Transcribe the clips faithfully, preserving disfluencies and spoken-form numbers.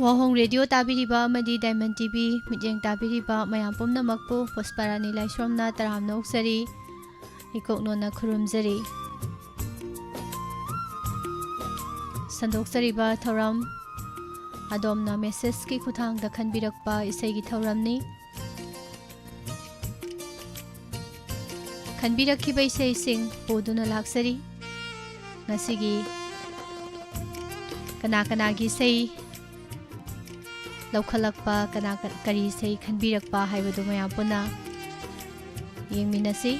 ꯋꯥꯍꯣꯡ radio ꯇꯥꯕꯤꯔꯤꯕ ꯑꯃꯗꯤ diamond TV ꯃꯤꯠꯌꯦꯡ ꯇꯥꯕꯤꯔꯤꯕ ꯃꯌꯥꯝ ꯄꯨꯝꯅꯃꯛꯄꯨ ꯄꯨꯁꯄꯥꯔꯥꯅꯤ ꯂꯥꯏꯁ꯭ꯔꯝꯅ ꯇꯔꯥꯝꯅ ꯑꯣꯛꯆꯔꯤ, ꯏꯀꯣꯛꯅꯣꯅ ꯈꯨꯔꯨꯝꯖꯔꯤ꯫ ꯁꯟꯗꯣꯛꯆꯔꯤꯕ ꯊꯧꯔꯝ ꯑꯗꯣꯝꯅ ꯃꯦꯁꯦꯖꯀꯤ ꯈꯨꯠꯊꯥꯡꯗ ꯈꯟꯕꯤꯔꯛꯄ ꯏꯁꯩꯒꯤ ꯊꯧꯔꯝꯅꯤ꯫ ꯈꯟꯕꯤꯔꯛꯈꯤꯕ ꯏꯁꯩꯁꯤꯡ ꯄꯨꯗꯨꯅ ꯂꯥꯛꯆꯔꯤ꯫ ꯉꯁꯤꯒꯤ ꯀꯅꯥ ꯀꯅꯥꯒꯤ ꯏꯁꯩ ꯂꯧꯈꯠꯂꯛꯄ, ꯀꯅꯥ ꯀ-, ꯀꯔꯤ ꯏꯁꯩ ꯈꯟꯕꯤꯔꯛꯄ ꯍꯥꯏꯕꯗꯨ ꯃꯌꯥꯝ ꯄꯨꯟꯅ ꯌꯦꯡꯃꯤꯟꯅꯁꯤ꯫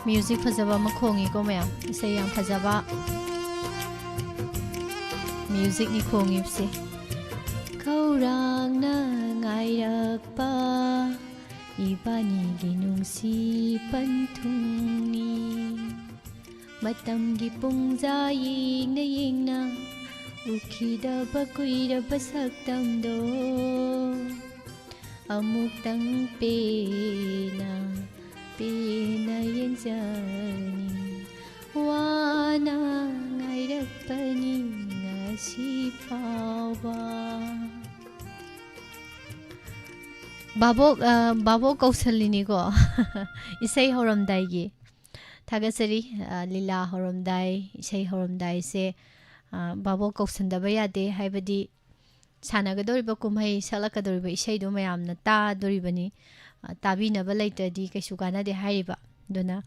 ꯃ꯭ꯌꯨꯖꯤꯛ ꯐꯖꯕ ꯑꯃ ꯈꯣꯡꯉꯤꯀꯣ ꯃꯌꯥꯝ, ꯏꯁꯩ ꯌꯥꯝ ꯐꯖꯕ ꯃ꯭ꯌꯨꯖꯤꯛꯅꯤ ꯈꯣꯡꯉꯤꯕꯁꯦ꯫ ꯈꯧꯔꯥꯡꯅ ꯉꯥꯏꯔꯛꯄ ꯏꯕꯥꯅꯤꯒꯤ ꯅꯨꯡꯁꯤ ꯄꯟꯊꯨꯡꯅꯤ꯫ ꯃꯇꯝꯒꯤ ꯄꯨꯡꯖꯥ ꯌꯦꯡꯅ ꯌꯦꯡꯅ ꯎꯈꯤꯗꯕ ꯀꯨꯏꯔꯕ ꯁꯛꯇꯝꯗꯣ ꯑꯃꯨꯛꯇꯪ ꯄꯦꯟꯅ, ꯄꯦꯟꯅ ꯌꯦꯡꯖꯅꯤꯡ꯫ ꯋꯥꯅ ꯉꯥꯏꯔꯛꯄꯅꯤ ꯉꯁꯤ ꯐꯥꯎꯕ꯫ ꯚꯥꯕꯣꯛ, ꯑ, ꯚꯥꯕꯣꯛ ꯀꯧꯁꯜꯂꯤꯅꯤꯀꯣ꯫ ꯏꯁꯩ ꯍꯧꯔꯝꯗꯥꯏꯒꯤ꯫ ꯊꯥꯒꯠꯆꯔꯤ꯫ ꯑ, ꯂꯤꯂꯥ ꯍꯧꯔꯝꯗꯥꯏ, ꯏꯁꯩ ꯍꯧꯔꯝꯗꯥꯏꯁꯦ, ꯑ, ꯚꯥꯕꯣꯛ ꯀꯧꯁꯟꯗꯕ ꯌꯥꯗꯦ꯫ ꯍꯥꯏꯕꯗꯤ ꯁꯥꯟꯅꯒꯗꯧꯔꯤꯕ ꯀꯨꯝꯍꯩ, ꯁꯛꯂꯛꯀꯗꯧꯔꯤꯕ ꯏꯁꯩꯗꯣ ꯃꯌꯥꯝꯅ ꯇꯥꯗꯣꯔꯤꯕꯅꯤ꯫ ꯑ, ꯇꯥꯕꯤꯅꯕ ꯂꯩꯇ꯭ꯔꯗꯤ ꯀꯩꯁꯨ ꯀꯥꯟꯅꯗꯦ ꯍꯥꯏꯔꯤꯕ꯫ ꯑꯗꯨꯅ,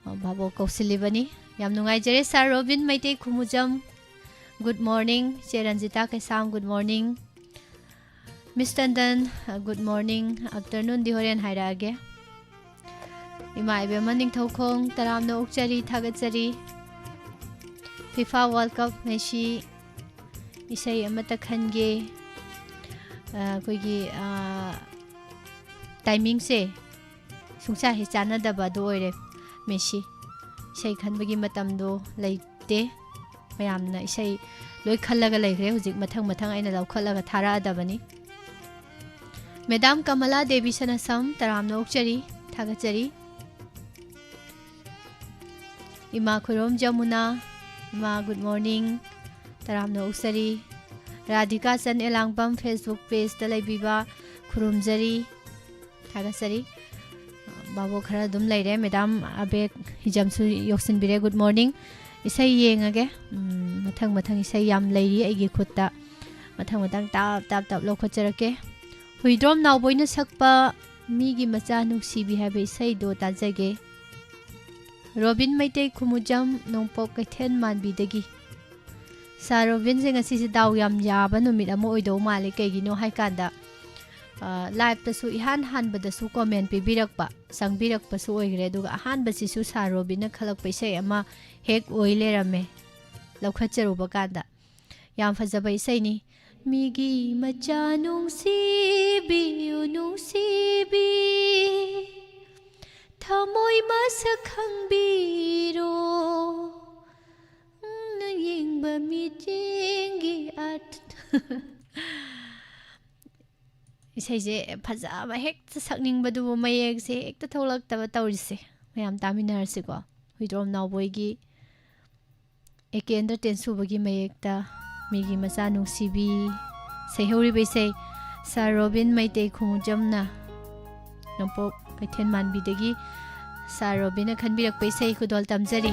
ꯑ, ꯚꯥꯕꯣꯛ ꯀꯧꯁꯤꯜꯂꯤꯕꯅꯤ꯫ ꯌꯥꯝ ꯅꯨꯡꯉꯥꯏꯖꯔꯦ, ꯁꯥꯔ ꯔꯣꯕꯤꯟ ꯃꯩꯇꯩ ꯈꯨꯃꯨꯖꯝ꯫ Good morning꯫ ꯆꯦ ꯔꯟꯖꯤꯇꯥ ꯀꯩꯁꯥꯝ, good morning꯫ ꯃꯤꯁ ꯇꯟꯗꯟ, ꯑ, good morning꯫ Afternoon ꯗꯤ ꯍꯣꯔꯦꯟ ꯍꯥꯏꯔꯛꯑꯒꯦ꯫ ꯏꯃꯥ ꯏꯕꯦꯝꯃ ꯅꯤꯡꯊꯧꯈꯣꯡ, ꯇꯔꯥꯝꯅ ꯑꯣꯛꯆꯔꯤ, ꯊꯥꯒꯠꯆꯔꯤ꯫ ꯐꯤꯐꯥ ꯋꯥꯔꯜ ꯀꯞ ꯃꯦꯁꯤ ꯏꯁꯩ ꯑꯃꯠꯇ ꯈꯟꯒꯦ꯫ ꯑ, ꯑꯩꯈꯣꯏꯒꯤ, ꯑ, ꯇꯥꯏꯃꯤꯡꯁꯦ ꯁꯨꯡꯆꯥ ꯍꯦꯛ ꯆꯥꯟꯅꯗꯕ ꯑꯗꯨ ꯑꯣꯏꯔꯦ꯫ ꯃꯦꯁꯤ ꯏꯁꯩ ꯈꯟꯕꯒꯤ ꯃꯇꯝꯗꯣ ꯂꯩꯇꯦ꯫ ꯃꯌꯥꯝꯅ ꯏꯁꯩ ꯂꯣꯏ ꯈꯜꯂꯒ ꯂꯩꯈ꯭ꯔꯦ꯫ ꯍꯧꯖꯤꯛ ꯃꯊꯪ ꯃꯊꯪ ꯑꯩꯅ ꯂꯧꯈꯠꯂꯒ ꯊꯥꯔꯛꯑꯗꯕꯅꯤ꯫ ꯃꯦꯗꯥꯝ ꯀꯃꯂꯥ ꯗꯦꯕꯤ ꯁꯅꯥꯁꯝ, ꯇꯔꯥꯝꯅ ꯑꯣꯛꯆꯔꯤ, ꯊꯥꯒꯠꯆꯔꯤ꯫ ꯏꯃꯥ ꯈꯨꯔꯣꯝ ꯖꯃꯨꯅꯥ, ꯏꯃꯥ, good morning, ꯇꯔꯥꯝꯅ ꯑꯣꯛꯆꯔꯤ꯫ ꯔꯥꯙꯤꯀꯥ ꯆꯟ ꯑꯦꯂꯥꯡꯕꯝ, Facebook pageꯇ ꯂꯩꯕꯤꯕ, ꯈꯨꯔꯨꯝꯖꯔꯤ, ꯊꯥꯒꯠꯆꯔꯤ꯫ ꯕꯥꯕꯣꯛ ꯈꯔ ꯑꯗꯨꯝ ꯂꯩꯔꯦ, ꯃꯦꯗꯥꯝ ꯑꯕꯦꯛ ꯍꯤꯖꯝꯁꯨ ꯌꯧꯁꯤꯟꯕꯤꯔꯦ, good morning꯫ ꯏꯁꯩ ꯌꯦꯡꯉꯒꯦ꯫ ꯎꯝ, ꯃꯊꯪ ꯃꯊꯪ ꯏꯁꯩ ꯌꯥꯝ ꯂꯩꯔꯤ ꯑꯩꯒꯤ ꯈꯨꯠꯇ꯫ ꯃꯊꯪ ꯃꯊꯪ ꯇꯥꯞ ꯇꯥꯞ ꯇꯥꯞ ꯂꯧꯈꯠꯆꯔꯛꯀꯦ꯫ ꯍꯨꯏꯗ꯭ꯔꯣꯝ ꯅꯥꯎꯕꯣꯏꯅ ꯁꯛꯄ ꯃꯤꯒꯤ ꯃꯆꯥ ꯅꯨꯡꯁꯤꯕꯤ ꯍꯥꯏꯕ ꯏꯁꯩꯗꯣ ꯇꯥꯖꯒꯦ꯫ ꯔꯣꯕꯤꯟ ꯃꯩꯇꯩ ꯈꯨꯃꯨꯖꯝ, ꯅꯣꯡꯄꯣꯛ ꯀꯩꯊꯦꯜ ꯃꯥꯟꯕꯤꯗꯒꯤ꯫ ꯁꯥꯔ ꯔꯣꯕꯤꯟꯁꯦ ꯉꯁꯤꯁꯦ ꯗꯥꯎ ꯌꯥꯝ ꯌꯥꯕ ꯅꯨꯃꯤꯠ ꯑꯃ ꯑꯣꯏꯗꯧ ꯃꯥꯜꯂꯦ꯫ ꯀꯩꯒꯤꯅꯣ ꯍꯥꯏꯀꯥꯟꯗ, ꯑ, liveꯇꯁꯨ ꯏꯍꯥꯟ ꯍꯥꯟꯕꯗꯁꯨ comment ꯄꯤꯕꯤꯔꯛꯄ, ꯆꯪꯕꯤꯔꯛꯄꯁꯨ ꯑꯣꯏꯈ꯭ꯔꯦ꯫ ꯑꯗꯨꯒ ꯑꯍꯥꯟꯕꯁꯤꯁꯨ ꯁꯥꯔ ꯔꯣꯕꯤꯟꯅ ꯈꯜꯂꯛꯄ ꯏꯁꯩ ꯑꯃ ꯍꯦꯛ ꯑꯣꯏ ꯂꯩꯔꯝꯃꯦ, ꯂꯧꯈꯠꯆꯔꯨꯕ ꯀꯥꯟꯗ꯫ ꯌꯥꯝ ꯐꯖꯕ ꯏꯁꯩꯅꯤ꯫ ꯃꯤꯒꯤ ꯃꯆꯥ ꯅꯨꯡꯁꯤꯕꯤꯌꯨ, ꯅꯨꯡꯁꯤꯕꯤ, ꯊꯃꯣꯏ ꯃꯁꯛ ꯈꯪꯕꯤꯔꯣ, ꯅꯌꯦꯡꯕ ꯃꯤꯠꯌꯦꯡꯒꯤ ꯑꯥꯔꯊ꯫ ꯏꯁꯩꯁꯦ ꯐꯖꯕ ꯍꯦꯛꯇ ꯁꯛꯅꯤꯡꯕꯗꯨꯕꯨ ꯃꯌꯦꯛꯁꯦ ꯍꯦꯛꯇ ꯊꯣꯛꯂꯛꯇꯕ ꯇꯧꯔꯤꯁꯦ꯫ ꯃꯌꯥꯝ ꯇꯥꯃꯤꯟꯅꯔꯁꯤꯀꯣ꯫ ꯍꯨꯏꯗ꯭ꯔꯣꯝ ꯅꯥꯎꯕꯣꯏꯒꯤ ꯑꯦ ꯀꯦ ꯑꯦꯟꯗ꯭ꯔ ꯇꯦꯟꯁꯨꯕꯒꯤ ꯃꯌꯦꯛꯇ ꯃꯤꯒꯤ ꯃꯆꯥ ꯅꯨꯡꯁꯤꯕꯤ ꯁꯩꯍꯧꯔꯤꯕ ꯏꯁꯩ, ꯁꯥꯔ ꯔꯣꯕꯤꯟ ꯃꯩꯇꯩ ꯈꯨꯃꯨꯖꯝꯅ ꯅꯣꯡꯄꯣꯛ ꯀꯩꯊꯦꯜ ꯃꯥꯟꯕꯤꯗꯒꯤ ꯁꯥꯔ ꯔꯣꯕꯤꯟꯅ ꯈꯟꯕꯤꯔꯛꯄ ꯏꯁꯩ ꯈꯨꯗꯣꯜ ꯇꯝꯖꯔꯤ꯫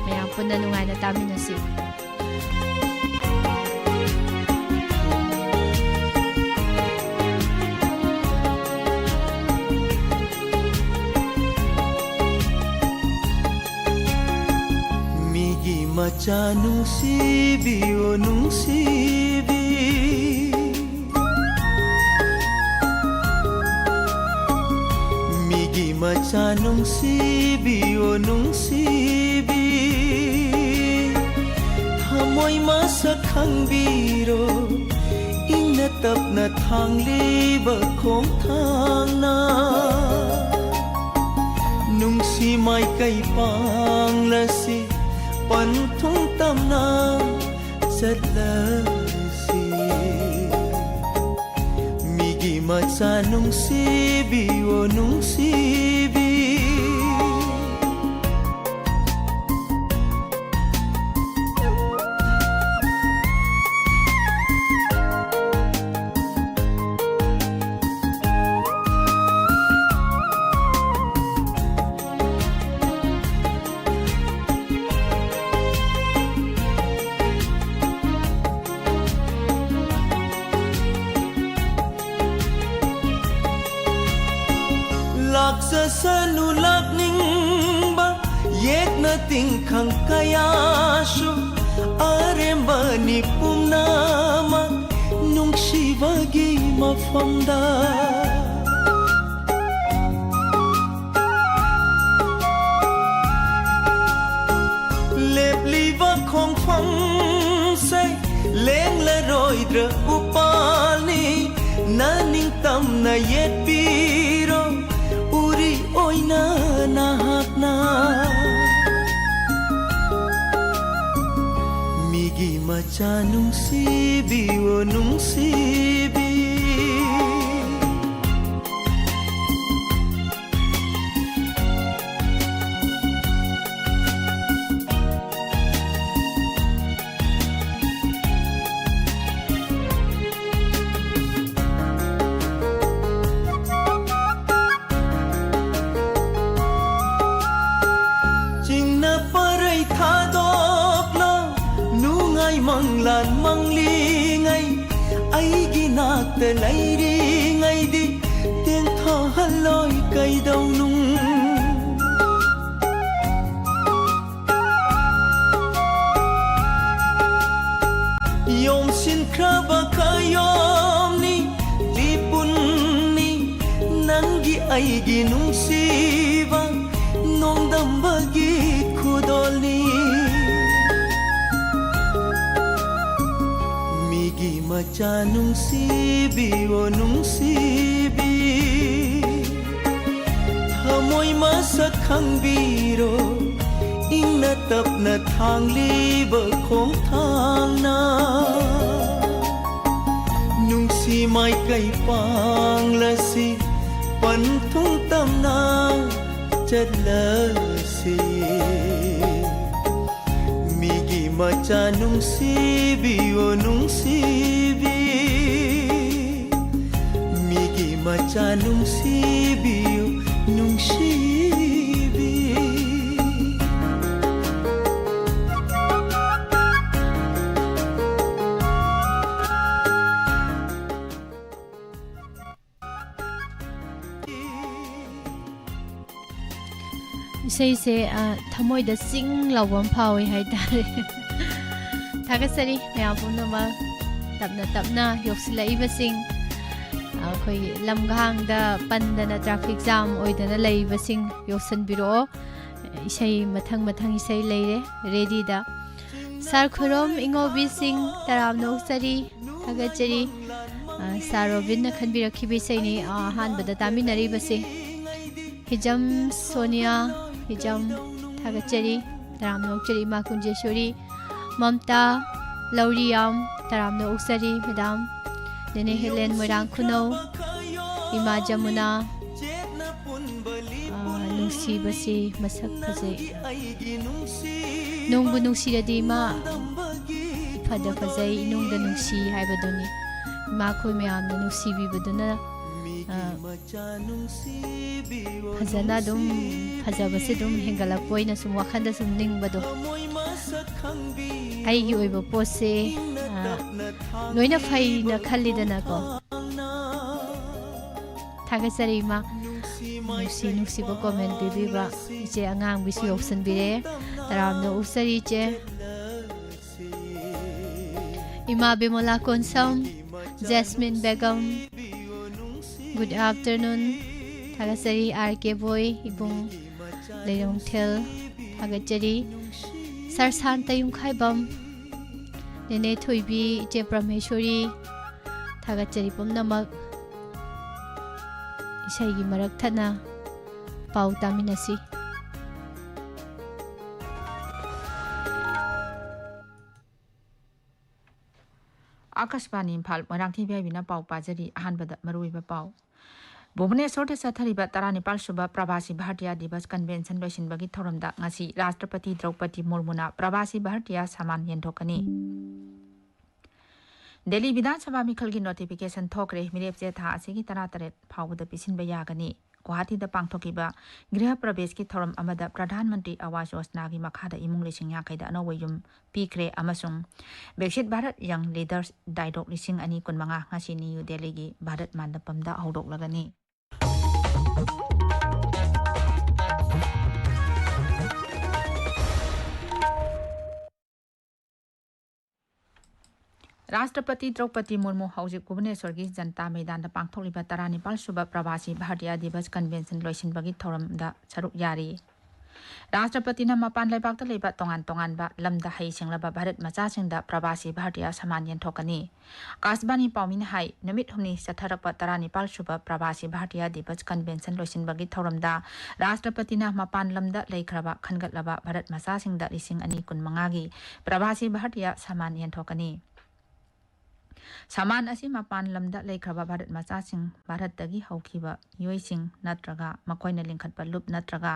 ꯃꯌꯥꯝ ꯄꯨꯟꯅ ꯅꯨꯡꯉꯥꯏꯅ ꯇꯥꯃꯤꯟꯅꯁꯤ꯫ ꯃꯤꯒꯤ ꯃꯆꯥ ꯅꯨꯡꯁꯤꯕꯤꯌꯣ ꯅꯨꯡꯁꯤꯕꯤ, ꯃꯤꯒꯤ ꯃꯆꯥ ꯅꯨꯡꯁꯤꯕꯤꯌꯣ ꯅꯨꯡꯁꯤꯕꯤ, ꯊꯃꯣꯏ ꯃꯁꯛ ꯈꯪꯕꯤꯔꯣ, ꯏꯪꯅ ꯇꯞꯅ ꯊꯥꯡꯂꯤꯕ ꯈꯣꯡꯊꯥꯡꯅ꯫ ꯅꯨꯡꯁꯤ ꯃꯥꯏꯀꯩ ꯄꯥꯡꯂꯁꯤ, ꯄꯟꯊꯨꯡ ꯇꯝꯅ ꯆꯠꯂꯁꯤ꯫ ꯃꯤꯒꯤ ꯃꯆꯥ ꯅꯨꯡꯁꯤꯕꯤꯌꯣ ꯅꯨꯡꯁꯤꯕꯤ, ꯀꯌꯥꯁꯨ ꯑꯔꯦꯝꯕꯅꯤ ꯄꯨꯝꯅꯃꯛ ꯅꯨꯡꯁꯤꯕꯒꯤ ꯃꯐꯝꯗ꯫ ꯂꯦꯞꯂꯤꯕ ꯈꯣꯡꯐꯝꯁꯦ ꯂꯦꯡꯂꯔꯣꯏꯗ꯭ꯔꯥ ꯎꯄꯥꯜꯅꯤ, ꯅꯅꯤꯡꯇꯝꯅ ꯌꯦꯠꯄꯤꯔꯣ ꯎꯔꯤ ꯑꯣꯏꯅ ꯅꯍꯥꯛꯅ꯫ ꯃꯤꯒꯤ ꯃꯆꯥ ꯅꯨꯡꯁꯤꯕꯤꯌꯣ ꯅꯨꯡꯁꯤꯕꯤ꯫ ꯆꯤꯡꯅ ꯄꯔꯩ ꯊꯥꯗꯣꯛꯂꯣ, ꯅꯨꯡꯉꯥꯏ ꯃꯪꯂꯥꯟ ꯃꯪꯂꯤꯉꯩ, ꯑꯩꯒꯤ ꯅꯥꯛꯇ ꯂꯩꯔꯤꯉꯩꯗꯤ ꯇꯦꯡꯊꯥꯍꯜꯂꯣꯏ ꯀꯩꯗꯧꯅꯨꯡ꯫ ꯌꯣꯝꯁꯤꯟꯈ꯭ꯔꯕ ꯀꯌꯣꯝꯅꯤ, ꯂꯤꯄꯨꯟꯅꯤ, ꯅꯪꯒꯤ ꯑꯩꯒꯤ ꯅꯨꯡꯁꯤꯕ ꯅꯣꯡꯗꯝꯕꯒꯤ ꯈꯨꯗꯣꯜꯅꯤ꯫ ꯃꯤꯒꯤ ꯃꯆꯥ ꯅꯨꯡꯁꯤꯕꯤꯌꯣ ꯅꯨꯡꯁꯤꯕꯤ꯫ ꯊꯃꯣꯏ ꯃꯁꯛ ꯈꯪꯕꯤꯔꯣ, ꯏꯪꯅ ꯇꯞꯅ ꯊꯥꯡꯂꯤꯕ ꯈꯣꯡꯊꯥꯡꯅ꯫ ꯅꯨꯡꯁꯤ ꯃꯥꯏꯀꯩ ꯄꯥꯡꯂꯁꯤ, ꯄꯟꯊꯨꯡ ꯇꯝꯅ ꯆꯠꯂꯁꯤ꯫ ꯃꯤꯒꯤ ꯃꯆꯥ ꯅꯨꯡꯁꯤꯕꯤꯌꯣ ꯅꯨꯡꯁꯤꯕꯤ꯫ ꯃꯤꯒꯤ ꯃꯆꯥ ꯅꯨꯡꯁꯤꯕꯤꯌꯨ ꯅꯨꯡꯁꯤꯕꯤ꯫ ꯏꯁꯩꯁꯦ, ꯑ, ꯊꯃꯣꯏꯗ ꯆꯤꯡ ꯂꯥꯎꯕ ꯑꯃ ꯐꯥꯎꯏ ꯍꯥꯏꯇꯥꯔꯦ꯫ ꯊꯥꯒꯠꯆꯔꯤ ꯃꯌꯥꯝ ꯄꯨꯝꯅꯃꯛ꯫ ꯇꯞꯅ ꯇꯞꯅ ꯌꯧꯁꯤꯜꯂꯛꯏꯕꯁꯤꯡ, ꯑ, ꯑꯩꯈꯣꯏꯒꯤ ꯂꯝꯒꯥꯡꯗ ꯄꯟꯗꯅ traffic jam ꯑꯣꯏꯗꯅ ꯂꯩꯔꯤꯕꯁꯤꯡ ꯌꯧꯁꯤꯟꯕꯤꯔꯛꯑꯣ꯫ ꯏꯁꯩ ꯃꯊꯪ ꯃꯊꯪ ꯏꯁꯩ ꯂꯩꯔꯦ ready ꯗ꯫ ꯁꯥꯔ ꯈꯨꯔꯨꯝ ꯏꯉꯧꯕꯤꯁꯤꯡ, ꯇꯔꯥꯝꯅ ꯑꯣꯛꯆꯔꯤ, ꯊꯥꯒꯠꯆꯔꯤ꯫ ꯑ, ꯁꯥꯔ ꯔꯣꯕꯤꯟꯅ ꯈꯟꯕꯤꯔꯛꯈꯤꯕ ꯏꯁꯩꯅꯤ, ꯑ, ꯑꯍꯥꯟꯕꯗ ꯇꯥꯃꯤꯟꯅꯔꯤꯕꯁꯦ꯫ ꯍꯤꯖꯝ ꯁꯣꯅꯤꯌꯥ, ꯍꯤꯖꯝ, ꯊꯥꯒꯠꯆꯔꯤ, ꯇꯔꯥꯝꯅ ꯑꯣꯛꯆꯔꯤ꯫ ꯏꯃꯥ ꯀꯨꯟꯖꯦꯁꯣꯔꯤ, ꯃꯝꯇꯥ, ꯂꯧꯔꯤꯌꯥꯝ, ꯇꯔꯥꯝꯅ ꯑꯣꯛꯆꯔꯤ ꯃꯦꯗꯥꯝ꯫ ꯅꯦꯅꯦ ꯍꯦꯂꯦꯟ, ꯃꯣꯏꯔꯥꯡ ꯈꯨꯅꯧ, ꯏꯃꯥ ꯖꯃꯨꯅꯥ, ꯑ, ꯅꯨꯡꯁꯤꯕꯁꯤ ꯃꯁꯛ ꯐꯖꯩ꯫ ꯅꯨꯡꯕꯨ ꯅꯨꯡꯁꯤꯔꯗꯤ ꯏꯃꯥ, ꯏꯐꯗ ꯐꯖꯩ, ꯏꯅꯨꯡꯗ ꯅꯨꯡꯁꯤ ꯍꯥꯏꯕꯗꯨꯅꯤ꯫ ꯏꯃꯥꯈꯣꯏ ꯃꯌꯥꯝꯅ ꯅꯨꯡꯁꯤꯕꯤꯕꯗꯨꯅ, ꯑ, ꯐꯖꯅ ꯑꯗꯨꯝ, ꯐꯖꯕꯁꯦ ꯑꯗꯨꯝ ꯍꯦꯟꯒꯠꯂꯛꯄ ꯑꯣꯏꯅ ꯁꯨꯝ ꯋꯥꯈꯜꯗ ꯁꯨꯝ ꯅꯤꯡꯕꯗꯣ꯫ ꯑꯩꯒꯤ ꯑꯣꯏꯕ ꯄꯣꯠꯁꯦ, ꯑ, ꯂꯣꯏꯅ ꯐꯩꯅ ꯈꯜꯂꯤꯗꯅꯀꯣ꯫ ꯊꯥꯒꯠꯆꯔꯤ ꯏꯃꯥ꯫ ꯅꯨꯡꯁꯤ ꯅꯨꯡꯁꯤꯕ comment ꯄꯤꯕꯤꯕ ꯏꯆꯦ ꯑꯉꯥꯡꯕꯤꯁꯨ ꯌꯧꯁꯤꯟꯕꯤꯔꯦ꯫ ꯇꯔꯥꯝꯅ ꯑꯣꯛꯆꯔꯤ ꯏꯆꯦ꯫ ꯏꯃꯥ ꯕꯤꯃꯣꯂꯥ ꯀꯣꯟꯁꯝ, ꯖꯦꯁꯃꯤꯟ ꯕꯦꯒꯝ, good afternoon꯫ ꯊꯥꯒꯠꯆꯔꯤ ꯑꯥꯔ ꯀꯦ ꯕꯣꯏ, ꯏꯕꯨꯡ ꯂꯩꯔꯣꯡꯊꯦꯜ꯫ ꯊꯥꯒꯠꯆꯔꯤ ꯁꯥꯔ ꯁꯥꯟꯇ ꯌꯨꯝꯈꯥꯏꯕꯝ, ꯅꯦꯅꯦ ꯊꯣꯏꯕꯤ, ꯏꯆꯦ ꯄ꯭ꯔꯃꯦꯁꯣꯔꯤ꯫ ꯊꯥꯒꯠꯆꯔꯤ ꯄꯨꯝꯅꯃꯛ꯫ ꯏꯁꯩꯒꯤ ꯃꯔꯛ ꯊꯠꯅ ꯄꯥꯎ ꯇꯥꯃꯤꯟꯅꯁꯤ꯫ ꯑꯥꯀꯥꯁꯕꯥꯅꯤ ꯏꯝꯐꯥꯜ, ꯃꯣꯏꯔꯥꯡꯊꯦꯝ ꯏꯕꯦꯕꯤꯅ ꯄꯥꯎ ꯄꯥꯖꯔꯤ꯫ ꯑꯍꯥꯟꯕꯗ ꯃꯔꯨꯑꯣꯏꯕ ꯄꯥꯎ꯫ ꯚꯨꯕꯅꯦꯁꯣꯔꯗ ꯆꯠꯊꯔꯤꯕ ꯇꯔꯥꯅꯤꯄꯥꯜ ꯁꯨꯕ ꯄ꯭ꯔꯕꯥꯁꯤ ꯚꯥꯔꯇꯤꯌꯥ ꯗꯤꯕꯁ convention ꯂꯣꯏꯁꯤꯟꯕꯒꯤ ꯊꯧꯔꯝꯗ ꯉꯁꯤ ꯔꯥꯁꯇ꯭ꯔꯄꯇꯤ ꯗ꯭ꯔꯧꯄꯗꯤ ꯃꯨꯔꯃꯨꯅ ꯄ꯭ꯔꯕꯥꯁꯤ ꯚꯥꯔꯇꯤꯌꯥ ꯁꯃꯥꯟ ꯌꯦꯟꯊꯣꯛꯀꯅꯤ꯫ ꯗꯦꯜꯂꯤ ꯕꯤꯙꯥꯟ ꯁꯚꯥ ꯃꯤꯈꯜꯒꯤ notification ꯊꯣꯛꯈ꯭ꯔꯦ꯫ ꯃꯤꯔꯦꯞꯁꯦ ꯊꯥ ꯑꯁꯤꯒꯤ ꯇꯔꯥꯇꯔꯦꯠ ꯐꯥꯎꯕꯗ ꯄꯤꯁꯤꯟꯕ ꯌꯥꯒꯅꯤ꯫ ꯒꯨꯋꯥꯍꯥꯇꯤꯗ ꯄꯥꯡꯊꯣꯛꯈꯤꯕ ꯒ꯭ꯔꯤꯍ ꯄ꯭ꯔꯕꯦꯁꯀꯤ ꯊꯧꯔꯝ ꯑꯃꯗ ꯄ꯭ꯔꯙꯥꯟ ꯃꯟꯇ꯭ꯔꯤ ꯑꯋꯥꯁ ꯌꯣꯖꯅꯥꯒꯤ ꯃꯈꯥꯗ ꯏꯃꯨꯡ ꯂꯤꯁꯤꯡ ꯌꯥꯡꯈꯩꯗ ꯑꯅꯧꯕ ꯌꯨꯝ ꯄꯤꯈ꯭ꯔꯦ ꯑꯃꯁꯨꯡ ꯕꯤꯛꯁꯤꯠ ꯚꯥꯔꯠ ꯌꯪ ꯂꯤꯗꯔꯁ ꯗꯥꯏꯂꯣꯒ ꯂꯤꯁꯤꯡ ꯑꯅꯤ ꯀꯨꯟꯃꯉꯥ ꯉꯁꯤ ꯅ꯭ꯌꯨ ꯗꯦꯜꯂꯤꯒꯤ ꯚꯥꯔꯠ ꯃꯟꯗꯄꯝꯗ ꯍꯧꯗꯣꯛꯂꯒꯅꯤ꯫ ꯔꯥꯁꯇ꯭ꯔꯄꯇꯤ ꯗ꯭ꯔꯧꯄꯗꯤ ꯃꯨꯔꯃꯨ ꯍꯧꯖꯤꯛ ꯚꯨꯕꯅꯦꯁ꯭ꯋꯔꯒꯤ ꯖꯟꯇꯥ ꯃꯩꯗꯥꯟꯗ ꯄꯥꯡꯊꯣꯛꯂꯤꯕ ꯇꯔꯥꯅꯤꯄꯥꯜ ꯁꯨꯕ ꯄ꯭ꯔꯕꯥꯁꯤ ꯚꯥꯔꯇꯤꯌꯥ ꯗꯤꯕꯁ ꯀꯟꯚꯦꯟꯁꯟ ꯂꯣꯏꯁꯤꯟꯕꯒꯤ ꯊꯧꯔꯝꯗ ꯁꯔꯨꯛ ꯌꯥꯔꯤ꯫ ꯔꯥꯁꯇ꯭ꯔꯄꯇꯤꯅ ꯃꯄꯥꯟ ꯂꯩꯕꯥꯛꯇ ꯂꯩꯕ ꯇꯣꯉꯥꯟ ꯇꯣꯉꯥꯟꯕ ꯂꯝꯗ ꯍꯩ ꯁꯤꯡꯂꯕ ꯚꯥꯔꯠ ꯃꯆꯥꯁꯤꯡꯗ ꯄ꯭ꯔꯕꯥꯁꯤ ꯚꯥꯔꯇꯤꯌꯥ ꯁꯃꯥꯟ ꯌꯦꯟꯊꯣꯛꯀꯅꯤ꯫ ꯑꯀꯥꯁꯕꯥꯅꯤ ꯄꯥꯎꯃꯤꯅ ꯍꯥꯏ, ꯅꯨꯃꯤꯠ ꯍꯨꯝꯅꯤ ꯆꯠꯊꯔꯛꯄ ꯇꯔꯥꯅꯤꯄꯥꯜ ꯁꯨꯕ ꯄ꯭ꯔꯕꯥꯁꯤ ꯚꯥꯔꯇꯤꯌꯥ ꯗꯤꯕꯁ ꯀꯟꯚꯦꯟꯁꯟ ꯂꯣꯏꯁꯤꯟꯕꯒꯤ ꯊꯧꯔꯝꯗ ꯔꯥꯁꯇ꯭ꯔꯄꯇꯤꯅ ꯃꯄꯥꯟ ꯂꯝꯗ ꯂꯩꯈ꯭ꯔꯕ ꯈꯟꯒꯠꯂꯕ ꯚꯥꯔꯠ ꯃꯆꯥꯁꯤꯡꯗ ꯂꯤꯁꯤꯡ ꯑꯅꯤ ꯀꯨꯟꯃꯉꯥꯒꯤ ꯄ꯭ꯔꯕꯥꯁꯤ ꯚꯥꯔꯇꯤꯌꯥ ꯁꯃꯥꯟ ꯌꯦꯟꯊꯣꯛꯀꯅꯤ꯫ ꯁꯃꯥꯟ ꯑꯁꯤ ꯃꯄꯥꯟ ꯂꯝꯗ ꯂꯩꯈ꯭ꯔꯕ ꯚꯥꯔꯠ ꯃꯆꯥꯁꯤꯡ, ꯚꯥꯔꯠꯇꯒꯤ ꯍꯧꯈꯤꯕ ꯃꯤꯑꯣꯏꯁꯤꯡ ꯅꯠꯇ꯭ꯔꯒ ꯃꯈꯣꯏꯅ ꯂꯤꯡꯈꯠꯄ ꯂꯨꯞ ꯅꯠꯇ꯭ꯔꯒ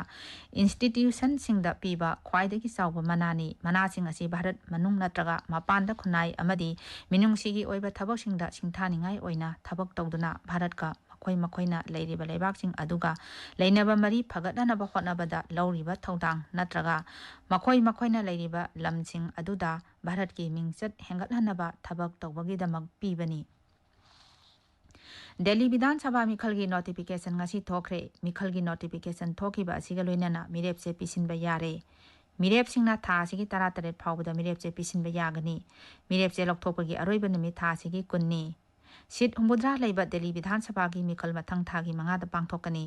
ꯏꯟꯁꯇꯤꯇ꯭ꯌꯨꯁꯟꯁꯤꯡꯗ ꯄꯤꯕ ꯈ꯭ꯋꯥꯏꯗꯒꯤ ꯆꯥꯎꯕ ꯃꯅꯥꯅꯤ꯫ ꯃꯅꯥꯁꯤꯡ ꯑꯁꯤ ꯚꯥꯔꯠ ꯃꯅꯨꯡ ꯅꯠꯇ꯭ꯔꯒ ꯃꯄꯥꯟꯗ ꯈꯨꯟꯅꯥꯏ ꯑꯃꯗꯤ ꯃꯤꯅꯨꯡꯁꯤꯒꯤ ꯑꯣꯏꯕ ꯊꯕꯛꯁꯤꯡꯗ ꯁꯤꯡꯊꯥꯅꯤꯡꯉꯥꯏ ꯑꯣꯏꯅ ꯊꯕꯛ ꯇꯧꯗꯨꯅ ꯚꯥꯔꯠꯀ ꯃꯈꯣꯏ ꯃꯈꯣꯏꯅ ꯂꯩꯔꯤꯕ ꯂꯩꯕꯥꯛꯁꯤꯡ ꯑꯗꯨꯒ ꯂꯩꯅꯕ ꯃꯔꯤ ꯐꯒꯠꯅꯅꯕ ꯍꯣꯠꯅꯕꯗ ꯂꯧꯔꯤꯕ ꯊꯧꯗꯥꯡ ꯅꯠꯇ꯭ꯔꯒ ꯃꯈꯣꯏ ꯃꯈꯣꯏꯅ ꯂꯩꯔꯤꯕ ꯂꯝꯁꯤꯡ ꯑꯗꯨꯗ ꯚꯥꯔꯠꯀꯤ ꯃꯤꯡꯆꯠ ꯍꯦꯟꯒꯠꯍꯟꯅꯕ ꯊꯕꯛ ꯇꯧꯕꯒꯤꯗꯃꯛ ꯄꯤꯕꯅꯤ꯫ ꯗꯦꯜꯂꯤ ꯕꯤꯙꯥꯟ ꯁꯚꯥ ꯃꯤꯈꯜꯒꯤ ꯅꯣꯇꯤꯐꯤꯀꯦꯁꯟ ꯉꯁꯤ ꯊꯣꯛꯈ꯭ꯔꯦ꯫ ꯃꯤꯈꯜꯒꯤ ꯅꯣꯇꯤꯐꯤꯀꯦꯁꯟ ꯊꯣꯛꯈꯤꯕ ꯑꯁꯤꯒ ꯂꯣꯏꯅꯅ ꯃꯤꯔꯦꯞꯁꯦ ꯄꯤꯁꯤꯟꯕ ꯌꯥꯔꯦ꯫ ꯃꯤꯔꯦꯞꯁꯤꯡꯅ ꯊꯥ ꯑꯁꯤꯒꯤ ꯇꯔꯥꯇꯔꯦꯠ ꯐꯥꯎꯕꯗ ꯃꯤꯔꯦꯞꯁꯦ ꯄꯤꯁꯤꯟꯕ ꯌꯥꯒꯅꯤ꯫ ꯃꯤꯔꯦꯞꯁꯦ ꯂꯧꯊꯣꯛꯄꯒꯤ ꯑꯔꯣꯏꯕ ꯅꯨꯃꯤꯠ ꯊꯥ ꯑꯁꯤꯒꯤ ꯀꯨꯟꯅꯤ꯫ ꯁꯤꯠ ꯍꯨꯝꯐꯨꯇꯔꯥ ꯂꯩꯕ ꯗꯦꯜꯂꯤ ꯕꯤꯙꯥꯟ ꯁꯚꯥꯒꯤ ꯃꯤꯈꯜ ꯃꯊꯪ ꯊꯥꯒꯤ ꯃꯉꯥꯗ ꯄꯥꯡꯊꯣꯛꯀꯅꯤ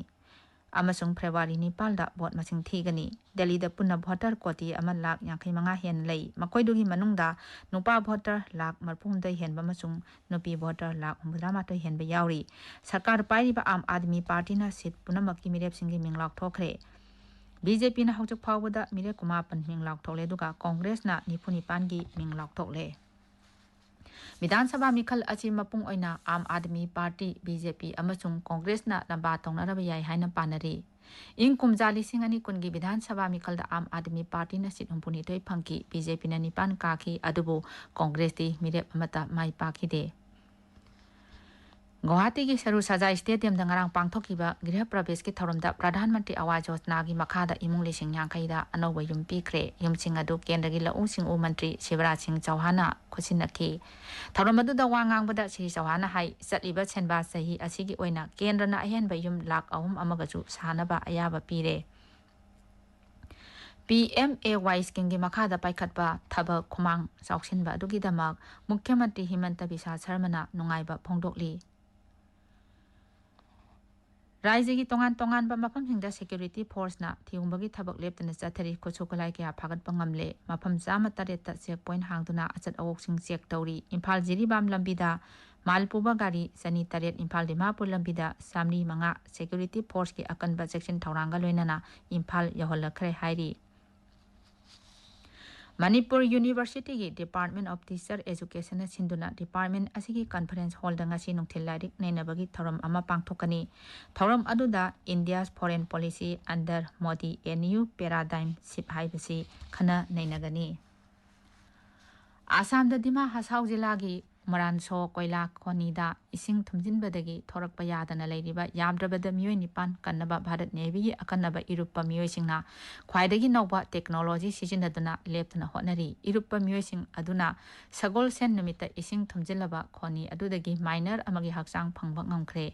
ꯑꯃꯁꯨꯡ ꯐꯦꯕ꯭ꯔꯨꯋꯥꯔꯤ ꯅꯤꯄꯥꯜꯗ ꯚꯣꯠ ꯃꯁꯤꯡ ꯊꯤꯒꯅꯤ꯫ ꯗꯦꯜꯂꯤꯗ ꯄꯨꯟꯅ ꯚꯣꯇꯔ ꯀꯣꯇꯤ ꯑꯃ ꯂꯥꯈ ꯌꯥꯡꯈꯩ ꯃꯉꯥ ꯍꯦꯟꯅ ꯂꯩ꯫ ꯃꯈꯣꯏꯗꯨꯒꯤ ꯃꯅꯨꯡꯗ ꯅꯨꯄꯥ ꯚꯣꯇꯔ ꯂꯥꯈ ꯃꯔꯤꯐꯨꯍꯨꯝꯗꯣꯏ ꯍꯦꯟꯕ ꯑꯃꯁꯨꯡ ꯅꯨꯄꯤ ꯚꯣꯇꯔ ꯂꯥꯈ ꯍꯨꯝꯐꯨꯇꯔꯥꯃꯥꯊꯣꯏ ꯍꯦꯟꯕ ꯌꯥꯎꯔꯤ꯫ ꯁꯔꯀꯥꯔ ꯄꯥꯏꯔꯤꯕ ꯑꯥꯝ ꯑꯥꯗꯃꯤ ꯄꯥꯔꯇꯤꯅ ꯁꯤꯠ ꯄꯨꯝꯅꯃꯛꯀꯤ ꯃꯤꯔꯦꯞꯁꯤꯡꯒꯤ ꯃꯤꯡ ꯂꯥꯎꯊꯣꯛꯈ꯭ꯔꯦ꯫ ꯕꯤ ꯖꯦ ꯄꯤꯅ ꯍꯧꯖꯤꯛ ꯐꯥꯎꯕꯗ ꯃꯤꯔꯦꯞ ꯀꯨꯟꯃꯥꯄꯟ ꯃꯤꯡ ꯂꯥꯎꯊꯣꯛꯂꯦ, ꯑꯗꯨꯒ ꯀꯣꯡꯒ꯭ꯔꯦꯁꯅ ꯅꯤꯐꯨ ꯅꯤꯄꯥꯟꯒꯤ ꯃꯤꯡ ꯂꯥꯎꯊꯣꯛꯂꯦ꯫ ꯕꯤꯙꯥꯟ ꯁꯚꯥ ꯃꯤꯈꯜ ꯑꯁꯤ ꯃꯄꯨꯡ ꯑꯣꯏꯅ Aam Aadmi party, B J ꯄꯤ, ꯑꯃꯁꯨꯡ ꯀꯣꯡꯒ꯭ꯔꯦꯁꯅ ꯂꯝꯕꯥ ꯇꯧꯅꯔꯕ ꯌꯥꯏ ꯍꯥꯏꯅ ꯄꯥꯅꯔꯤ꯫ ꯏꯪ ꯀꯨꯝꯖꯥ ꯂꯤꯁꯤꯡ ꯑꯅꯤ ꯀꯨꯟꯒꯤ ꯕꯤꯙꯥꯟ ꯁꯚꯥ ꯃꯤꯈꯜꯗ ꯑꯥꯝ ꯑꯥꯗꯃꯤ ꯄꯥꯔꯇꯤꯅ ꯁꯤꯠ ꯍꯨꯝꯐꯨꯅꯤꯊꯣꯏ ꯐꯪꯈꯤ, ꯕꯤ ꯖꯦ ꯄꯤꯅ ꯅꯤꯄꯥꯟ ꯀꯥꯈꯤ, ꯑꯗꯨꯕꯨ ꯀꯣꯡꯒ꯭ꯔꯦꯁꯇꯤ ꯃꯤꯔꯦꯞ ꯑꯃꯠꯇ ꯃꯥꯏ ꯄꯥꯛꯈꯤꯗꯦ꯫ ꯒꯨꯋꯥꯍꯥꯇꯤꯒꯤ ꯁꯔꯨ ꯁꯖꯥꯏ ꯁ꯭ꯇꯦꯗꯤꯌꯝꯗ ꯉꯔꯥꯡ ꯄꯥꯡꯊꯣꯛꯈꯤꯕ ꯒ꯭ꯔꯤꯍ ꯄ꯭ꯔꯕꯦꯁꯀꯤ ꯊꯧꯔꯝꯗ ꯄ꯭ꯔꯙꯥꯟ ꯃꯟꯇ꯭ꯔꯤ ꯑꯥꯋꯥꯁ ꯌꯣꯖꯅꯥꯒꯤ ꯃꯈꯥꯗ ꯏꯃꯨꯡ ꯂꯤꯁꯤꯡ ꯌꯥꯡꯈꯩꯗ ꯑꯅꯧꯕ ꯌꯨꯝ ꯄꯤꯈ꯭ꯔꯦ꯫ ꯌꯨꯝꯁꯤꯡ ꯑꯗꯨ ꯀꯦꯟꯗ꯭ꯔꯒꯤ ꯂꯧꯎ ꯁꯤꯡꯎ ꯃꯟꯇ꯭ꯔꯤ ꯁꯤꯕꯔꯥꯖ ꯁꯤꯡ ꯆꯧꯍꯥꯟꯅ ꯈꯨꯠꯁꯤꯟꯅꯈꯤ꯫ ꯊꯧꯔꯝ ꯑꯗꯨꯗ ꯋꯥ ꯉꯥꯡꯕꯗ ꯁ꯭ꯔꯤ ꯆꯧꯍꯥꯟꯅ ꯍꯥꯏ, ꯆꯠꯂꯤꯕ ꯁꯦꯟꯕꯥ ꯆꯍꯤ ꯑꯁꯤꯒꯤ ꯑꯣꯏꯅ ꯀꯦꯟꯗ꯭ꯔꯅ ꯑꯍꯦꯟꯕ ꯌꯨꯝ ꯂꯥꯈ ꯑꯍꯨꯝ ꯑꯃꯒꯁꯨ ꯁꯥꯅꯕ ꯑꯌꯥꯕ ꯄꯤꯔꯦ꯫ ꯄꯤ ꯑꯦꯝ ꯑꯦ ꯋꯥꯏ ꯁ꯭ꯀꯤꯝꯒꯤ ꯃꯈꯥꯗ ꯄꯥꯏꯈꯠꯄ ꯊꯕꯛ ꯈꯨꯃꯥꯡ ꯆꯥꯎꯁꯤꯟꯕ ꯑꯗꯨꯒꯤꯗꯃꯛ ꯃꯨꯈ꯭ꯌ ꯃꯟꯇ꯭ꯔꯤ ꯍꯤꯃꯟꯇ ꯕꯤꯁ꯭ꯋꯥ ꯁꯔꯃꯅ ꯅꯨꯡꯉꯥꯏꯕ ꯐꯣꯡꯗꯣꯛꯂꯤ꯫ ꯔꯥꯖ꯭ꯌꯒꯤ ꯇꯣꯉꯥꯟ ꯇꯣꯉꯥꯟꯕ ꯃꯐꯝꯁꯤꯡꯗ ꯁꯦꯀ꯭ꯌꯨꯔꯤꯇꯤ ꯐꯣꯔꯁꯅ ꯊꯤꯍꯨꯝꯕꯒꯤ ꯊꯕꯛ ꯂꯦꯞꯇꯅ ꯆꯠꯊꯔꯤ꯫ ꯈꯨꯠꯁꯨ ꯈꯨꯠꯂꯥꯏ ꯀꯌꯥ ꯐꯥꯒꯠꯄ ꯉꯝꯂꯦ꯫ ꯃꯐꯝ ꯆꯥꯝꯃ ꯇꯔꯦꯠꯇ ꯆꯦꯛ ꯄꯣꯏꯟꯠ ꯍꯥꯡꯗꯨꯅ ꯑꯆꯠ ꯑꯋꯣꯛꯁꯤꯡ ꯆꯦꯛ ꯇꯧꯔꯤ꯫ ꯏꯝꯐꯥꯜ ꯖꯤꯔꯤꯕꯥꯝ ꯂꯝꯕꯤꯗ ꯃꯥꯜ ꯄꯨꯕ ꯒꯥꯔꯤ ꯆꯅꯤ ꯇꯔꯦꯠ, ꯏꯝꯐꯥꯜ ꯗꯤꯃꯥꯄꯨꯔ ꯂꯝꯕꯤꯗ ꯆꯥꯃꯔꯤ ꯃꯉꯥ ꯁꯦꯀ꯭ꯌꯨꯔꯤꯇꯤ ꯐꯣꯔꯁꯀꯤ ꯑꯀꯟꯕ ꯆꯦꯛꯁꯤꯟ ꯊꯧꯔꯥꯡꯒ ꯂꯣꯏꯅꯅ ꯏꯝꯐꯥꯜ ꯌꯧꯍꯜꯂꯛꯈ꯭ꯔꯦ ꯍꯥꯏꯔꯤ꯫ ꯃꯅꯤꯄꯨꯔ ꯌꯨꯅꯤꯚꯔꯁꯤꯇꯤꯒꯤ Department of Teacher Educationꯅ ꯁꯤꯟꯗꯨꯅ department ꯑꯁꯤꯒꯤ conference hallꯗ ꯉꯁꯤ ꯅꯨꯡꯊꯤꯜ ꯂꯥꯏꯔꯤꯛ ꯅꯩꯅꯕꯒꯤ ꯊꯧꯔꯝ ꯑꯃ ꯄꯥꯡꯊꯣꯛꯀꯅꯤ꯫ ꯊꯧꯔꯝ ꯑꯗꯨꯗ India's Foreign Policy under Modi, A New Paradigm Shift ꯍꯥꯏꯕꯁꯤ ꯈꯟꯅ ꯅꯩꯅꯒꯅꯤ꯫ ꯑꯁꯥꯝꯗ ꯗꯤꯃꯥ ꯍꯁꯥꯎ ꯖꯤꯂꯥꯒꯤ ꯃꯔꯥꯟꯁꯣ ꯀꯣꯏꯂꯥ ꯈꯣꯅꯤꯗ ꯏꯁꯤꯡ ꯊꯨꯝꯖꯤꯟꯕꯗꯒꯤ ꯊꯣꯔꯛꯄ ꯌꯥꯗꯅ ꯂꯩꯔꯤꯕ ꯌꯥꯝꯗ꯭ꯔꯕꯗ ꯃꯤꯑꯣꯏ ꯅꯤꯄꯥꯟ ꯀꯟꯅꯕ ꯚꯥꯔꯠ ꯅꯦꯚꯤꯒꯤ ꯑꯀꯟꯅꯕ ꯏꯔꯨꯞꯄ ꯃꯤꯑꯣꯏꯁꯤꯡꯅ ꯈ꯭ꯋꯥꯏꯗꯒꯤ ꯅꯧꯕ technology ꯁꯤꯖꯤꯟꯅꯗꯨꯅ ꯂꯦꯞꯇꯅ ꯍꯣꯠꯅꯔꯤ꯫ ꯏꯔꯨꯞꯄ ꯃꯤꯑꯣꯏꯁꯤꯡ ꯑꯗꯨꯅ ꯁꯒꯣꯜꯁꯦꯟ ꯅꯨꯃꯤꯠꯇ ꯏꯁꯤꯡ ꯊꯨꯝꯖꯤꯜꯂꯕ ꯈꯣꯅꯤ ꯑꯗꯨꯗꯒꯤ miner ꯑꯃꯒꯤ ꯍꯛꯆꯥꯡ ꯐꯪꯕ ꯉꯝꯈ꯭ꯔꯦ꯫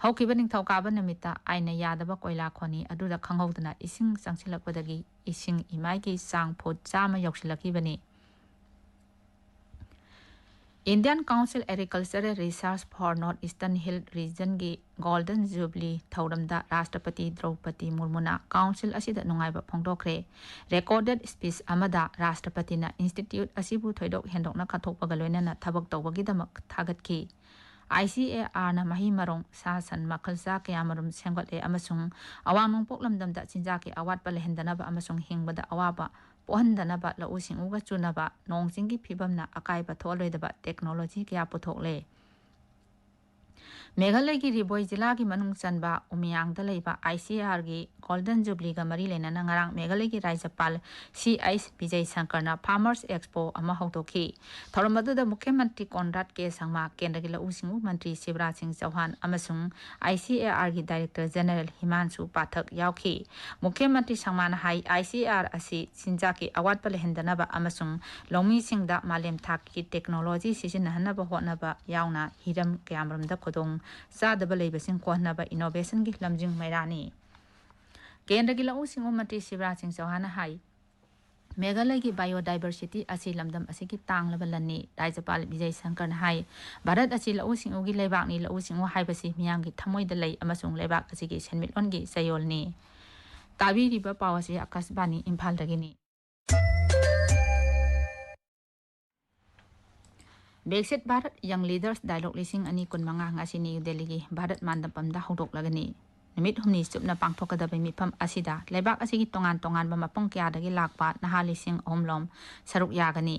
ꯍꯧꯈꯤꯕ ꯅꯤꯡꯊꯧꯀꯥꯕ ꯅꯨꯃꯤꯠꯇ ꯑꯥꯏꯟꯅ ꯌꯥꯗꯕ ꯀꯣꯏꯂꯥ ꯈꯣꯅꯤ ꯑꯗꯨꯗ ꯈꯪꯍꯧꯗꯅ ꯏꯁꯤꯡ ꯆꯪꯁꯤꯜꯂꯛꯄꯗꯒꯤ ꯏꯁꯤꯡ ꯏꯃꯥꯏꯒꯤ ꯆꯥꯡ ꯐꯨꯠ ꯆꯥꯝꯃ ꯌꯧꯁꯤꯜꯂꯛꯈꯤꯕꯅꯤ꯫ Indian Council Agricultural Research for North Eastern Hill Regionꯒꯤ Golden Jubilee ꯊꯧꯔꯝꯗ ꯔꯥꯁꯇ꯭ꯔꯄꯇꯤ ꯗ꯭ꯔꯧꯄꯗꯤ ꯃꯨꯔꯃꯨꯅ council ꯑꯁꯤꯗ ꯅꯨꯡꯉꯥꯏꯕ ꯐꯣꯡꯗꯣꯛꯈ꯭ꯔꯦ꯫ Recorded speech ꯑꯃꯗ ꯔꯥꯁꯇ꯭ꯔꯄꯇꯤꯅ institute ꯑꯁꯤꯕꯨ ꯊꯣꯏꯗꯣꯛ ꯍꯦꯟꯗꯣꯛꯅ ꯀꯠꯊꯣꯛꯄꯒ ꯂꯣꯏꯅꯅ ꯊꯕꯛ ꯇꯧꯕꯒꯤꯗꯃꯛ ꯊꯥꯒꯠꯈꯤ꯫ ICARꯅ ꯃꯍꯩ ꯃꯔꯣꯡ, ꯁꯥ ꯁꯟ, ꯃꯈꯜ ꯆꯥ ꯀꯌꯥꯃꯔꯨꯝ ꯁꯦꯝꯒꯠꯂꯦ ꯑꯃꯁꯨꯡ ꯑꯋꯥꯡ ꯅꯣꯡꯄꯣꯛ ꯂꯝꯗꯝꯗ ꯆꯤꯟꯖꯥꯛꯀꯤ ꯑꯋꯥꯠꯄ ꯂꯩꯍꯟꯗꯅꯕ ꯑꯃꯁꯨꯡ ꯍꯤꯡꯕꯗ ꯑꯋꯥꯕ ꯄꯣꯛꯍꯟꯗꯅꯕ ꯂꯧꯎ ꯁꯤꯡꯎꯒ ꯆꯨꯅꯕ ꯅꯣꯡ ꯆꯤꯡꯒꯤ ꯐꯤꯕꯝꯅ ꯑꯀꯥꯏꯕ ꯊꯣꯛꯍꯜꯂꯣꯏꯗꯕ technology ꯀꯌꯥ ꯄꯨꯊꯣꯛꯂꯦ꯫ ꯃꯦꯘꯥꯂꯌꯒꯤ ꯔꯤꯕꯣꯏ ꯖꯤꯂꯥꯒꯤ ꯃꯅꯨꯡ ꯆꯟꯕ ꯎꯃꯤꯌꯥꯡꯗ ꯂꯩꯕ ICARꯒꯤ Golden Jubileeꯒ ꯃꯔꯤ ꯂꯩꯅꯅ ꯉꯔꯥꯡ ꯃꯦꯘꯥꯂꯌꯒꯤ ꯔꯥꯖ꯭ꯌꯄꯥꯜ ꯁꯤ ꯑꯩꯆ ꯕꯤꯖꯌ ꯁꯪꯀꯔꯅ Farmers Expo ꯑꯃ ꯍꯧꯗꯣꯛꯈꯤ꯫ ꯊꯧꯔꯝ ꯑꯗꯨꯗ ꯃꯨꯈ꯭ꯌ ꯃꯟꯇ꯭ꯔꯤ ꯀꯣꯟꯔꯥꯗ ꯀꯦ ꯁꯪꯃꯥ, ꯀꯦꯟꯗ꯭ꯔꯒꯤ ꯂꯧꯎ ꯁꯤꯡꯎ ꯃꯟꯇ꯭ꯔꯤ ꯁꯤꯕꯔꯥꯖ ꯁꯤꯡ ꯆꯧꯍꯥꯟ ꯑꯃꯁꯨꯡ ICARꯒꯤ Director General ꯍꯤꯃꯥꯟꯁꯨ ꯄꯥꯊꯛ ꯌꯥꯎꯈꯤ꯫ ꯃꯨꯈ꯭ꯌ ꯃꯟꯇ꯭ꯔꯤ ꯁꯪꯃꯥꯅ ꯍꯥꯏ, ICAR ꯑꯁꯤ ꯆꯤꯟꯖꯥꯛꯀꯤ ꯑꯋꯥꯠꯄ ꯂꯩꯍꯟꯗꯅꯕ ꯑꯃꯁꯨꯡ ꯂꯧꯃꯤꯁꯤꯡꯗ ꯃꯥꯂꯦꯝ ꯊꯥꯛꯀꯤ technology ꯁꯤꯖꯤꯟꯅꯍꯟꯅꯕ ꯍꯣꯠꯅꯕ ꯌꯥꯎꯅ ꯍꯤꯔꯝ ꯀꯌꯥꯃꯔꯨꯝꯗ ꯈꯨꯗꯣꯡ ꯆꯥꯗꯕ ꯂꯩꯕꯁꯤꯡ ꯀꯣꯛꯍꯟꯅꯕ innovationꯒꯤ ꯂꯝꯖꯤꯡ ꯃꯩꯔꯥꯅꯤ꯫ ꯀꯦꯟꯗ꯭ꯔꯒꯤ ꯂꯧꯎ ꯁꯤꯡꯎ ꯃꯟꯇ꯭ꯔꯤ ꯁꯤꯕꯔꯥꯖ ꯁꯤꯡ ꯆꯧꯍꯥꯟꯅ ꯍꯥꯏ, ꯃꯦꯘꯥꯂꯌꯒꯤ biodiversity ꯑꯁꯤ ꯂꯝꯗꯝ ꯑꯁꯤꯒꯤ ꯇꯥꯡꯂꯕ ꯂꯟꯅꯤ꯫ ꯔꯥꯖ꯭ꯌꯄꯥꯜ ꯕꯤꯖꯌ ꯁꯪꯀꯔꯅ ꯍꯥꯏ, ꯚꯥꯔꯠ ꯑꯁꯤ ꯂꯧꯎ ꯁꯤꯡꯎꯒꯤ ꯂꯩꯕꯥꯛꯅꯤ, ꯂꯧꯎ ꯁꯤꯡꯎ ꯍꯥꯏꯕꯁꯤ ꯃꯤꯌꯥꯝꯒꯤ ꯊꯃꯣꯏꯗ ꯂꯩ ꯑꯃꯁꯨꯡ ꯂꯩꯕꯥꯛ ꯑꯁꯤꯒꯤ ꯁꯦꯟꯃꯤꯠꯂꯣꯟꯒꯤ ꯆꯌꯣꯜꯅꯤ꯫ ꯇꯥꯕꯤꯔꯤꯕ ꯄꯥꯎ ꯑꯁꯤ ꯑꯀꯥꯁꯕꯥꯅꯤ ꯏꯝꯐꯥꯜꯗꯒꯤꯅꯤ꯫ ꯕꯤꯛꯁꯤꯠ ꯚꯥꯔꯠ ꯌꯪ ꯂꯤꯗꯔꯁ ꯗꯥꯏꯂꯣꯒ ꯂꯤꯁꯤꯡ ꯑꯅꯤ ꯀꯨꯟꯃꯉꯥ ꯉꯁꯤ ꯅ꯭ꯌꯨ ꯗꯦꯜꯂꯤꯒꯤ ꯚꯥꯔꯠ ꯃꯥꯟꯗꯄꯝꯗ ꯍꯧꯗꯣꯛꯂꯒꯅꯤ꯫ ꯅꯨꯃꯤꯠ ꯍꯨꯝꯅꯤ ꯆꯨꯞꯅ ꯄꯥꯡꯊꯣꯛꯀꯗꯕ ꯃꯤꯐꯝ ꯑꯁꯤꯗ ꯂꯩꯕꯥꯛ ꯑꯁꯤꯒꯤ ꯇꯣꯉꯥꯟ ꯇꯣꯉꯥꯟꯕ ꯃꯐꯝ ꯀꯌꯥꯗꯒꯤ ꯂꯥꯛꯄ ꯅꯍꯥ ꯂꯤꯁꯤꯡ ꯑꯍꯨꯝ ꯔꯣꯝ ꯁꯔꯨꯛ ꯌꯥꯒꯅꯤ꯫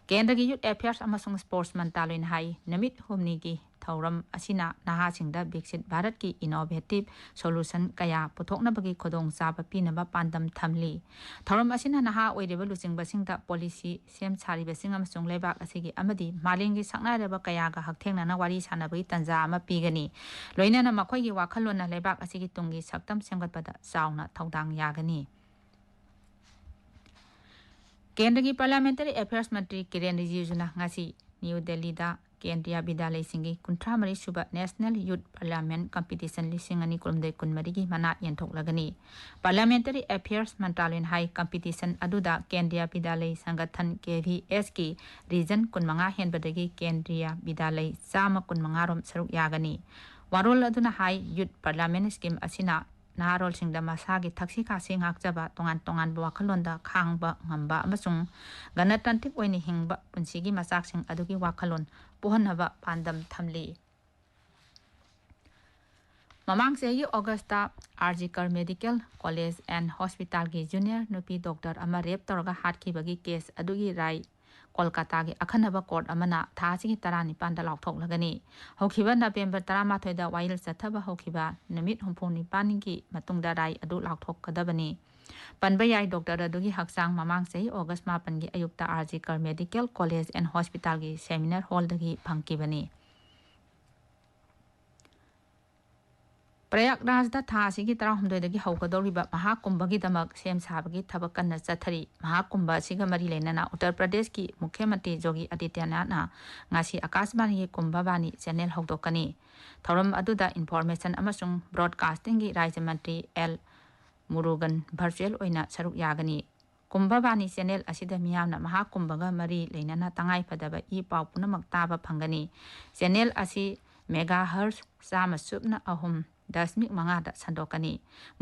ꯀꯦꯟꯗ꯭ꯔꯒꯤ ꯌꯨꯊ ꯑꯦꯐꯤꯌꯔꯁ ꯑꯃꯁꯨꯡ ꯁ꯭ꯄꯣꯔꯠꯁ ꯃꯟꯇ꯭ꯔꯥꯂꯣꯏꯅ ꯍꯥꯏ, ꯅꯨꯃꯤꯠ ꯍꯨꯝꯅꯤꯒꯤ ꯊꯧꯔꯝ ꯑꯁꯤꯅ ꯅꯍꯥꯁꯤꯡꯗ ꯕꯤꯛꯁꯤꯠ ꯚꯥꯔꯠꯀꯤ ꯏꯅꯣꯚꯦꯇꯤꯚ ꯁꯣꯂꯨꯁꯟ ꯀꯌꯥ ꯄꯨꯊꯣꯛꯅꯕꯒꯤ ꯈꯨꯗꯣꯡꯆꯥꯕ ꯄꯤꯅꯕ ꯄꯥꯟꯗꯝ ꯊꯝꯂꯤ꯫ ꯊꯧꯔꯝ ꯑꯁꯤꯅ ꯅꯍꯥ ꯑꯣꯏꯔꯤꯕ ꯂꯨꯆꯤꯡꯕꯁꯤꯡꯗ ꯄꯣꯂꯤꯁꯤ ꯁꯦꯝ ꯁꯥꯔꯤꯕꯁꯤꯡ ꯑꯃꯁꯨꯡ ꯂꯩꯕꯥꯛ ꯑꯁꯤꯒꯤ ꯑꯃꯗꯤ ꯃꯥꯂꯦꯝꯒꯤ ꯁꯛꯅꯥꯏꯔꯕ ꯀꯌꯥꯒ ꯍꯛꯊꯦꯡꯅꯅ ꯋꯥꯔꯤ ꯁꯥꯟꯅꯕꯒꯤ ꯇꯥꯟꯖꯥ ꯑꯃ ꯄꯤꯒꯅꯤ꯫ ꯂꯣꯏꯅꯅ ꯃꯈꯣꯏꯒꯤ ꯋꯥꯈꯜꯂꯣꯟꯅ ꯂꯩꯕꯥꯛ ꯑꯁꯤꯒꯤ ꯇꯨꯡꯒꯤ ꯁꯛꯇꯝ ꯁꯦꯝꯒꯠꯄꯗ ꯆꯥꯎꯅ ꯊꯧꯗꯥꯡ ꯌꯥꯒꯅꯤ꯫ ꯀꯦꯟꯗ꯭ꯔꯒꯤ ꯄꯥꯔꯂꯤꯌꯥꯃꯦꯟꯇꯔꯤ ꯑꯦꯐꯤꯌꯔꯁ ꯃꯟꯇ꯭ꯔꯤ ꯀꯤꯔꯦꯟ ꯔꯤꯖꯤꯖꯨꯅ ꯉꯁꯤ ꯅ꯭ꯌꯨ ꯗꯦꯜꯂꯤꯗ ꯀꯦꯟꯗ꯭ꯔꯤꯌꯥ ꯕꯤꯗ꯭ꯌꯥꯂꯌꯁꯤꯡꯒꯤ ꯀꯨꯟꯊ꯭ꯔꯥ ꯃꯔꯤ ꯁꯨꯕ ꯅꯦꯁꯅꯦꯜ ꯌꯨꯊ ꯄꯥꯔꯂꯤꯌꯥꯃꯦꯟ ꯀꯝꯄꯤꯇꯤꯁꯟ ꯂꯤꯁꯤꯡ ꯑꯅꯤ ꯀꯨꯟꯍꯨꯝꯗꯣꯏ ꯀꯨꯟꯃꯔꯤꯒꯤ ꯃꯅꯥ ꯌꯦꯟꯊꯣꯛꯂꯒꯅꯤ꯫ ꯄꯥꯔꯂꯤꯌꯥꯃꯦꯟꯇꯔꯤ ꯑꯦꯐꯤꯌꯔꯁ ꯃꯟꯇ꯭ꯔꯥꯂꯣꯏꯅ ꯍꯥꯏ, ꯀꯝꯄꯤꯇꯤꯁꯟ ꯑꯗꯨꯗ ꯀꯦꯟꯗ꯭ꯔꯤꯌꯥ ꯕꯤꯗ꯭ꯌꯥꯂꯌ ꯁꯪꯒꯊꯟ, ꯀꯦ ꯚꯤ ꯑꯦꯁꯀꯤ ꯔꯤꯖꯟ ꯀꯨꯟꯃꯉꯥ ꯍꯦꯟꯕꯗꯒꯤ ꯀꯦꯟꯗ꯭ꯔꯤꯌꯥ ꯕꯤꯗ꯭ꯌꯥꯂꯌ ꯆꯥꯝꯃ ꯀꯨꯟꯃꯉꯥ ꯔꯣꯝ ꯁꯔꯨꯛ ꯌꯥꯒꯅꯤ꯫ ꯋꯥꯔꯣꯜ ꯑꯗꯨꯅ ꯍꯥꯏ, ꯌꯨꯊ ꯄꯥꯔꯂꯤꯌꯥꯃꯦꯟ ꯁ꯭ꯀꯤꯝ ꯑꯁꯤꯅ ꯅꯍꯥꯔꯣꯜꯁꯤꯡꯗ ꯃꯁꯥꯒꯤ ꯊꯛꯁꯤ ꯈꯥꯁꯤ ꯉꯥꯛꯆꯕ, ꯇꯣꯉꯥꯟ ꯇꯣꯉꯥꯟꯕ ꯋꯥꯈꯜꯂꯣꯟꯗ ꯈꯥꯡꯕ ꯉꯝꯕ ꯑꯃꯁꯨꯡ ꯒꯅꯇꯟꯇ꯭ꯔꯤꯛ ꯑꯣꯏꯅ ꯍꯤꯡꯕ ꯄꯨꯟꯁꯤꯒꯤ ꯃꯆꯥꯛꯁꯤꯡ ꯑꯗꯨꯒꯤ ꯋꯥꯈꯜꯂꯣꯟ ꯄꯣꯛꯍꯟꯅꯕ ꯄꯥꯟꯗꯝ ꯊꯝꯂꯤ꯫ ꯃꯃꯥꯡ ꯆꯍꯤꯒꯤ ꯑꯣꯒꯁꯇ ꯑꯥꯔ ꯖꯤ ꯀꯔ ꯃꯦꯗꯤꯀꯦꯜ ꯀꯣꯂꯦꯖ ꯑꯦꯟ ꯍꯣꯁꯄꯤꯇꯥꯜꯒꯤ ꯖꯨꯅꯤꯌꯔ ꯅꯨꯄꯤ ꯗꯣꯛꯇꯔ ꯑꯃ ꯔꯦꯞ ꯇꯧꯔꯒ ꯍꯥꯠꯈꯤꯕꯒꯤ ꯀꯦꯁ ꯑꯗꯨꯒꯤ ꯔꯥꯏ ꯀꯣꯜꯀꯥꯇꯥꯒꯤ ꯑꯈꯟꯅꯕ ꯀꯣꯔꯠ ꯑꯃꯅ ꯊꯥ ꯑꯁꯤꯒꯤ ꯇꯔꯥꯅꯤꯄꯥꯟꯗ ꯂꯥꯎꯊꯣꯛꯂꯒꯅꯤ꯫ ꯍꯧꯈꯤꯕ ꯅꯕꯦꯝꯕꯔ ꯇꯔꯥꯃꯥꯊꯣꯏꯗ ꯋꯥꯌꯦꯜ ꯆꯠꯊꯕ ꯍꯧꯈꯤꯕ ꯅꯨꯃꯤꯠ ꯍꯨꯝꯐꯨ ꯅꯤꯄꯥꯟꯒꯤ ꯃꯇꯨꯡꯗ ꯔꯥꯏ ꯑꯗꯨ ꯂꯥꯎꯊꯣꯛꯀꯗꯕꯅꯤ꯫ ꯄꯟꯕ ꯌꯥꯏ, ꯗꯣꯛꯇꯔ ꯑꯗꯨꯒꯤ ꯍꯛꯆꯥꯡ ꯃꯃꯥꯡ ꯆꯍꯤ ꯑꯣꯒꯁ ꯃꯥꯄꯟꯒꯤ ꯑꯌꯨꯛꯇ ꯑꯥꯔ ꯖꯤ ꯀꯔ ꯃꯦꯗꯤꯀꯦꯜ ꯀꯣꯂꯦꯖ ꯑꯦꯟ ꯍꯣꯁꯄꯤꯇꯥꯜꯒꯤ ꯁꯦꯃꯤꯅꯥꯔ ꯍꯣꯜꯗꯒꯤ ꯐꯪꯈꯤꯕꯅꯤ꯫ ꯄ꯭ꯔꯌꯥꯒꯔꯥꯖꯗ ꯊꯥ ꯑꯁꯤꯒꯤ ꯇꯔꯥꯍꯨꯝꯗꯣꯏꯗꯒꯤ ꯍꯧꯒꯗꯧꯔꯤꯕ ꯃꯍꯥꯀꯨꯝꯚꯒꯤꯗꯃꯛ ꯁꯦꯝ ꯁꯥꯕꯒꯤ ꯊꯕꯛ ꯀꯟꯅ ꯆꯠꯊꯔꯤ꯫ ꯃꯍꯥꯀꯨꯝꯚ ꯑꯁꯤꯒ ꯃꯔꯤ ꯂꯩꯅꯅ ꯎꯠꯇꯔ ꯄ꯭ꯔꯗꯦꯁꯀꯤ ꯃꯨꯈ꯭ꯌ ꯃꯟꯇ꯭ꯔꯤ ꯌꯣꯒꯤ ꯑꯗꯤꯇ꯭ꯌꯅꯥꯊꯅ ꯉꯁꯤ ꯑꯀꯥꯁꯕꯥꯅꯤꯒꯤ ꯀꯨꯝꯚꯕꯥꯅꯤ ꯆꯦꯅꯦꯜ ꯍꯧꯗꯣꯛꯀꯅꯤ꯫ ꯊꯧꯔꯝ ꯑꯗꯨꯗ ꯏꯟꯐꯣꯔꯃꯦꯁꯟ ꯑꯃꯁꯨꯡ ꯕ꯭ꯔꯣꯗꯀꯥꯁꯇꯤꯡꯒꯤ ꯔꯥꯖ꯭ꯌ ꯃꯟꯇ꯭ꯔꯤ ꯑꯦꯜ ꯃꯨꯔꯨꯒꯟ ꯚꯔꯆꯨꯑꯦꯜ ꯑꯣꯏꯅ ꯁꯔꯨꯛ ꯌꯥꯒꯅꯤ꯫ ꯀꯨꯝꯚꯕꯥꯅꯤ ꯆꯦꯅꯦꯜ ꯑꯁꯤꯗ ꯃꯤꯌꯥꯝꯅ ꯃꯍꯥꯛ ꯀꯨꯝꯕꯒ ꯃꯔꯤ ꯂꯩꯅꯅ ꯇꯉꯥꯏ ꯐꯗꯕ ꯏ ꯄꯥꯎ ꯄꯨꯝꯅꯃꯛ ꯇꯥꯕ ꯐꯪꯒꯅꯤ꯫ ꯆꯦꯅꯦꯜ ꯑꯁꯤ ꯃꯦꯒꯥ ꯍꯔꯁ ꯆꯥꯝꯃ ꯁꯨꯞꯅ ꯑꯍꯨꯝ ꯗꯁꯃꯤꯛ ꯃꯉꯥꯗ ꯁꯟꯗꯣꯛꯀꯅꯤ꯫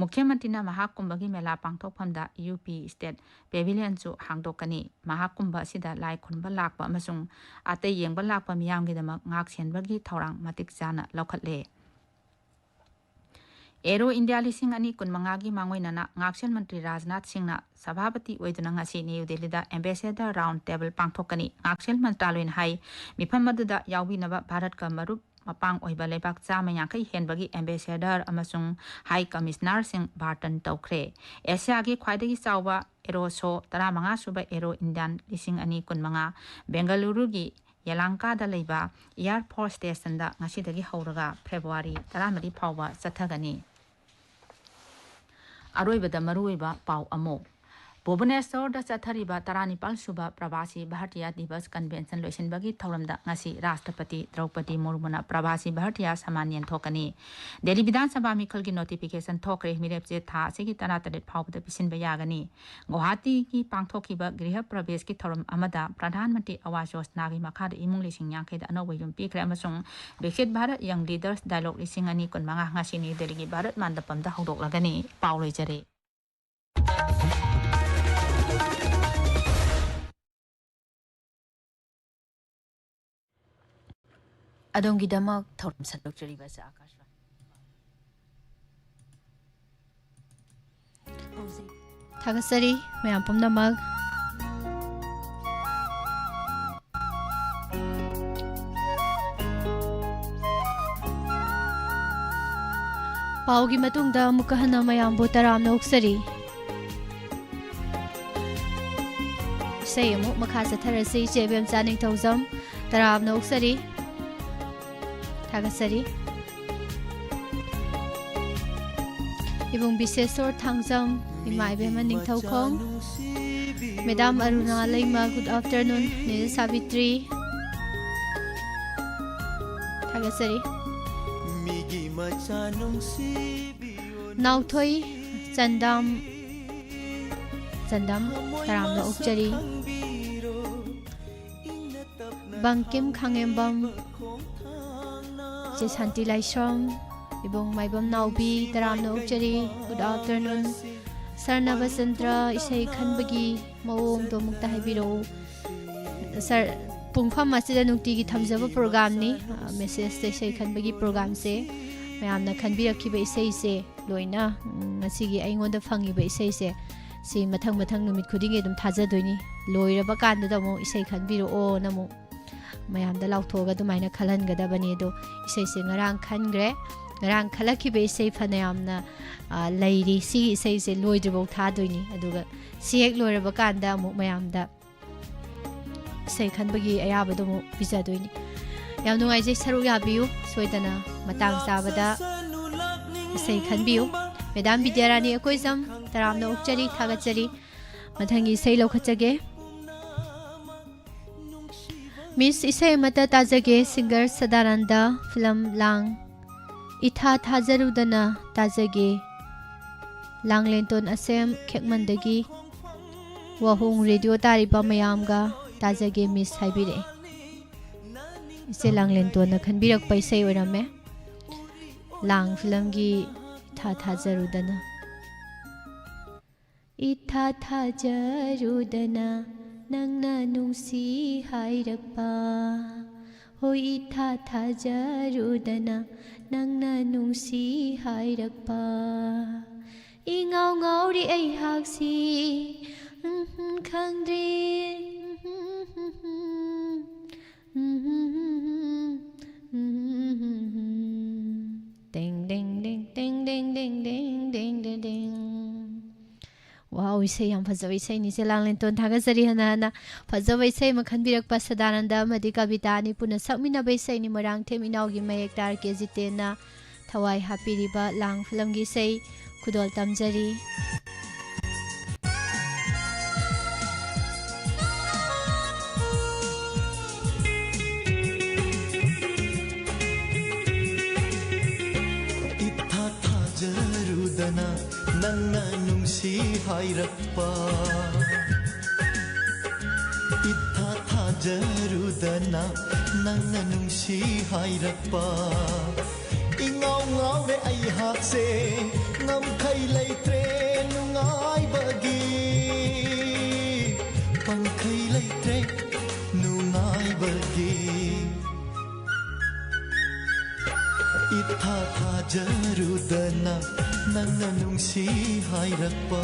ꯃꯨꯈ꯭ꯌ ꯃꯟꯇ꯭ꯔꯤꯅ ꯃꯍꯥꯛ ꯀꯨꯝꯕꯒꯤ ꯃꯦꯂꯥ ꯄꯥꯡꯊꯣꯛꯐꯝꯗ ꯌꯨ ꯄꯤ ꯁ꯭ꯇꯦꯠ ꯄꯦꯚꯤꯂꯤꯌꯟꯁꯨ ꯍꯥꯡꯗꯣꯛꯀꯅꯤ꯫ ꯃꯍꯥꯛ ꯀꯨꯝꯕ ꯑꯁꯤꯗ ꯂꯥꯏ ꯈꯨꯔꯨꯝꯕ ꯂꯥꯛꯄ ꯑꯃꯁꯨꯡ ꯑꯇꯩ ꯌꯦꯡꯕ ꯂꯥꯛꯄ ꯃꯤꯌꯥꯝꯒꯤꯗꯃꯛ ꯉꯥꯛ ꯁꯦꯟꯕꯒꯤ ꯊꯧꯔꯥꯡ ꯃꯇꯤꯛ ꯆꯥꯅ ꯂꯧꯈꯠꯂꯦ꯫ ꯑꯦꯔꯣ ꯏꯟꯗꯤꯌꯥ ꯂꯤꯁꯤꯡ ꯑꯅꯤ ꯀꯨꯟꯃꯉꯥꯒꯤ ꯃꯥꯡꯑꯣꯏꯅꯅ ꯉꯥꯛꯁꯦꯜ ꯃꯟꯇ꯭ꯔꯤ ꯔꯥꯖꯅꯥꯊ ꯁꯤꯡꯅ ꯁꯚꯥꯄꯇꯤ ꯑꯣꯏꯗꯨꯅ ꯉꯁꯤ ꯅ꯭ꯌꯨ ꯗꯦꯜꯂꯤꯗ ꯑꯦꯝꯕꯦꯁꯦꯗꯔ ꯔꯥꯎꯟ ꯇꯦꯕꯜ ꯄꯥꯡꯊꯣꯛꯀꯅꯤ꯫ ꯉꯥꯛꯁꯦꯜ ꯃꯟꯇ꯭ꯔꯥꯂꯣꯏꯅ ꯍꯥꯏ, ꯃꯤꯐꯝ ꯑꯗꯨꯗ ꯌꯥꯎꯕꯤꯅꯕ ꯚꯥꯔꯠꯀ ꯃꯔꯨꯞ ꯃꯄꯥꯡ ꯑꯣꯏꯕ ꯂꯩꯕꯥꯛ ꯆꯥꯝꯃ ꯌꯥꯡꯈꯩ ꯍꯦꯟꯕꯒꯤ ꯑꯦꯝꯕꯦꯁꯦꯗꯔ ꯑꯃꯁꯨꯡ ꯍꯥꯏ ꯀꯃꯤꯁꯅꯔꯁꯤꯡ ꯕꯥꯔꯇꯟ ꯇꯧꯈ꯭ꯔꯦ꯫ ꯑꯦꯁꯤꯌꯥꯒꯤ ꯈ꯭ꯋꯥꯏꯗꯒꯤ ꯆꯥꯎꯕ ꯑꯦꯔꯣ ꯁꯣ, ꯇꯔꯥꯃꯉꯥ ꯁꯨꯕ ꯑꯦꯔꯣ ꯏꯟꯗꯤꯌꯥꯟ ꯂꯤꯁꯤꯡ ꯑꯅꯤ ꯀꯨꯟꯃꯉꯥ ꯕꯦꯡꯒꯂꯨꯔꯨꯒꯤ ꯌꯦꯂꯥꯡꯀꯥꯗ ꯂꯩꯕ ꯏꯌꯥꯔ ꯐꯣꯔꯁ ꯁ꯭ꯇꯦꯁꯟꯗ ꯉꯁꯤꯗꯒꯤ ꯍꯧꯔꯒ ꯐꯦꯕ꯭ꯔꯨꯋꯥꯔꯤ ꯇꯔꯥꯃꯔꯤ ꯐꯥꯎꯕ ꯆꯠꯊꯒꯅꯤ꯫ ꯑꯔꯣꯏꯕꯗ ꯃꯔꯨꯑꯣꯏꯕ ꯄꯥꯎ ꯑꯃꯨꯛ꯫ ꯚꯨꯕꯅꯦꯁ꯭ꯋꯔꯗ ꯆꯠꯊꯔꯤꯕ ꯇꯔꯥꯅꯤꯄꯥꯜ ꯁꯨꯕ ꯄ꯭ꯔꯕꯥꯁꯤ ꯚꯥꯔꯇꯤꯌꯥ ꯗꯤꯕꯁ ꯀꯟꯚꯦꯟꯁꯟ ꯂꯣꯏꯁꯤꯟꯕꯒꯤ ꯊꯧꯔꯝꯗ ꯉꯁꯤ ꯔꯥꯁꯇ꯭ꯔꯄꯇꯤ ꯗ꯭ꯔꯧꯄꯗꯤ ꯃꯨꯔꯃꯨꯅ ꯄ꯭ꯔꯕꯥꯁꯤ ꯚꯥꯔꯇꯤꯌꯥ ꯁꯃꯥꯟ ꯌꯦꯟꯊꯣꯛꯀꯅꯤ꯫ ꯗꯦꯜꯂꯤ ꯕꯤꯙꯥꯟ ꯁꯚꯥ ꯃꯤꯈꯜꯒꯤ ꯅꯣꯇꯤꯐꯤꯀꯦꯁꯟ ꯊꯣꯛꯈ꯭ꯔꯦ꯫ ꯃꯤꯔꯦꯞꯁꯦ ꯊꯥ ꯑꯁꯤꯒꯤ ꯇꯔꯥꯇꯔꯦꯠ ꯐꯥꯎꯕꯗ ꯄꯤꯁꯤꯟꯕ ꯌꯥꯒꯅꯤ꯫ ꯒꯨꯋꯥꯍꯥꯇꯤꯒꯤ ꯄꯥꯡꯊꯣꯛꯈꯤꯕ ꯒ꯭ꯔꯤꯍ ꯄ꯭ꯔꯕꯦꯁꯀꯤ ꯊꯧꯔꯝ ꯑꯃꯗ ꯄ꯭ꯔꯙꯥꯟ ꯃꯟꯇ꯭ꯔꯤ ꯑꯋꯥꯁ ꯌꯣꯖꯅꯥꯒꯤ ꯃꯈꯥꯗ ꯏꯃꯨꯡ ꯂꯤꯁꯤꯡ ꯌꯥꯡꯈꯩꯗ ꯑꯅꯧꯕ ꯌꯨꯝ ꯄꯤꯈ꯭ꯔꯦ ꯑꯃꯁꯨꯡ ꯕꯤꯛꯁꯤꯠ ꯚꯥꯔꯠ ꯌꯪ ꯂꯤꯗꯔꯁ ꯗꯥꯏꯂꯣꯒ ꯂꯤꯁꯤꯡ ꯑꯅꯤ ꯀꯨꯟꯃꯉꯥ ꯉꯁꯤ ꯅ꯭ꯌꯨ ꯗꯦꯜꯂꯤꯒꯤ ꯚꯥꯔꯠ ꯃꯟꯗꯄꯝꯗ ꯍꯧꯗꯣꯛꯂꯒꯅꯤ꯫ ꯄꯥꯎ ꯂꯣꯏꯖꯔꯦ꯫ ꯑꯗꯣꯝꯒꯤꯗꯃꯛ ꯊꯧꯔꯝ ꯁꯟꯗꯣꯛꯆꯔꯤꯕ ꯑꯁꯤ ꯑꯥꯀꯥꯁꯕꯥꯅꯤ꯫ ꯊꯥꯒꯠꯆꯔꯤ ꯃꯌꯥꯝ ꯄꯨꯝꯅꯃꯛ꯫ ꯄꯥꯎꯒꯤ ꯃꯇꯨꯡꯗ ꯑꯃꯨꯛꯀ ꯍꯟꯅ ꯃꯌꯥꯝꯕꯨ ꯇꯔꯥꯝꯅ ꯑꯣꯛꯆꯔꯤ꯫ ꯏꯁꯩ ꯑꯃꯨꯛ ꯃꯈꯥ ꯆꯠꯊꯔꯁꯤ꯫ ꯏꯆꯦ ꯏꯕꯦꯝꯆꯥ ꯅꯤꯡꯊꯧꯖꯝ, ꯇꯔꯥꯝꯅ ꯑꯣꯛꯆꯔꯤ꯫ ꯊꯥꯒꯠꯆꯔꯤ꯫ ꯏꯕꯨꯡ ꯕꯤꯁꯦꯁꯣꯔ ꯊꯥꯡꯖꯝ, ꯏꯃꯥ ꯏꯕꯦꯝꯃ ꯅꯤꯡꯊꯧꯈꯣꯡ, ꯃꯦꯗꯥꯝ ꯑꯔꯨꯅꯥ ꯂꯩꯃ, good afternoon, ꯅꯦꯅꯦ ꯁꯥꯕꯤꯇ꯭ꯔꯤ꯫ ꯊꯥꯒꯠꯆꯔꯤ꯫ ꯅꯥꯎꯊꯣꯏ, ꯆꯟꯗꯝ, ꯆꯟꯗꯝ ꯇꯔꯥꯝꯅ ꯑꯣꯛꯆꯔꯤ꯫ ꯕꯪꯀꯤꯝ ꯈꯥꯉꯦꯝꯕꯝ, ꯆꯦ ꯁꯥꯟꯇꯤ ꯂꯥꯏꯁ꯭ꯔꯝ, ꯏꯕꯨꯡ ꯃꯥꯏꯕꯝ ꯅꯥꯎꯕꯤ, ꯇꯔꯥꯝꯅ ꯑꯣꯛꯆꯔꯤ꯫ Good afternoon꯫ ꯁꯔꯅꯕꯆꯟꯗ꯭ꯔ, ꯏꯁꯩ ꯈꯟꯕꯒꯤ ꯃꯑꯣꯡꯗꯣ ꯑꯃꯨꯛꯇ ꯍꯥꯏꯕꯤꯔꯛꯎ꯫ ꯁꯥꯔ, ꯄꯨꯡꯐꯝ ꯑꯁꯤꯗ ꯅꯨꯡꯇꯤꯒꯤ ꯊꯝꯖꯕ ꯄ꯭ꯔꯣꯒ꯭ꯔꯥꯝꯅꯤ, ꯑ, ꯃꯦꯁꯦꯖꯇ ꯏꯁꯩ ꯈꯟꯕꯒꯤ ꯄ꯭ꯔꯣꯒ꯭ꯔꯥꯝꯁꯦ꯫ ꯃꯌꯥꯝꯅ ꯈꯟꯕꯤꯔꯛꯈꯤꯕ ꯏꯁꯩꯁꯦ ꯂꯣꯏꯅ, ꯎꯝ, ꯉꯁꯤꯒꯤ ꯑꯩꯉꯣꯟꯗ ꯐꯪꯉꯤꯕ ꯏꯁꯩꯁꯦ, ꯁꯤ ꯃꯊꯪ ꯃꯊꯪ ꯅꯨꯃꯤꯠ ꯈꯨꯗꯤꯡꯒꯤ ꯑꯗꯨꯝ ꯊꯥꯖꯗꯣꯏꯅꯤ꯫ ꯂꯣꯏꯔꯕ ꯀꯥꯟꯗꯨꯗ ꯑꯃꯨꯛ ꯏꯁꯩ ꯈꯟꯕꯤꯔꯛꯑꯣꯅ ꯑꯃꯨꯛ ꯃꯌꯥꯝꯗ ꯂꯥꯎꯊꯣꯛꯑꯒ ꯑꯗꯨꯃꯥꯏꯅ ꯈꯜꯍꯟꯒꯗꯕꯅꯤ꯫ ꯑꯗꯣ ꯏꯁꯩꯁꯦ ꯉꯔꯥꯡ ꯈꯟꯈ꯭ꯔꯦ꯫ ꯉꯔꯥꯡ ꯈꯜꯂꯛꯈꯤꯕ ꯏꯁꯩ ꯐꯅꯌꯥꯝꯅ, ꯑ, ꯂꯩꯔꯤ꯫ ꯁꯤꯒꯤ ꯏꯁꯩꯁꯦ ꯂꯣꯏꯗ꯭ꯔꯤꯐꯥꯎ ꯊꯥꯗꯣꯏꯅꯤ꯫ ꯑꯗꯨꯒ ꯁꯤ ꯍꯦꯛ ꯂꯣꯏꯔꯕ ꯀꯥꯟꯗ ꯑꯃꯨꯛ ꯃꯌꯥꯝꯗ ꯏꯁꯩ ꯈꯟꯕꯒꯤ ꯑꯌꯥꯕꯗꯣ ꯑꯃꯨꯛ ꯄꯤꯖꯗꯣꯏꯅꯤ꯫ ꯌꯥꯝ ꯅꯨꯡꯉꯥꯏꯖꯩ, ꯁꯔꯨꯛ ꯌꯥꯕꯤꯌꯨ꯫ ꯁꯣꯏꯗꯅ ꯃꯇꯥꯡ ꯆꯥꯕꯗ ꯏꯁꯩ ꯈꯟꯕꯤꯌꯨ꯫ ꯃꯦꯗꯥꯝ ꯕꯤꯗ꯭ꯌꯥꯔꯥꯅꯤ ꯑꯩꯀꯣꯏꯖꯝ, ꯇꯔꯥꯝꯅ ꯑꯣꯛꯆꯔꯤ, ꯊꯥꯒꯠꯆꯔꯤ꯫ ꯃꯊꯪꯒꯤ ꯏꯁꯩ ꯂꯧꯈꯠꯆꯒꯦ꯫ ꯃꯤꯁ, ꯏꯁꯩ ꯑꯃꯠꯇ ꯇꯥꯖꯒꯦ, ꯁꯤꯡꯒꯔ ꯁꯗꯥꯅꯟꯗ, ꯐꯤꯂꯝ ꯂꯥꯡ꯫ ꯏꯊꯥ ꯊꯥꯖꯔꯨꯗꯅ ꯇꯥꯖꯒꯦ꯫ ꯂꯥꯡꯂꯦꯟꯇꯣꯟ ꯑꯁꯦꯝ ꯈꯦꯛꯃꯟꯗꯒꯤ꯫ ꯋꯥꯍꯣꯡ ꯔꯦꯗꯤꯑꯣ ꯇꯥꯔꯤꯕ ꯃꯌꯥꯝꯒ ꯇꯥꯖꯒꯦ ꯃꯤꯁ ꯍꯥꯏꯕꯤꯔꯛꯑꯦ꯫ ꯏꯆꯦ ꯂꯥꯡꯂꯦꯟꯇꯣꯟꯅ ꯈꯟꯕꯤꯔꯛꯄ ꯏꯁꯩ ꯑꯣꯏꯔꯝꯃꯦ꯫ ꯂꯥꯡ ꯐꯤꯂꯝꯒꯤ ꯏꯊꯥ ꯊꯥꯖꯔꯨꯗꯅ꯫ ꯏꯊꯥ ꯊꯥꯖꯔꯨꯗꯅ ꯅꯪꯅ ꯅꯨꯡꯁꯤ ꯍꯥꯏꯔꯛꯄ꯫ ꯍꯣꯏ, ꯏꯊꯥ ꯊꯥꯖꯔꯨꯗꯅ ꯅꯪꯅ ꯅꯨꯡꯁꯤ ꯍꯥꯏꯔꯛꯄ꯫ ꯏꯉꯥꯎ ꯉꯥꯎꯔꯤ ꯑꯩꯍꯥꯛꯁꯤ, ꯎꯝ, ꯈꯪꯗ꯭ꯔꯤ꯫ ꯇꯦꯡ, ꯇꯦꯡ, ꯇꯦꯡ, ꯇꯦꯡ, ꯇꯦꯡ, ꯇꯦꯡ, ꯇꯦꯡ, ꯇꯦꯡ, ꯇꯦꯡ, ꯇꯦꯡ꯫ ꯋꯥꯎ, ꯏꯁꯩ ꯌꯥꯝ ꯐꯖꯕ ꯏꯁꯩꯅꯤ꯫ ꯏꯆꯦ ꯂꯥꯡꯂꯦꯟꯇꯣꯟ, ꯊꯥꯒꯠꯆꯔꯤ ꯍꯟꯅ ꯍꯟꯅ꯫ ꯐꯖꯕ ꯏꯁꯩ ꯑꯃ ꯈꯟꯕꯤꯔꯛꯄ ꯁꯗꯥꯅꯟꯗ ꯑꯃꯗꯤ ꯀꯕꯤꯇꯥ ꯑꯅꯤ ꯄꯨꯟꯅ ꯁꯛꯃꯤꯟꯅꯕ ꯏꯁꯩꯅꯤ꯫ ꯃꯣꯏꯔꯥꯡꯊꯦꯝ ꯏꯅꯥꯎꯒꯤ ꯃꯌꯦꯛꯇ ꯑꯥꯔ ꯀꯦ ꯖꯤꯇꯦꯟꯅ ꯊꯋꯥꯏ ꯍꯥꯞꯄꯤꯔꯤꯕ ꯂꯥꯡ ꯐꯤꯂꯝꯒꯤ ꯏꯁꯩ ꯈꯨꯗꯣꯜ ꯇꯝꯖꯔꯤ꯫ ꯏꯊꯥ ꯊꯥꯖꯔꯨꯗꯅ ꯅꯪꯅ ꯍꯥꯏꯔꯛꯄ, ꯏꯊꯥ ꯊꯥꯖꯔꯨꯗꯅ ꯅꯪꯅ ꯅꯨꯡꯁꯤ ꯍꯥꯏꯔꯛꯄ, ꯏꯉꯥꯎ ꯉꯥꯎꯔꯦ ꯑꯩꯍꯥꯛꯁꯦ, ꯉꯝꯈꯩ ꯂꯩꯇ꯭ꯔꯦ ꯅꯨꯡꯉꯥꯏꯕꯒꯤ, ꯄꯪꯈꯩ ꯂꯩꯇ꯭ꯔꯦ ꯅꯨꯡꯉꯥꯏꯕꯒꯤ꯫ ꯏꯊꯥ ꯊꯥꯖꯔꯨꯗꯅ ꯅꯪꯅ ꯅꯨꯡꯁꯤ ꯍꯥꯏꯔꯛꯄ꯫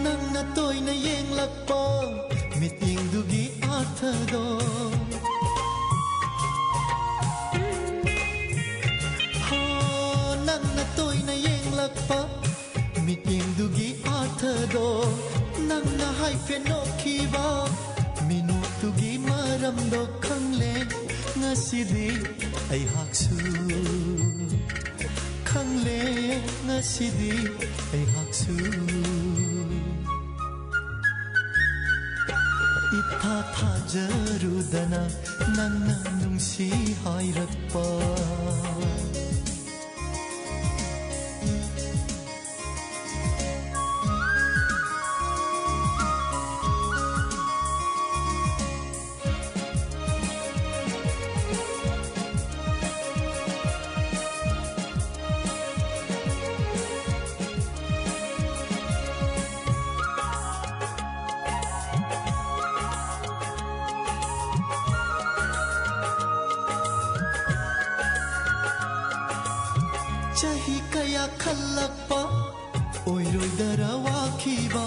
ꯅꯪꯅ ꯇꯣꯏꯅ ꯌꯦꯡꯂꯛꯄ ꯃꯤꯠꯌꯦꯡꯗꯨꯒꯤ ꯑꯥꯊꯗꯣ, ꯍꯣ, ꯅꯪꯅ ꯇꯣꯏꯅ ꯌꯦꯡꯂꯛꯄ ꯃꯤꯠꯌꯦꯡꯗꯨꯒꯤ ꯑꯥꯊꯗꯣ, ꯅꯪꯅ ꯍꯥꯏꯐꯦꯠ ꯅꯣꯛꯈꯤꯕ ꯃꯤꯅꯣꯛꯇꯨꯒꯤ ꯃꯔꯝꯗꯣ ꯈꯪꯂꯦ ꯉꯁꯤꯗꯤ ꯑꯩꯍꯥꯛꯁꯨ, ꯈꯪꯂꯦ ꯉꯁꯤꯗꯤ ꯑꯩꯍꯥꯛꯁꯨ꯫ ꯏꯊꯥ ꯊꯥꯖꯔꯨꯗꯅ ꯅꯪꯅ ꯅꯨꯡꯁꯤ ꯍꯥꯏꯔꯛꯄ꯫ ꯆꯍꯤ ꯀꯌꯥ ꯈꯜꯂꯛꯄ ꯑꯣꯏꯔꯣꯏꯗꯔ ꯋꯥꯈꯤꯕ꯫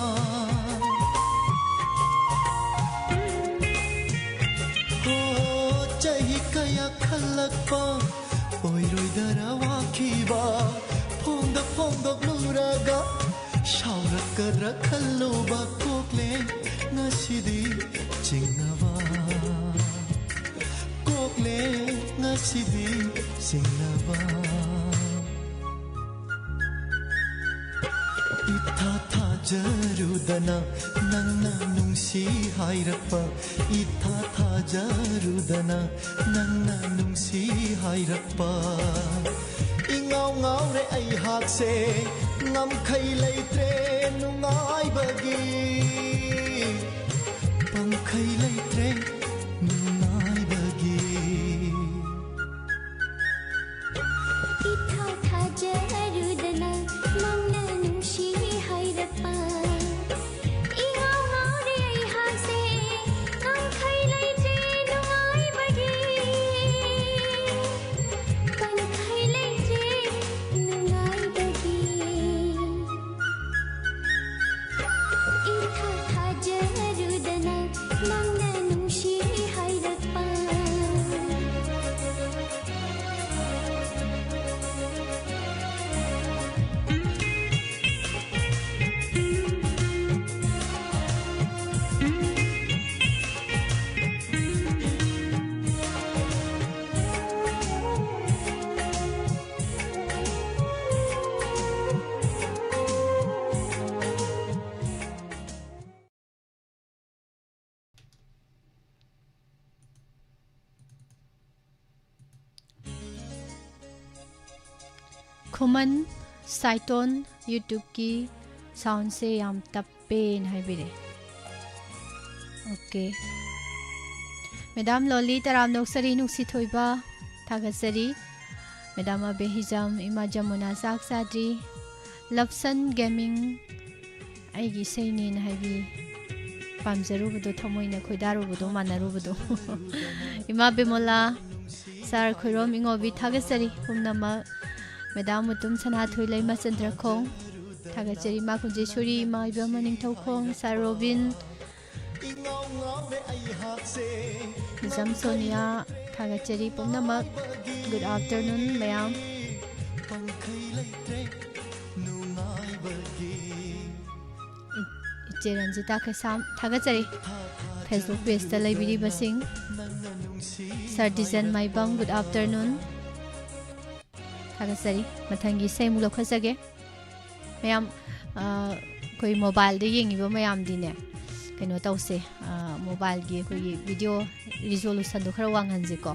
ꯍꯣ, ꯆꯍꯤ ꯀꯌꯥ ꯈꯜꯂꯛꯄ ꯑꯣꯏꯔꯣꯏꯗꯔ ꯋꯥꯈꯤꯕ꯫ ꯐꯣꯡꯗ ꯐꯣꯡꯗꯣꯛꯂꯨꯔ ꯈꯜꯂꯨꯕ ꯀꯣꯛꯂꯦ ꯉꯁꯤꯗꯤ ꯆꯤꯡꯅꯕ꯫ ꯀꯣꯛꯂꯦ ꯉꯁꯤꯗꯤ ꯆꯤꯡꯅꯕ꯫ ꯏꯊꯥ ꯊꯥꯖꯔꯨꯗꯅ ꯅꯪꯅ ꯅꯨꯡꯁꯤ ꯍꯥꯏꯔꯛꯄ꯫ ꯏꯊꯥ ꯊꯥꯖꯔꯨꯗꯅ ꯅꯪꯅ ꯅꯨꯡꯁꯤ ꯍꯥꯏꯔꯛꯄ꯫ ꯏꯉꯥꯎ ꯉꯥꯎꯔꯦ ꯑꯩꯍꯥꯛꯁꯦ, ꯉꯝꯈꯩ ꯂꯩꯇ꯭ꯔꯦ ꯅꯨꯡꯉꯥꯏꯕꯒꯤ꯫ ꯄꯪꯈꯩ ꯂꯩꯇ꯭ꯔꯦ ꯅꯨꯡꯉꯥꯏꯕꯒꯤ꯫ ꯏꯊꯥ ꯊꯥꯖꯔꯨꯗꯅ ꯅꯪꯅ ꯅꯨꯡꯁꯤ ꯍꯥꯏꯔꯛꯄ꯫ ꯏꯉꯥꯎ ꯉꯥꯎꯔꯦ ꯑꯩꯍꯥꯛꯁꯦ, ꯉꯝꯈꯩ ꯂꯩꯇ꯭ꯔꯦ ꯅꯨꯡꯉꯥꯏꯕꯒꯤ꯫ ꯄꯪꯈꯩ ꯂꯩꯇ꯭ꯔꯦ ꯅꯨꯡꯉꯥꯏꯕꯒꯤ꯫ ꯏꯊꯥ ꯊꯥꯖꯔꯨꯗꯅ ꯅꯪꯅ ꯅꯨꯡꯁꯤ ꯍꯥꯏꯔꯛꯄ꯫ ꯈꯨꯃꯟ ꯁꯥꯏꯇꯣꯟ YouTubeꯀꯤ soundꯁꯦ ꯌꯥꯝ ꯇꯞꯄꯦꯅ ꯍꯥꯏꯕꯤꯔꯦ꯫ ꯑꯣꯀꯦ꯫ ꯃꯦꯗꯥꯝ ꯂꯣꯂꯤ ꯇꯔꯥꯝꯅ ꯑꯣꯛꯆꯔꯤ, ꯅꯨꯡꯁꯤꯊꯣꯏꯕ ꯊꯥꯒꯠꯆꯔꯤ꯫ ꯃꯦꯗꯥꯝ ꯑꯕꯦ ꯍꯤꯖꯝ, ꯏꯃꯥ ꯖꯃꯨꯅꯥ ꯆꯥꯛ ꯆꯥꯗ꯭ꯔꯤ꯫ ꯂꯞꯁꯟ ꯒꯦꯃꯤꯡ, ꯑꯩꯒꯤ ꯏꯁꯩꯅꯦꯅ ꯍꯥꯏꯕꯤ꯫ ꯄꯥꯝꯖꯔꯨꯕꯗꯣ, ꯊꯃꯣꯏꯅ ꯈꯣꯏꯗꯥꯔꯨꯕꯗꯣ, ꯃꯥꯟꯅꯔꯨꯕꯗꯣ꯫ ꯏꯃꯥ ꯕꯤꯃꯣꯂꯥ, ꯁꯥꯔ ꯈꯣꯏꯔꯣꯝ ꯏꯉꯣꯕꯤ ꯊꯥꯒꯠꯆꯔꯤ ꯄꯨꯝꯅꯃꯛ꯫ ꯃꯦꯗꯥꯝ ꯃꯨꯇꯨꯝ ꯁꯅꯥꯊꯣꯏ ꯂꯩꯃ ꯆꯟꯗ꯭ꯔꯈꯣꯡ ꯊꯥꯒꯠꯆꯔꯤ꯫ ꯏꯃꯥ ꯀꯨꯟꯖꯦꯁꯣꯔꯤ, ꯏꯃꯥ ꯏꯕꯦꯝꯃ ꯅꯤꯡꯊꯧꯈꯣꯡ, ꯁꯥꯔ ꯔꯣꯕꯤꯟ, ꯃꯤꯖꯝ ꯁꯣꯅꯤꯌꯥ ꯊꯥꯒꯠꯆꯔꯤ ꯄꯨꯝꯅꯃꯛ꯫ Good afternoon ꯃꯌꯥꯝ꯫ ꯄꯪꯈꯩ ꯂꯩꯇ꯭ꯔꯦ ꯅꯨꯡꯉꯥꯏꯕꯒꯤ꯫ ꯆꯦ ꯔꯟꯖꯤꯇꯥ ꯈꯩꯁꯥꯝ, ꯊꯥꯒꯠꯆꯔꯤ꯫ Facebook pageꯇ ꯂꯩꯕꯤꯔꯤꯕꯁꯤꯡ, Sir Dijan Maibam, good afternoon꯫ ꯊꯥꯒꯠꯆꯔꯤ꯫ ꯃꯊꯪꯒꯤ ꯏꯁꯩ ꯑꯃꯨꯛ ꯂꯧꯈꯠꯆꯒꯦ꯫ ꯃꯌꯥꯝ, ꯑ, ꯑꯩꯈꯣꯏ mobileꯗ ꯌꯦꯡꯉꯤꯕ ꯃꯌꯥꯝꯗꯤꯅꯦ, ꯀꯩꯅꯣ ꯇꯧꯁꯦ, ꯑ, mobileꯒꯤ ꯑꯩꯈꯣꯏꯒꯤ video resolutionꯗꯣ ꯈꯔ ꯋꯥꯡꯍꯟꯁꯤꯀꯣ꯫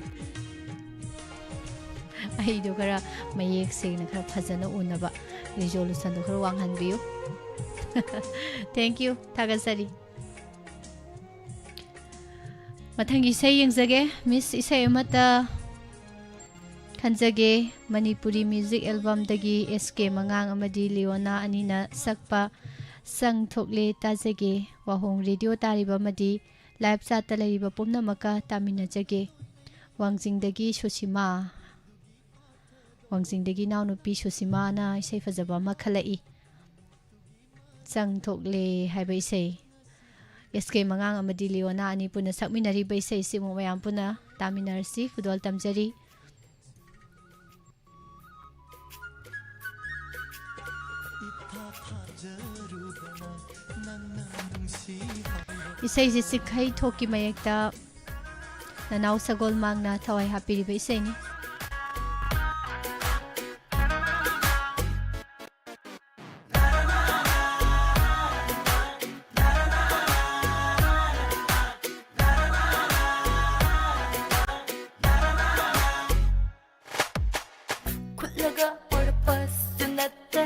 ꯑꯩꯗꯣ ꯈꯔ ꯃꯌꯦꯛ ꯁꯦꯡꯅ, ꯈꯔ ꯐꯖꯅ ꯎꯅꯕ resolutionꯗꯣ ꯈꯔ ꯋꯥꯡꯍꯟꯕꯤꯌꯨ꯫ Thank you, ꯊꯥꯒꯠꯆꯔꯤ꯫ ꯃꯊꯪꯒꯤ ꯏꯁꯩ ꯌꯦꯡꯖꯒꯦ꯫ Miss, ꯏꯁꯩ ꯑꯃꯠꯇ ꯈꯟꯖꯒꯦ꯫ ꯃꯅꯤꯄꯨꯔꯤ music albumꯗꯒꯤ S K ꯃꯉꯥꯡ ꯑꯃꯗꯤ ꯂꯤꯌꯣꯅꯥ ꯑꯅꯤꯅ ꯁꯛꯄ ꯆꯪ ꯊꯣꯛꯂꯦ ꯇꯥꯖꯒꯦ꯫ ꯋꯥꯍꯣꯡ radio ꯇꯥꯔꯤꯕ ꯑꯃꯗꯤ live chatꯇ ꯂꯩꯔꯤꯕ ꯄꯨꯝꯅꯃꯛꯀ ꯇꯥꯃꯤꯟꯅꯖꯒꯦ꯫ ꯋꯥꯡꯖꯤꯡꯗꯒꯤ ꯁꯨꯁꯤꯃꯥ, ꯋꯥꯡꯖꯤꯡꯗꯒꯤ ꯏꯅꯥꯎꯅꯨꯄꯤ ꯁꯨꯁꯤꯃꯥꯅ ꯏꯁꯩ ꯐꯖꯕ ꯑꯃ ꯈꯜꯂꯛꯏ꯫ ꯆꯪ ꯊꯣꯛꯂꯦ ꯍꯥꯏꯕ ꯏꯁꯩ꯫ S K ꯃꯉꯥꯡ ꯑꯃꯗꯤ ꯂꯤꯌꯣꯅꯥ ꯑꯅꯤ ꯄꯨꯟꯅ ꯁꯛꯃꯤꯟꯅꯔꯤꯕ ꯏꯁꯩꯁꯤꯃꯨꯛ ꯃꯌꯥꯝ ꯄꯨꯟꯅ ꯇꯥꯃꯤꯟꯅꯔꯁꯤ꯫ ꯈꯨꯗꯣꯜ ꯇꯝꯖꯔꯤ꯫ ꯏꯁꯩꯁꯤ ꯆꯤꯛꯈꯩ ꯊꯣꯛꯀꯤ ꯃꯌꯦꯛꯇ ꯅꯅꯥꯎ ꯁꯒꯣꯜ ꯃꯥꯡꯅ ꯊꯋꯥꯏ ꯍꯥꯞꯄꯤꯔꯤꯕ ꯏꯁꯩꯅꯤ꯫ ꯈꯨꯠꯂꯒ ꯄꯣꯔꯛꯄꯁꯨ ꯅꯠꯇꯦ,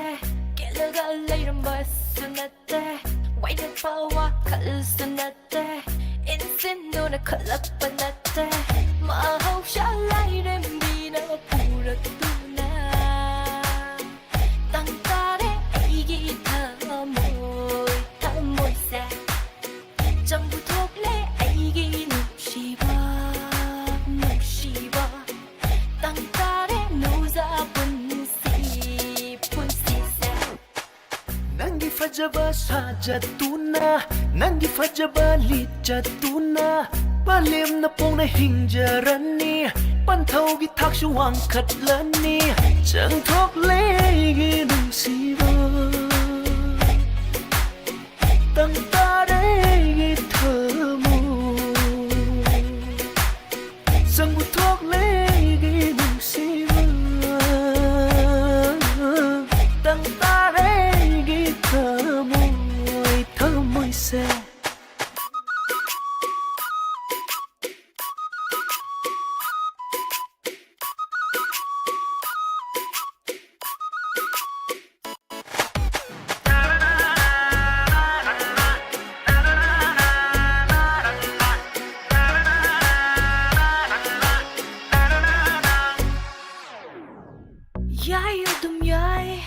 ꯀꯦꯜꯂꯒ ꯂꯩꯔꯝꯕꯁꯨ ꯅꯠꯇꯦ, ꯋꯥꯏꯔꯛꯄ ꯋꯥꯈꯜꯁꯨ ꯅꯠꯇꯦ, ꯏꯟꯁꯤꯟꯗꯨꯅ ꯈꯜꯂꯛꯄ ꯅꯠꯇꯦ, ꯃꯍꯧꯁꯥ ꯂꯥꯏꯔꯦꯝꯕꯤꯅ ꯄꯨꯔꯛꯇꯨꯅ ꯇꯪ ꯇꯥꯔꯦ ꯑꯩꯒꯤ ꯊꯃꯣꯏ, ꯊꯃꯣꯏꯁꯦ꯫ ꯆꯪꯕꯨ ꯊꯣꯛꯂꯦ ꯑꯩꯒꯤ ꯅꯨꯡꯁꯤꯕ, ꯅꯨꯡꯁꯤꯕ꯫ ꯇꯪ ꯇꯥꯔꯦ ꯅꯨꯡꯖꯥ ꯄꯨꯟꯁꯤ, ꯄꯨꯟꯁꯤꯁꯦ꯫ ꯅꯪꯒꯤ ꯐꯖꯕ ꯁꯥꯖꯠꯇꯨꯅ, ꯅꯪꯒꯤ ꯐꯖꯕ ꯂꯤꯆꯠꯇꯨꯅ, ꯄꯂꯦꯝꯅ ꯄꯣꯡꯅ ꯍꯤꯡꯖꯔꯅꯤ, ꯄꯟꯊꯧꯒꯤ ꯊꯥꯛꯁꯨ ꯋꯥꯡꯈꯠꯂꯅꯤ꯫ ꯆꯪꯊꯣꯛꯂꯦ ꯑꯩꯒꯤ ꯅꯨꯡꯁꯤꯕ꯫ ꯇꯪ ꯇꯥꯔꯦ ꯑꯩꯒꯤ ꯊꯃꯣꯏ, ꯆꯪꯕꯨ ꯊꯣꯛꯂꯦ ꯑꯩꯒꯤ ꯅꯨꯡꯁꯤꯕ꯫ ꯇꯪ ꯇꯥꯔꯦ ꯑꯩꯒꯤ ꯊꯃꯣꯏ, ꯊꯃꯣꯏꯁꯦ꯫ ꯌꯥꯏ ꯑꯗꯨꯝ ꯌꯥꯏ,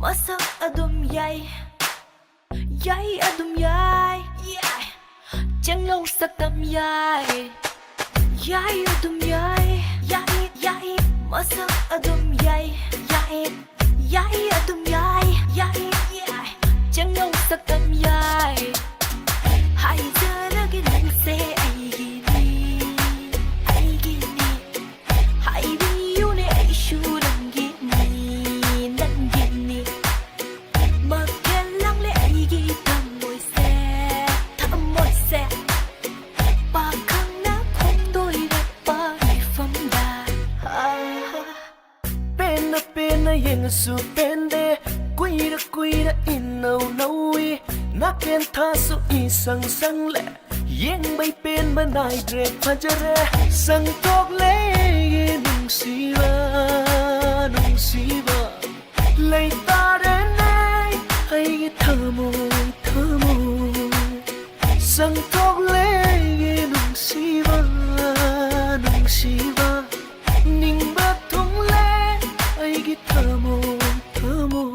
ꯃꯁꯛ ꯑꯗꯨꯝ ꯌꯥꯏ, ꯌꯥꯏ ꯑꯗꯨꯝ ꯌꯥꯏ, ꯌꯥꯏ꯫ ꯆꯦꯡꯂꯧ ꯁꯛꯇꯝ ꯌꯥꯏ, ꯌꯥꯏ ꯑꯗꯨꯝ ꯌꯥꯏ, ꯌꯥꯏ, ꯌꯥꯏ꯫ ꯃꯁꯛ ꯑꯗꯨꯝ ꯌꯥꯏ, ꯌꯥꯏ, ꯌꯥꯏ ꯑꯗꯨꯝ ꯌꯥꯏ, ꯌꯥꯏ, ꯌꯥꯏ꯫ ꯆꯦꯡꯂꯧ ꯁꯛꯇꯝ ꯌꯥꯏ꯫ ꯍꯥꯏꯖꯔꯒꯦ ꯅꯪꯁꯦ ꯑꯩꯒꯤꯅꯤ, ꯑꯩꯒꯤꯅꯤ꯫ ꯍꯥꯏꯕꯤꯌꯨꯅꯦ ꯑꯩꯁꯨ ꯅꯪꯒꯤꯅꯤ, ꯅꯪꯒꯤꯅꯤ꯫ ꯃꯈꯦꯜ ꯂꯥꯡꯂꯦ ꯑꯩꯒꯤ ꯊꯃꯣꯏꯁꯦ, ꯊꯃꯣꯏꯁꯦ꯫ ꯄꯥꯈꯪꯅ ꯈꯣꯡꯗꯣꯏꯔꯛꯄ ꯃꯤꯐꯝꯗ꯫ ꯑꯥ꯫ ꯄꯦꯟꯅ ꯄꯦꯟꯅ ꯌꯦꯡꯉꯁꯨ ꯄꯦꯟꯗꯦ, ꯀꯨꯏꯔ ꯀꯨꯏꯔ ꯏꯅꯧ ꯅꯧꯏ꯫ ꯅꯥꯀꯦꯟ ꯊꯥꯁꯨ ꯏꯁꯪ ꯁꯪꯂꯦ, ꯌꯦꯡꯕꯩ ꯄꯦꯟꯕ ꯅꯥꯏꯗ꯭ꯔꯦ, ꯐꯖꯔꯦ꯫ ꯁꯪꯇꯣꯛꯂꯦ ꯅꯨꯡꯁꯤꯕ, ꯅꯨꯡꯁꯤꯕ꯫ ꯂꯩꯇꯥꯔꯦꯅꯦ ꯑꯩꯒꯤ ꯊꯃꯣꯏ, ꯊꯃꯣꯏ꯫ ꯁꯪꯇꯣꯛꯂꯦ ꯅꯨꯡꯁꯤꯕ, ꯅꯨꯡꯁꯤꯕ꯫ ꯅꯤꯡꯕ ꯊꯨꯡꯂꯦ ꯑꯩꯒꯤ ꯊꯃꯣꯏ, ꯊꯃꯣꯏ꯫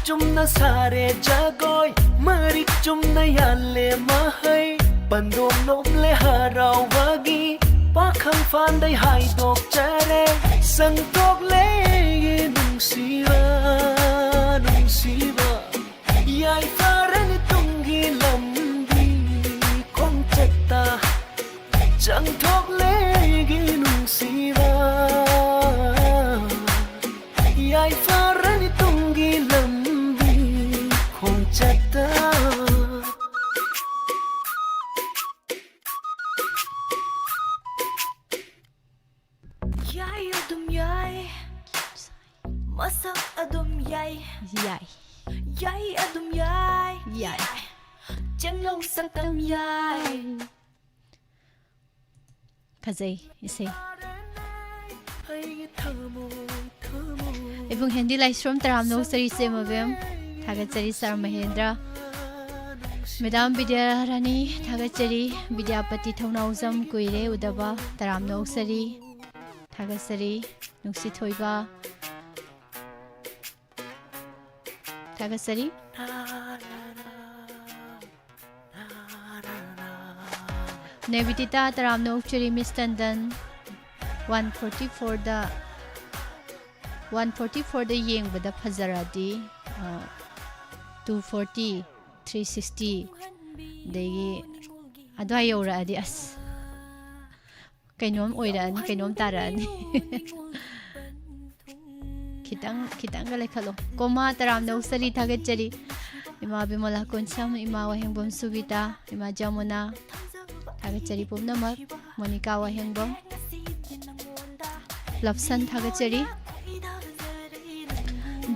ꯆꯨꯝꯅ ꯁꯥꯔꯦ ꯖꯒꯣꯏ, ꯃꯔꯤꯛ ꯆꯨꯝꯅ ꯌꯥꯜꯂꯦ ꯃꯍꯩ, ꯄꯟꯗꯣꯞ ꯅꯣꯞꯂꯦ ꯍꯔꯥꯎꯕꯒꯤ, ꯄꯥꯈꯪ ꯐꯥꯟꯗꯩ ꯍꯥꯏꯗꯣꯛꯆꯔꯦ, ꯁꯪꯇꯣꯛꯂꯦ ꯅꯨꯡꯁꯤꯕ, ꯅꯨꯡꯁꯤꯕ, ꯌꯥꯏꯐꯔꯅꯤ ꯇꯨꯡꯒꯤ ꯂꯝꯕꯤ ꯈꯣꯡꯆꯠꯇ, ꯆꯪꯊꯣꯛꯂꯦ ꯑꯩꯒꯤ ꯅꯨꯡꯁꯤꯕ, ꯌꯥꯏꯐꯔꯅꯤ ꯇꯨꯡꯒꯤ ꯂꯝꯕꯤ ꯈꯣꯡꯆꯠꯇ꯫ ꯌꯥꯏ ꯑꯗꯨꯝ ꯌꯥꯏ, ꯃꯁꯛ ꯑꯗꯨꯝ ꯌꯥꯏ, ꯌꯥꯏ, ꯌꯥꯏ ꯑꯗꯨꯝ ꯌꯥꯏ, ꯌꯥꯏ, ꯆꯦꯡꯂꯧ ꯁꯛꯇꯝ ꯌꯥꯏ꯫ ꯐꯖꯩ ꯏꯁꯩ꯫ ꯑꯩꯒꯤ ꯊꯃꯣꯏ, ꯊꯃꯣꯏ꯫ ꯏꯕꯨꯡ ꯍꯦꯟꯗꯤ ꯂꯥꯏꯁ꯭ꯔꯣꯝ ꯇꯔꯥꯝꯅ ꯑꯣꯛꯆꯔꯤ ꯏꯆꯦ ꯃꯕꯦꯝ꯫ ꯊꯥꯒꯠꯆꯔꯤ ꯁꯥꯔ ꯃꯍꯦꯟꯗ꯭ꯔ꯫ ꯃꯦꯗꯥꯝ ꯕꯤꯗ꯭ꯌꯥꯔꯥꯅꯤ ꯊꯥꯒꯠꯆꯔꯤ꯫ ꯕꯤꯗ꯭ꯌꯥꯄꯇꯤ ꯊꯧꯅꯥꯎꯖꯝ ꯀꯨꯏꯔꯦ ꯎꯗꯕ꯫ ꯇꯔꯥꯝꯅ ꯑꯣꯛꯆꯔꯤ꯫ ꯊꯥꯒꯠꯆꯔꯤ꯫ ꯅꯨꯡꯁꯤꯊꯣꯏꯕ꯫ ꯊꯥꯒꯠꯆꯔꯤ꯫ ꯅꯦꯕꯤꯗꯤꯇꯥ ꯇꯔꯥꯝꯅ ꯑꯣꯛꯆꯔꯤ꯫ ꯃꯤꯁ ꯇꯟꯗꯟ꯫ ꯋꯥꯟ ꯐꯣꯔꯇꯤ ꯐꯣꯔꯗ, ꯋꯥꯟ ꯐꯣꯔꯇꯤ ꯐꯣꯔꯗ ꯌꯦꯡꯕꯗ ꯐꯖꯔꯗꯤ, ꯑ, ꯇꯨ ꯐꯣꯔꯇꯤ, ꯊ꯭ꯔꯤ ꯁꯤꯛꯁꯇꯤ, ꯑꯗꯒꯤ ꯑꯗꯨꯋꯥꯏ ꯌꯧꯔꯛꯑꯗꯤ ꯑꯁ ꯀꯩꯅꯣꯝ ꯑꯣꯏꯔꯛꯑꯅꯤ, ꯀꯩꯅꯣꯝ ꯇꯥꯔꯛꯑꯅꯤ꯫ ꯈꯤꯇꯪ, ꯈꯤꯇꯪꯒ ꯂꯩꯈꯠꯂꯣ꯫ ꯀꯣꯃꯥ ꯇꯔꯥꯝꯅ ꯑꯣꯛꯆꯔꯤ, ꯊꯥꯒꯠꯆꯔꯤ꯫ ꯏꯃꯥ ꯕꯤꯃꯂꯥ ꯀꯣꯟꯁꯝ, ꯏꯃꯥ ꯋꯥꯍꯦꯡꯕꯝ ꯁꯨꯕꯤꯇꯥ, ꯏꯃꯥ ꯖꯃꯨꯅꯥ, ꯊꯥꯒꯠꯆꯔꯤ ꯄꯨꯝꯅꯃꯛ꯫ ꯃꯣꯅꯤꯀꯥ ꯋꯥꯍꯦꯡꯕꯝ, ꯂꯞꯁꯟ ꯊꯥꯒꯠꯆꯔꯤ꯫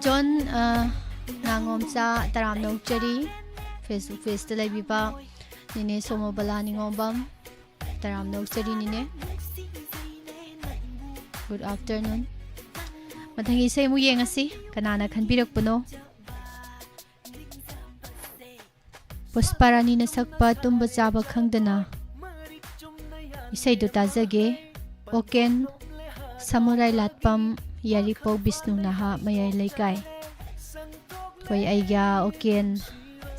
ꯖꯣꯟ, ꯑ, ꯉꯥꯉꯣꯝꯆꯥ ꯇꯔꯥꯝꯅ ꯑꯣꯛꯆꯔꯤ꯫ Facebook page ꯇ ꯂꯩꯕꯤꯕ ꯅꯤꯅꯦ ꯁꯣꯃꯣꯕꯂꯥ ꯅꯤꯉꯣꯝꯕꯝ꯫ ꯇꯔꯥꯝꯅ ꯑꯣꯛꯆꯔꯤ ꯅꯤꯅꯦ꯫ Good afternoon꯫ ꯃꯊꯪꯒꯤ ꯏꯁꯩ ꯑꯃꯨꯛ ꯌꯦꯡꯉꯁꯤ꯫ ꯀꯅꯥꯅ ꯈꯟꯕꯤꯔꯛꯄꯅꯣ? ꯄꯨꯁꯄꯥꯔꯥꯅꯤꯅ ꯁꯛꯄ ꯇꯨꯝꯕ ꯆꯥꯕ ꯈꯪꯗꯅ ꯏꯁꯩꯗꯨ ꯇꯥꯖꯒꯦ꯫ ꯑꯣꯀꯦꯟ ꯁꯃꯨꯔꯥꯏ ꯂꯥꯠꯄꯝ, ꯌꯥꯏꯔꯤꯄꯣꯛ ꯕꯤꯁꯅꯨ ꯅꯍꯥ ꯃꯌꯥꯏ ꯂꯩꯀꯥꯏ꯫ ꯑꯩꯈꯣꯏ ꯑꯩꯒ꯭ꯌꯥ ꯑꯣꯀꯦꯟ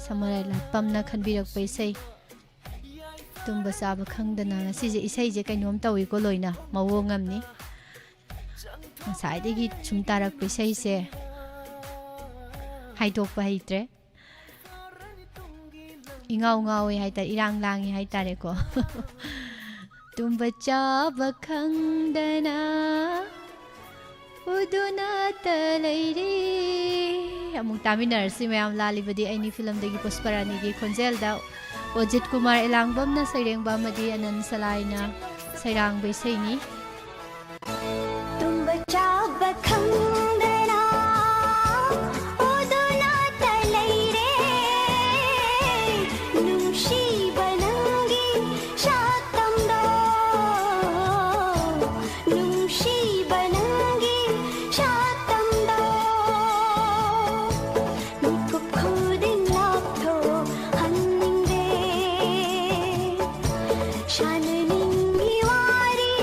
ꯁꯃꯔꯥꯏ ꯂꯥꯠꯄꯝꯅ ꯈꯟꯕꯤꯔꯛꯄ ꯏꯁꯩ ꯇꯨꯝꯕ ꯆꯥꯕ ꯈꯪꯗꯅ꯫ ꯉꯁꯤꯁꯦ ꯏꯁꯩꯁꯦ ꯀꯩꯅꯣꯝ ꯇꯧꯏꯀꯣ, ꯂꯣꯏꯅ ꯃꯑꯣꯡ ꯑꯃꯅꯤ꯫ ꯉꯁꯥꯏꯗꯒꯤ ꯁꯨꯝ ꯇꯥꯔꯛꯄ ꯏꯁꯩꯁꯦ ꯍꯥꯏꯗꯣꯛꯄ ꯍꯩꯇ꯭ꯔꯦ꯫ ꯏꯉꯥꯎ ꯉꯥꯎꯋꯦ ꯍꯥꯏꯇꯥꯔꯦ, ꯏꯔꯥꯡ ꯂꯥꯡꯉꯦ ꯍꯥꯏꯇꯥꯔꯦꯀꯣ꯫ ꯇꯨꯝꯕ ꯆꯥꯕ ꯈꯪꯗꯅ ꯎꯗꯨꯅꯇ ꯂꯩꯔꯦ꯫ ꯑꯃꯨꯛ ꯇꯥꯃꯤꯟꯅꯔꯁꯤ ꯃꯌꯥꯝ꯫ ꯂꯥꯜꯂꯤꯕꯗꯤ ꯑꯩꯅꯤ ꯐꯤꯂꯝꯗꯒꯤ ꯄꯨꯁꯄꯔꯥꯅꯤꯒꯤ ꯈꯣꯟꯖꯦꯜꯗ ꯑꯣꯖꯤꯠ ꯀꯨꯃꯥꯔ ꯑꯦꯂꯥꯡꯕꯝꯅ ꯁꯩꯔꯦꯡꯕ ꯑꯃꯗꯤ ꯑꯅꯟ ꯁꯂꯥꯏꯅ ꯁꯩꯔꯥꯡꯕ ꯏꯁꯩꯅꯤ꯫ ꯇꯨꯝꯕ ꯆꯥꯕ ꯈꯪꯗꯅ ꯎꯗꯨꯅꯇ ꯂꯩꯔꯦ꯫ ꯅꯨꯡꯁꯤꯕ ꯅꯪꯒꯤ ꯁꯛꯇꯝꯗꯣ, ꯅꯨꯡꯁꯤꯕ ꯅꯪꯒꯤ ꯁꯛꯇꯝꯗꯣ, ꯃꯤꯀꯨꯞ ꯈꯨꯗꯤꯡ ꯂꯥꯞꯊꯣꯛꯍꯟꯅꯤꯡꯗꯦ꯫ ꯁꯥꯟꯅꯅꯤꯡꯉꯤ ꯋꯥꯔꯤ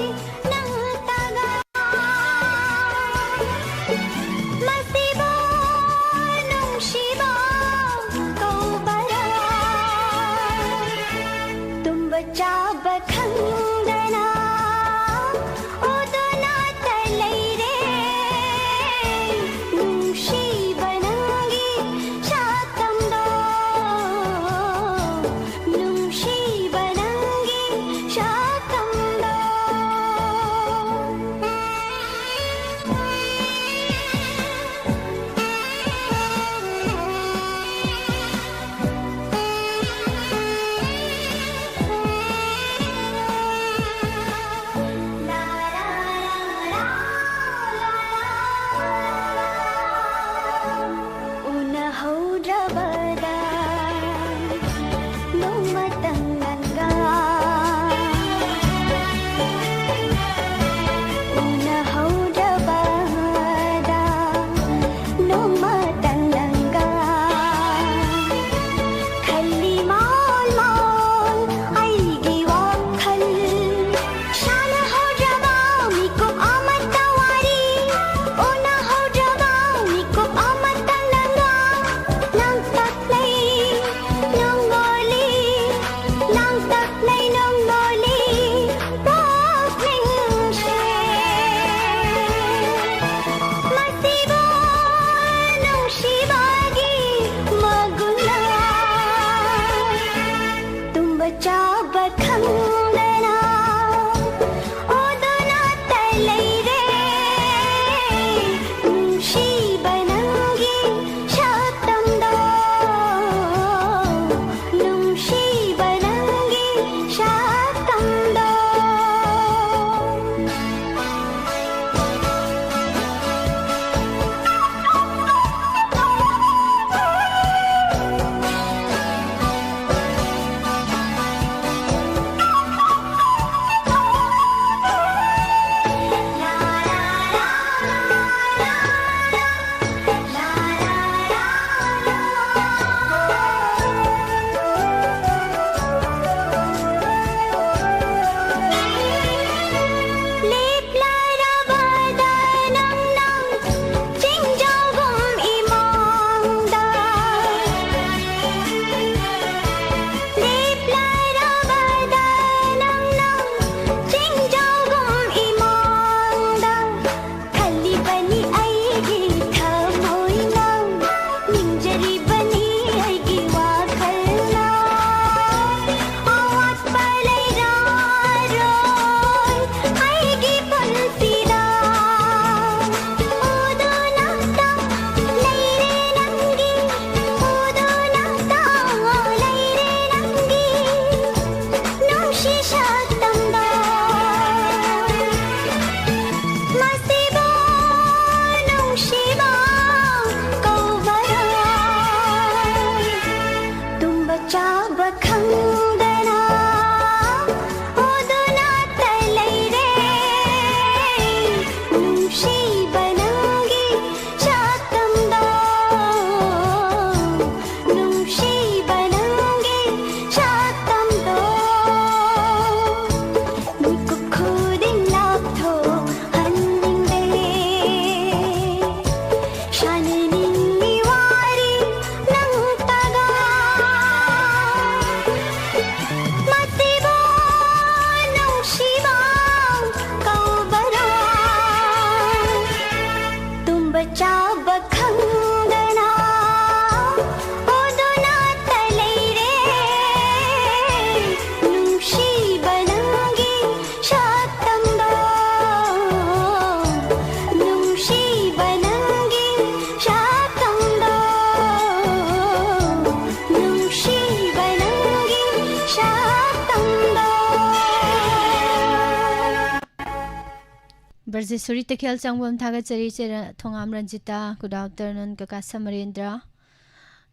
ꯕ꯭ꯔꯖꯦꯁꯣꯔꯤ ꯇꯈꯦꯜ ꯆꯪꯕꯝ ꯊꯥꯒꯠꯆꯔꯤ꯫ ꯆꯦꯔ-, ꯊꯣꯉꯥꯝ ꯔꯟꯖꯤꯇꯥ, good afternoon꯫ ꯀꯀꯥ ꯁꯃꯔꯦꯟꯗ꯭ꯔ,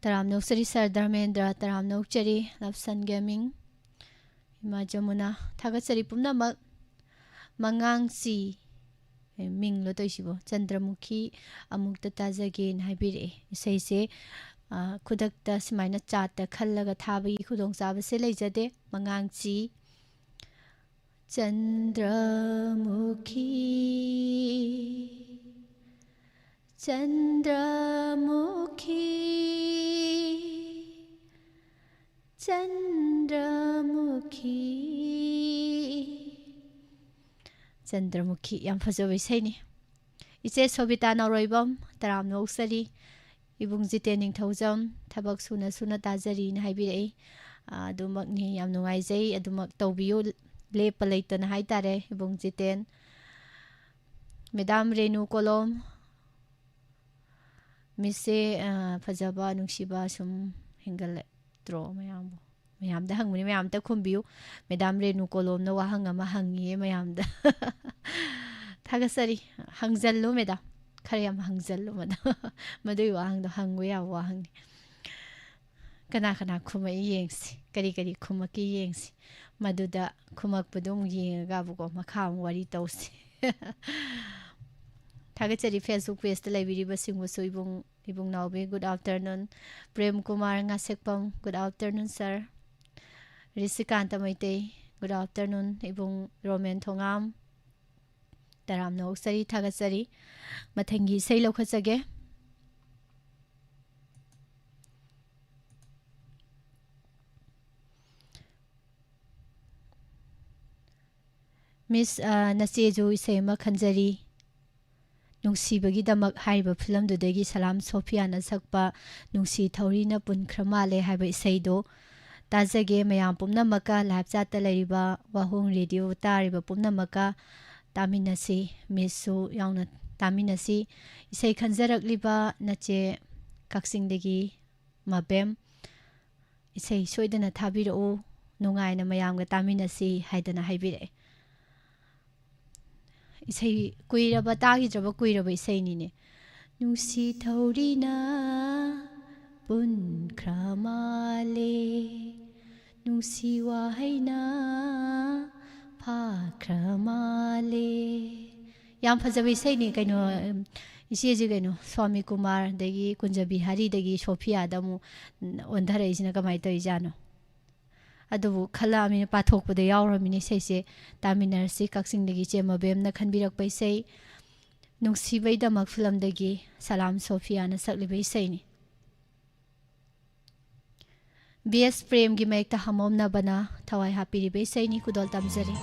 ꯇꯔꯥꯝꯅ ꯑꯣꯛꯆꯔꯤ꯫ ꯁꯥꯔ ꯙꯔꯃꯦꯟꯗ꯭ꯔ, ꯇꯔꯥꯝꯅ ꯑꯣꯛꯆꯔꯤ꯫ ꯂꯞꯁꯟ ꯒꯦꯃꯤꯡ, ꯏꯃꯥ ꯖꯃꯨꯅꯥ, ꯊꯥꯒꯠꯆꯔꯤ ꯄꯨꯝꯅꯃꯛ꯫ ꯃꯉꯥꯡꯆꯤ, ꯑꯦ, ꯃꯤꯡꯂꯣ ꯇꯧꯏꯁꯤꯕꯣ? ꯆꯟꯗ꯭ꯔꯃꯨꯈꯤ ꯑꯃꯨꯛꯇ ꯇꯥꯖꯒꯦꯅ ꯍꯥꯏꯕꯤꯔꯛꯑꯦ꯫ ꯏꯁꯩꯁꯦ, ꯑ, ꯈꯨꯗꯛꯇ ꯁꯨꯃꯥꯏꯅ ꯆꯥꯠꯇ ꯈꯜꯂꯒ ꯊꯥꯕꯒꯤ ꯈꯨꯗꯣꯡꯆꯥꯕꯁꯦ ꯂꯩꯖꯗꯦ꯫ ꯃꯉꯥꯡꯆꯤ꯫ ꯆꯟꯗ꯭ꯔꯃꯨꯈꯤ, ꯆꯟꯗ꯭ꯔꯃꯨꯈꯤ, ꯆꯟꯗ꯭ꯔꯃꯨꯈꯤ꯫ ꯆꯟꯗ꯭ꯔꯃꯨꯈꯤ, ꯌꯥꯝ ꯐꯖꯕ ꯏꯁꯩꯅꯤ꯫ ꯏꯆꯦ ꯁꯣꯕꯤꯇꯥ ꯅꯥꯎꯔꯣꯏꯕꯝ, ꯇꯔꯥꯝꯅ ꯑꯣꯛꯆꯔꯤ꯫ ꯏꯕꯨꯡ ꯖꯤꯇꯦꯟ ꯅꯤꯡꯊꯧꯖꯝ, ꯊꯕꯛ ꯁꯨꯅ ꯁꯨꯅ ꯇꯥꯖꯔꯤꯅ ꯍꯥꯏꯕꯤꯔꯛꯏ꯫ ꯑꯥ, ꯑꯗꯨꯃꯛꯅꯤ, ꯌꯥꯝ ꯅꯨꯡꯉꯥꯏꯖꯩ꯫ ꯑꯗꯨꯃꯛ ꯇꯧꯕꯤꯌꯨ, ꯂꯦꯞꯄ ꯂꯩꯇꯅ ꯍꯥꯏꯇꯥꯔꯦ, ꯏꯕꯨꯡ ꯖꯤꯇꯦꯟ꯫ ꯃꯦꯗꯥꯝ ꯔꯦꯅꯨ ꯀꯣꯂꯣꯝ, ꯃꯤꯁꯁꯦ, ꯑꯥ, ꯐꯖꯕ, ꯅꯨꯡꯁꯤꯕ ꯁꯨꯝ ꯍꯦꯟꯒꯠꯂꯛꯇ꯭ꯔꯣ ꯃꯌꯥꯝꯕꯨ? ꯃꯌꯥꯝꯗ ꯍꯪꯕꯅꯤ, ꯃꯌꯥꯝ ꯑꯝꯇ ꯈꯨꯝꯕꯤꯌꯨ꯫ ꯃꯦꯗꯥꯝ ꯔꯦꯅꯨ ꯀꯣꯂꯣꯝꯅ ꯋꯥꯍꯪ ꯑꯃ ꯍꯪꯉꯤꯌꯦ ꯃꯌꯥꯝꯗ꯫ ꯊꯥꯒꯠꯆꯔꯤ꯫ ꯍꯪꯖꯜꯂꯨ ꯃꯦꯗꯥꯝ꯫ ꯈꯔ ꯌꯥꯝ ꯍꯪꯖꯜꯂꯨ ꯃꯗꯨ꯫ ꯃꯗꯨꯒꯤ ꯋꯥꯍꯪꯗꯣ ꯍꯪꯕ ꯌꯥꯕ ꯋꯥꯍꯪꯅꯤ꯫ ꯀꯅꯥ ꯀꯅꯥ ꯈꯨꯝꯃꯛꯏ ꯌꯦꯡꯁꯤ꯫ ꯀꯔꯤ ꯀꯔꯤ ꯈꯨꯝꯃꯛꯀꯦ ꯌꯦꯡꯁꯤ꯫ ꯃꯗꯨꯗ ꯈꯨꯝꯃꯛꯄꯗꯨ ꯑꯃꯨꯛ ꯌꯦꯡꯉꯒꯕꯨꯀꯣ ꯃꯈꯥ ꯑꯃꯨꯛ ꯋꯥꯔꯤ ꯇꯧꯁꯤ꯫ ꯊꯥꯒꯠꯆꯔꯤ Facebook pageꯇ ꯂꯩꯕꯤꯔꯤꯕꯁꯤꯡꯕꯨꯁꯨ꯫ ꯏꯕꯨꯡ, ꯏꯕꯨꯡ Naobi, good afternoon꯫ Prem Kumar Ngasekpam, good afternoon sir꯫ Rishikant Meitei, good afternoon꯫ ꯏꯕꯨꯡ ꯔꯣꯃꯦꯟ ꯊꯣꯉꯥꯝ, ꯇꯔꯥꯝꯅ ꯑꯣꯛꯆꯔꯤ, ꯊꯥꯒꯠꯆꯔꯤ꯫ ꯃꯊꯪꯒꯤ ꯏꯁꯩ ꯂꯧꯈꯠꯆꯒꯦ꯫ ꯃꯤꯁ, ꯑ, ꯅꯆꯦꯁꯨ ꯏꯁꯩ ꯑꯃ ꯈꯟꯖꯔꯤ꯫ ꯅꯨꯡꯁꯤꯕꯒꯤꯗꯃꯛ ꯍꯥꯏꯔꯤꯕ ꯐꯤꯂꯝꯗꯨꯗꯒꯤ ꯁꯂꯥꯝ ꯁꯣꯐꯤꯌꯥꯅ ꯁꯛꯄ ꯅꯨꯡꯁꯤ ꯊꯧꯔꯤꯅ ꯄꯨꯟꯈ꯭ꯔ ꯃꯥꯜꯂꯦ ꯍꯥꯏꯕ ꯏꯁꯩꯗꯣ ꯇꯥꯖꯒꯦ꯫ ꯃꯌꯥꯝ ꯄꯨꯝꯅꯃꯛꯀ, live chatꯇ ꯂꯩꯔꯤꯕ, ꯋꯥꯍꯣꯡ ꯔꯦꯗꯤꯑꯣ ꯇꯥꯔꯤꯕ ꯄꯨꯝꯅꯃꯛꯀ ꯇꯥꯃꯤꯟꯅꯁꯤ, ꯃꯤꯁꯁꯨ ꯌꯥꯎꯅ ꯇꯥꯃꯤꯟꯅꯁꯤ꯫ ꯏꯁꯩ ꯈꯟꯖꯔꯛꯂꯤꯕ ꯅꯆꯦ ꯀꯛꯆꯤꯡꯗꯒꯤ ꯃꯕꯦꯝ, ꯏꯁꯩ ꯁꯣꯏꯗꯅ ꯊꯥꯕꯤꯔꯛꯎ, ꯅꯨꯡꯉꯥꯏꯅ ꯃꯌꯥꯝꯒ ꯇꯥꯃꯤꯟꯅꯁꯤ ꯍꯥꯏꯗꯅ ꯍꯥꯏꯕꯤꯔꯛꯑꯦ꯫ ꯏꯁꯩ ꯀꯨꯏꯔꯕ, ꯇꯥꯈꯤꯗ꯭ꯔꯕ ꯀꯨꯏꯔꯕ ꯏꯁꯩꯅꯤꯅꯦ꯫ ꯅꯨꯡꯁꯤ ꯊꯧꯔꯤꯅ ꯄꯨꯟꯈ꯭ꯔ ꯃꯥꯜꯂꯦ, ꯅꯨꯡꯁꯤ ꯋꯥꯍꯩꯅ ꯐꯥꯈ꯭ꯔ ꯃꯥꯜꯂꯦ꯫ ꯌꯥꯝ ꯐꯖꯕ ꯏꯁꯩꯅꯤ ꯀꯩꯅꯣ, ꯎꯝ, ꯏꯆꯦꯁꯦ ꯀꯩꯅꯣ, ꯁ꯭ꯋꯥꯃꯤ ꯀꯨꯃꯥꯔ ꯑꯗꯒꯤ ꯀꯨꯟꯖ ꯕꯤꯍꯥꯔꯤꯗꯒꯤ ꯁꯣꯐꯤꯌꯥꯗ ꯑꯃꯨꯛ, ꯎꯝ, ꯑꯣꯟꯊꯔꯛꯏꯁꯤꯅ ꯀꯃꯥꯏꯅ ꯇꯧꯔꯤꯖꯥꯠꯅꯣ? ꯑꯗꯨꯕꯨ ꯈꯜꯂꯛꯑꯃꯤꯅ ꯄꯥꯊꯣꯛꯄꯗ ꯌꯥꯎꯔꯃꯤꯅ ꯏꯁꯩꯁꯦ ꯇꯥꯃꯤꯟꯅꯔꯁꯤ꯫ ꯀꯛꯆꯤꯡꯗꯒꯤ ꯏꯆꯦ ꯃꯕꯦꯝꯅ ꯈꯟꯕꯤꯔꯛꯄ ꯏꯁꯩ, ꯅꯨꯡꯁꯤꯕꯩꯗꯃꯛ ꯐꯤꯂꯝꯗꯒꯤ ꯁꯂꯥꯝ ꯁꯣꯐꯤꯌꯥꯅ ꯁꯛꯂꯤꯕ ꯏꯁꯩꯅꯤ꯫ ꯕꯤ ꯑꯦꯁ ꯄ꯭ꯔꯦꯝꯒꯤ ꯃꯌꯦꯛꯇ ꯍꯝꯃꯣꯝꯅꯕꯅ ꯊꯋꯥꯏ ꯍꯥꯞꯄꯤꯔꯤꯕ ꯏꯁꯩꯅꯤ꯫ ꯈꯨꯗꯣꯜ ꯇꯝꯖꯔꯤ꯫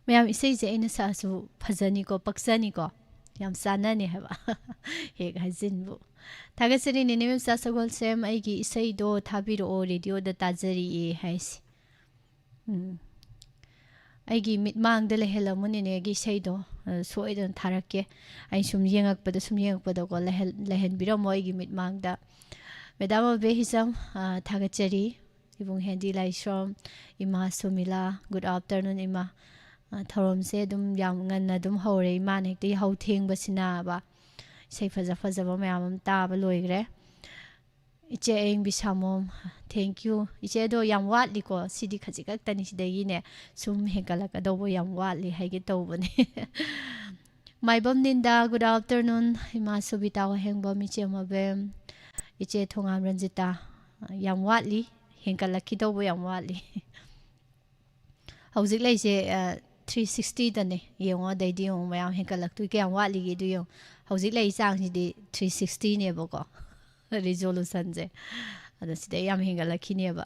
ꯃꯌꯥꯝ, ꯏꯁꯩꯁꯦ ꯑꯩꯅ ꯁꯛꯑꯁꯨ ꯐꯖꯅꯤꯀꯣ, ꯄꯛꯆꯅꯤꯀꯣ, ꯌꯥꯝ ꯆꯥꯟꯅꯅꯤ ꯍꯥꯏꯕ꯫ ꯍꯦꯛ ꯍꯥꯏꯖꯤꯟꯕꯨ꯫ ꯊꯥꯒꯠꯆꯔꯤ ꯅꯦꯅꯦ ꯃꯦꯝꯆꯥ ꯁꯒꯣꯜꯁꯦꯝ, ꯑꯩꯒꯤ ꯏꯁꯩꯗꯣ ꯊꯥꯕꯤꯔꯛꯑꯣ, ꯔꯦꯗꯤꯑꯣꯗ ꯇꯥꯖꯔꯤꯌꯦ ꯍꯥꯏꯁꯤ꯫ ꯎꯝ꯫ ꯑꯩꯒꯤ ꯃꯤꯠꯃꯥꯡꯗ ꯂꯩꯍꯜꯂꯝꯃꯨ ꯅꯦꯅꯦꯒꯤ ꯏꯁꯩꯗꯣ, ꯑ, ꯁꯣꯏꯗꯅ ꯊꯥꯔꯛꯀꯦ꯫ ꯑꯩ ꯁꯨꯝ ꯌꯦꯡꯉꯛꯄꯗ, ꯁꯨꯝ ꯌꯦꯡꯉꯛꯄꯗꯀꯣ, ꯂꯩꯍꯟ-, ꯂꯩꯍꯟꯕꯤꯔꯝꯃꯣ ꯑꯩꯒꯤ ꯃꯤꯠꯃꯥꯡꯗ꯫ ꯃꯦꯗꯥꯝ ꯑꯕꯦ ꯍꯤꯖꯝ, ꯑ, ꯊꯥꯒꯠꯆꯔꯤ꯫ ꯏꯕꯨꯡ ꯍꯦꯟꯗꯤ ꯂꯥꯏꯁ꯭ꯔꯣꯝ, ꯏꯃꯥ ꯁꯨꯃꯤꯂꯥ, good afternoon ꯏꯃꯥ꯫ ꯑ, ꯊꯧꯔꯝꯁꯦ ꯑꯗꯨꯝ ꯌꯥꯝ ꯉꯟꯅ ꯑꯗꯨꯝ ꯍꯧꯔꯦ, ꯏꯃꯥꯅ ꯍꯦꯛꯇ ꯌꯥꯍꯧ ꯊꯦꯡꯕꯁꯤꯅꯕ꯫ ꯏꯁꯩ ꯐꯖ ꯐꯖꯕ ꯃꯌꯥꯝ ꯑꯃ ꯇꯥꯕ ꯂꯣꯏꯈ꯭ꯔꯦ꯫ ꯏꯆꯦ ꯑꯌꯤꯡꯕꯤ ꯁꯥꯃꯣꯝ, thank you꯫ ꯏꯆꯦ ꯑꯗꯣ ꯌꯥꯝ ꯋꯥꯠꯂꯤꯀꯣ, ꯁꯤꯗꯤ ꯈꯖꯤꯛ ꯈꯛꯇꯅꯤ, ꯁꯤꯗꯒꯤꯅꯦ ꯁꯨꯝ ꯍꯦꯟꯒꯠꯂꯛꯀꯗꯧꯕ ꯌꯥꯝ ꯋꯥꯠꯂꯤ ꯍꯥꯏꯒꯦ ꯇꯧꯕꯅꯦ꯫ ꯃꯥꯏꯕꯝ ꯅꯤꯟꯗꯥ, good afternoon꯫ ꯏꯃꯥ ꯁꯨꯕꯤꯇꯥ ꯋꯥꯍꯦꯡꯕꯝ, ꯏꯆꯦ ꯃꯕꯦꯝ, ꯏꯆꯦ ꯊꯣꯉꯥꯝ ꯔꯟꯖꯤꯇꯥ, ꯌꯥꯝ ꯋꯥꯠꯂꯤ, ꯍꯦꯟꯒꯠꯂꯛꯈꯤꯗꯧꯕ ꯌꯥꯝ ꯋꯥꯠꯂꯤ꯫ ꯍꯧꯖꯤꯛ ꯂꯩꯁꯦ, ꯑ, three sixtyꯗꯅꯦ꯫ ꯌꯦꯡꯉꯣ, ꯑꯗꯩꯗꯤ ꯌꯦꯡꯉꯣ, ꯃꯌꯥꯝ ꯍꯦꯟꯒꯠꯂꯛꯇꯣꯏ ꯀꯌꯥꯝ ꯋꯥꯠꯂꯤꯒꯦ ꯑꯗꯨ ꯌꯦꯡꯉꯣ꯫ ꯍꯧꯖꯤꯛ ꯂꯩ ꯆꯥꯡꯁꯤꯗꯤ three sixtyꯅꯦꯕꯀꯣ, resolutionꯁꯦ꯫ ꯑꯗꯣ ꯁꯤꯗꯩ ꯌꯥꯝ ꯍꯦꯟꯒꯠꯂꯛꯈꯤꯅꯦꯕ꯫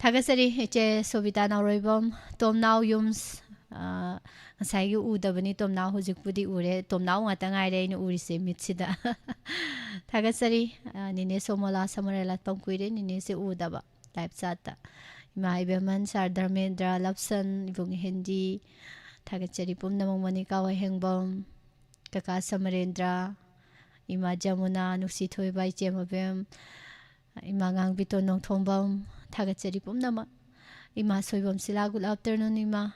ꯊꯥꯒꯠꯆꯔꯤ ꯏꯆꯦ ꯁꯣꯕꯤꯇꯥ ꯅꯥꯎꯔꯣꯏꯕꯝ, ꯇꯣꯝꯅꯥꯎ ꯌꯨꯝꯁ, ꯑ, ꯉꯁꯥꯏꯒꯤ ꯎꯗꯕꯅꯤ ꯇꯣꯝꯅꯥꯎ, ꯍꯧꯖꯤꯛꯄꯨꯗꯤ ꯎꯔꯦ꯫ ꯇꯣꯝꯅꯥꯎ ꯉꯥꯛꯇ ꯉꯥꯏꯔꯦ ꯑꯩꯅ ꯎꯔꯤꯁꯦ ꯃꯤꯠꯁꯤꯗ꯫ ꯊꯥꯒꯠꯆꯔꯤ, ꯑ, ꯅꯦꯅꯦ ꯁꯣꯃꯣꯂꯥ ꯁꯃꯔꯦꯂꯥꯠꯄꯝ, ꯀꯨꯏꯔꯦ ꯅꯦꯅꯦꯁꯦ ꯎꯗꯕ꯫ Live chatꯇ꯫ ꯏꯃꯥ ꯏꯕꯦꯝꯍꯟ, ꯁꯥꯔ ꯙꯔꯃꯦꯟꯗ꯭ꯔ, ꯂꯞꯁꯟ, ꯏꯕꯨꯡ ꯍꯦꯟꯗꯤ, ꯊꯥꯒꯠꯆꯔꯤ ꯄꯨꯝꯅꯃꯛ, ꯃꯣꯅꯤꯀꯥ ꯋꯥꯍꯦꯡꯕꯝ, ꯀꯀꯥ ꯁꯃꯔꯦꯟꯗ꯭ꯔ, ꯏꯃꯥ ꯖꯃꯨꯅꯥ, ꯅꯨꯡꯁꯤ ꯊꯣꯏꯕ, ꯏꯆꯦ ꯃꯕꯦꯝ, ꯏꯃꯥ ꯉꯥꯡꯕꯤꯇꯣꯟ ꯅꯣꯡꯊꯣꯝꯕꯝ, ꯊꯥꯒꯠꯆꯔꯤ ꯄꯨꯝꯅꯃꯛ꯫ ꯏꯃꯥ ꯁꯣꯏꯕꯝ ꯁꯤꯂꯥ, good afternoon ꯏꯃꯥ꯫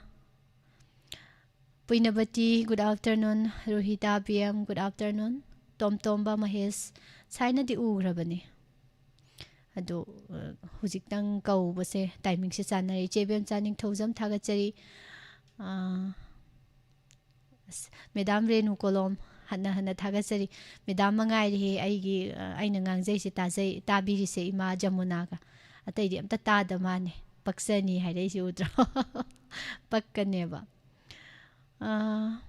Puinabati, good afternoon꯫ Rohita B M, good afternoon꯫ ꯇꯣꯝꯇꯣꯝꯕ ꯃꯍꯦꯁ, ꯁꯥꯏꯅꯗꯤ ꯎꯈ꯭ꯔꯕꯅꯦ꯫ ꯑꯗꯣ, ꯑ, ꯍꯧꯖꯤꯛꯇꯪ ꯀꯧꯕꯁꯦ timingꯁꯦ ꯆꯥꯟꯅꯔꯦ꯫ ꯏꯆꯦ ꯏꯕꯦꯝꯆꯥ ꯅꯤꯡꯊꯧꯖꯝ, ꯊꯥꯒꯠꯆꯔꯤ꯫ ꯑ, ꯑꯁ, ꯃꯦꯗꯥꯝ ꯔꯦꯅꯨ ꯀꯣꯂꯣꯝ, ꯍꯟꯅ ꯍꯟꯅ ꯊꯥꯒꯠꯆꯔꯤ꯫ ꯃꯦꯗꯥꯝ ꯃꯉꯥꯏꯔꯦꯍꯦ ꯑꯩꯒꯤ, ꯑ, ꯑꯩꯅ ꯉꯥꯡꯖꯩꯁꯦ ꯇꯥꯖꯩ, ꯇꯥꯕꯤꯔꯤꯁꯦ ꯏꯃꯥ ꯖꯃꯨꯅꯥꯒ꯫ ꯑꯇꯩꯗꯤ ꯑꯝꯇ ꯇꯥꯗ ꯃꯥꯅꯦ꯫ ꯄꯛꯆꯅꯤ ꯍꯥꯏꯔꯛꯏꯁꯦ ꯎꯗ꯭ꯔꯣ? ꯄꯛꯀꯅꯦꯕ꯫ ꯑꯥ,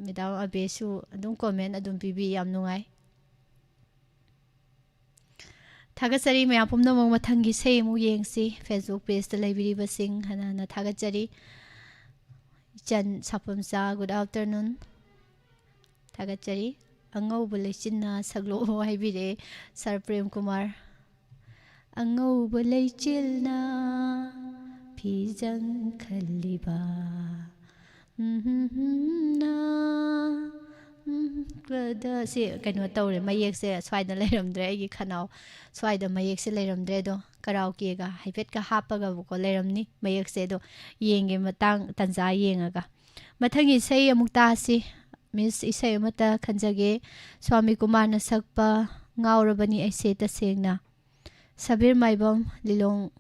ꯃꯦꯗꯥꯝ ꯑꯕꯦꯁꯨ ꯑꯗꯨꯝ comment ꯑꯗꯨꯝ ꯄꯤꯕꯤ, ꯌꯥꯝ ꯅꯨꯡꯉꯥꯏ꯫ ꯊꯥꯒꯠꯆꯔꯤ ꯃꯌꯥꯝ ꯄꯨꯝꯅꯃꯛ꯫ ꯃꯊꯪꯒꯤ ꯏꯁꯩ ꯑꯃꯨꯛ ꯌꯦꯡꯁꯤ꯫ Facebook pageꯇ ꯂꯩꯕꯤꯔꯤꯕꯁꯤꯡ ꯍꯟꯅ ꯍꯟꯅ ꯊꯥꯒꯠꯆꯔꯤ꯫ ꯏꯆꯟ ꯁꯥꯐꯝꯆꯥ, good afternoon꯫ ꯊꯥꯒꯠꯆꯔꯤ꯫ ꯑꯉꯧꯕ ꯂꯩꯆꯤꯟꯅ ꯁꯛꯂꯛꯑꯣ ꯍꯥꯏꯕꯤꯔꯛꯑꯦ ꯁꯥꯔ ꯄ꯭ꯔꯦꯝ ꯀꯨꯃꯥꯔ꯫ ꯑꯉꯧꯕ ꯂꯩꯆꯤꯜꯅ ꯐꯤꯖꯪ ꯈꯜꯂꯤꯕ, ꯎꯝ, ꯅ, ꯎꯝ, ꯀꯗ-, ꯁꯤ ꯀꯩꯅꯣ ꯇꯧꯔꯦ, ꯃꯌꯦꯛꯁꯦ ꯁ꯭ꯋꯥꯏꯗ ꯂꯩꯔꯝꯗ꯭ꯔꯦ, ꯑꯩꯒꯤ ꯈꯅꯥꯎ ꯁ꯭ꯋꯥꯏꯗ ꯃꯌꯦꯛꯁꯦ ꯂꯩꯔꯝꯗ꯭ꯔꯦ꯫ ꯑꯗꯣ ꯀꯔꯥꯎꯀꯦꯒ ꯍꯥꯏꯐꯦꯠꯀ ꯍꯥꯞꯄꯒꯕꯨꯀꯣ ꯂꯩꯔꯝꯅꯤ ꯃꯌꯦꯛꯁꯦ꯫ ꯑꯗꯣ ꯌꯦꯡꯒꯦ, ꯃꯇꯥꯡ ꯇꯟꯖꯥ ꯌꯦꯡꯉꯒ꯫ ꯃꯊꯪꯒꯤ ꯏꯁꯩ ꯑꯃꯨꯛ ꯇꯥꯁꯤ꯫ ꯃꯤꯁ, ꯏꯁꯩ ꯑꯃꯠꯇ ꯈꯟꯖꯒꯦ꯫ ꯁ꯭ꯋꯥꯃꯤ ꯀꯨꯃꯥꯔꯅ ꯁꯛꯄ "ꯉꯥꯎꯔꯕꯅꯤ ꯑꯩꯁꯦ ꯇꯁꯦꯡꯅ"꯫ ꯁꯕꯤꯔ ꯃꯥꯏꯕꯝ ꯂꯤꯂꯣꯡ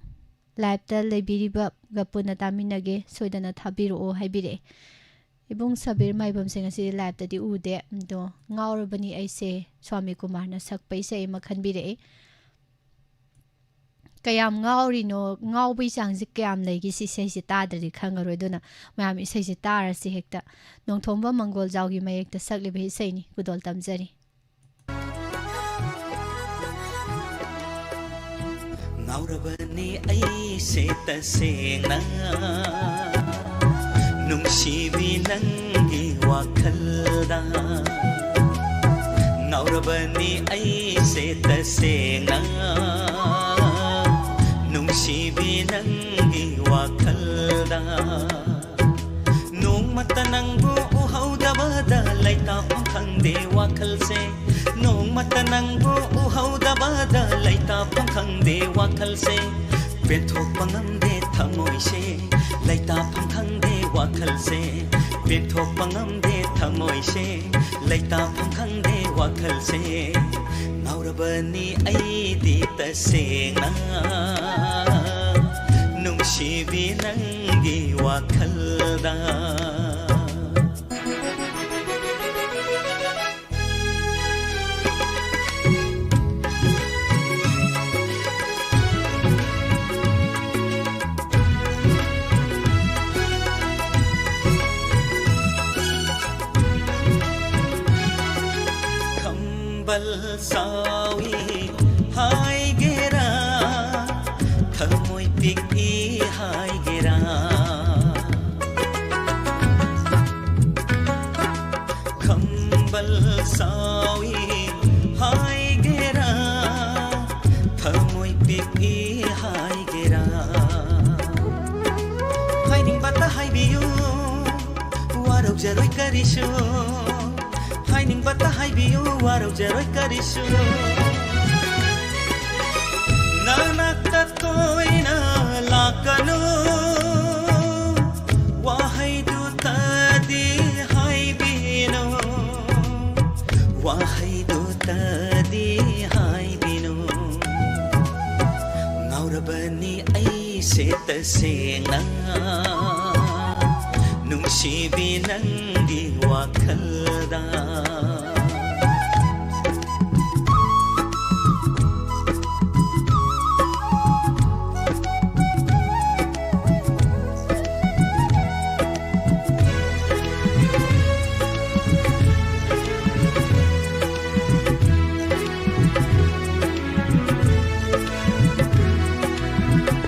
ꯂꯥꯏꯞꯇ ꯂꯩꯕꯤꯔꯤꯕꯒ ꯄꯨꯟꯅ ꯇꯥꯃꯤꯟꯅꯒꯦ, ꯁꯣꯏꯗꯅ ꯊꯥꯕꯤꯔꯛꯑꯣ ꯍꯥꯏꯕꯤꯔꯛꯑꯦ꯫ ꯏꯕꯨꯡ ꯁꯕꯤꯔ ꯃꯥꯏꯕꯝꯁꯦ ꯉꯁꯤꯗꯤ ꯂꯥꯏꯞꯇꯗꯤ ꯎꯗꯦ, ꯑꯗꯣ "ꯉꯥꯎꯔꯕꯅꯤ ꯑꯩꯁꯦ" ꯁ꯭ꯋꯥꯃꯤ ꯀꯨꯃꯥꯔꯅ ꯁꯛꯄ ꯏꯁꯩ ꯑꯃ ꯈꯟꯕꯤꯔꯛꯑꯦ꯫ ꯀꯌꯥꯝ ꯉꯥꯎꯔꯤꯅꯣ, ꯉꯥꯎꯕꯒꯤ ꯆꯥꯡꯁꯦ ꯀꯌꯥꯝ ꯂꯩꯒꯦ, ꯁꯤ ꯏꯁꯩꯁꯦ ꯇꯥꯗ꯭ꯔꯗꯤ ꯈꯪꯉꯔꯣꯏ꯫ ꯑꯗꯨꯅ ꯃꯌꯥꯝ ꯏꯁꯩꯁꯦ ꯇꯥꯔꯁꯤ ꯍꯦꯛꯇ꯫ ꯅꯣꯡꯊꯣꯝꯕꯝ ꯃꯪꯒꯣꯜꯖꯥꯎꯒꯤ ꯃꯌꯦꯛꯇ ꯁꯛꯂꯤꯕ ꯏꯁꯩꯅꯤ꯫ ꯈꯨꯗꯣꯜ ꯇꯝꯖꯔꯤ꯫ ꯉꯥꯎꯔꯕꯅꯤ ꯑꯩꯁꯦ ꯇꯁꯦꯡꯅ, ꯅꯨꯡꯁꯤꯕꯤ ꯅꯪꯒꯤ ꯋꯥꯈꯜꯗ꯫ ꯉꯥꯎꯔꯕꯅꯤ ꯑꯩꯁꯦ ꯇꯁꯦꯡꯅ, ꯅꯨꯡꯁꯤꯕꯤ ꯅꯪꯒꯤ ꯋꯥꯈꯜꯗ꯫ ꯅꯣꯡꯃꯇ ꯅꯪꯕꯨ ꯎꯍꯧꯗꯕꯗ ꯂꯩꯇꯥꯐꯝ ꯈꯪꯗꯦ ꯋꯥꯈꯜꯁꯦ꯫ ꯅꯣꯡꯃꯇ ꯅꯪꯕꯨ ꯎꯍꯧꯗꯕꯗ ꯂꯩꯇꯥꯐꯝ ꯈꯪꯗꯦ ꯋꯥꯈꯜꯁꯦ꯫ ꯄꯦꯟꯊꯣꯛꯄ ꯉꯝꯗꯦ ꯊꯃꯣꯏꯁꯦ, ꯂꯩꯇꯥꯐꯝ ꯈꯪꯗꯦ ꯋꯥꯈꯜꯁꯦ꯫ ꯄꯦꯟꯊꯣꯛꯄ ꯉꯝꯗꯦ ꯊꯃꯣꯏꯁꯦ, ꯂꯩꯇꯥꯐꯝ ꯈꯪꯗꯦ ꯋꯥꯈꯜꯁꯦ꯫ ꯉꯥꯎꯔꯕꯅꯤ ꯑꯩꯗꯤ ꯇꯁꯦꯡꯅ, ꯅꯨꯡꯁꯤꯕꯤ ꯅꯪꯒꯤ ꯋꯥꯈꯜꯗ꯫ ꯈꯝꯕꯜ ꯆꯥꯎꯏ ꯍꯥꯏꯒꯦꯔꯥ, ꯊꯃꯣꯏ ꯄꯤꯛꯏ ꯍꯥꯏꯒꯦꯔꯥ, ꯆꯥꯎꯏ ꯍꯥꯏꯒꯦꯔꯥ, ꯊꯃꯣꯏ ꯄꯤꯛꯏ ꯍꯥꯏꯒꯦꯔꯥ, ꯍꯥꯏꯅꯤꯡꯕꯇ ꯍꯥꯏꯕꯤꯌꯨ, ꯋꯥꯔꯧꯖꯔꯣꯏ ꯀꯔꯤꯁꯨ꯫ ꯍꯥꯏꯅꯤꯡꯕꯇ ꯍꯥꯏꯕꯤꯌꯨ, ꯋꯥꯔꯧꯖꯔꯣꯏ ꯀꯔꯤꯁꯨ꯫ ꯅꯅꯥꯛꯇ ꯇꯣꯏꯅ ꯂꯥꯛꯀꯅꯨ, ꯋꯥꯍꯩꯗꯨꯇꯗꯤ ꯍꯥꯏꯕꯤꯅꯨ, ꯋꯥꯍꯩꯗꯨꯇꯗꯤ ꯍꯥꯏꯕꯤꯅꯨ꯫ ꯉꯥꯎꯔꯕꯅꯤ ꯑꯩꯁꯦ ꯇꯁꯦꯡꯅ, ꯅꯨꯡꯁꯤꯕꯤ ꯅꯪꯒꯤ ꯋꯥꯈꯜꯗ꯫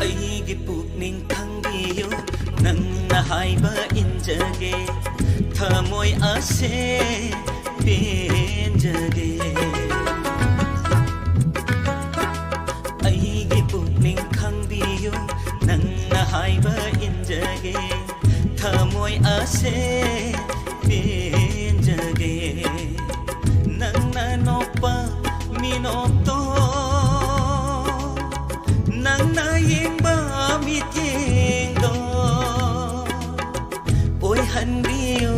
ꯑꯩꯒꯤ ꯄꯨꯛꯅꯤꯡ ꯈꯪꯕꯤꯌꯨ, ꯅꯪꯅ ꯍꯥꯏꯕ ꯏꯟꯖꯒꯦ, ꯊꯃꯣꯏ ꯑꯁꯦ ꯄꯦꯟꯖꯒꯦ꯫ ꯑꯩꯒꯤ ꯄꯨꯛꯅꯤꯡ ꯈꯪꯕꯤꯌꯨ, ꯅꯪꯅ ꯍꯥꯏꯕ ꯏꯟꯖꯒꯦ, ꯊꯃꯣꯏ ꯑꯁꯦ ꯄꯦꯟꯖꯒꯦ꯫ ꯅꯪꯅ ꯅꯣꯛꯄ ꯃꯤꯅꯣꯛꯇꯣ, ꯅꯪꯅ ꯌꯦꯡꯕ ꯃꯤꯠꯌꯦꯡꯗꯣ, ꯑꯣꯏꯍꯟꯕꯤꯌꯨ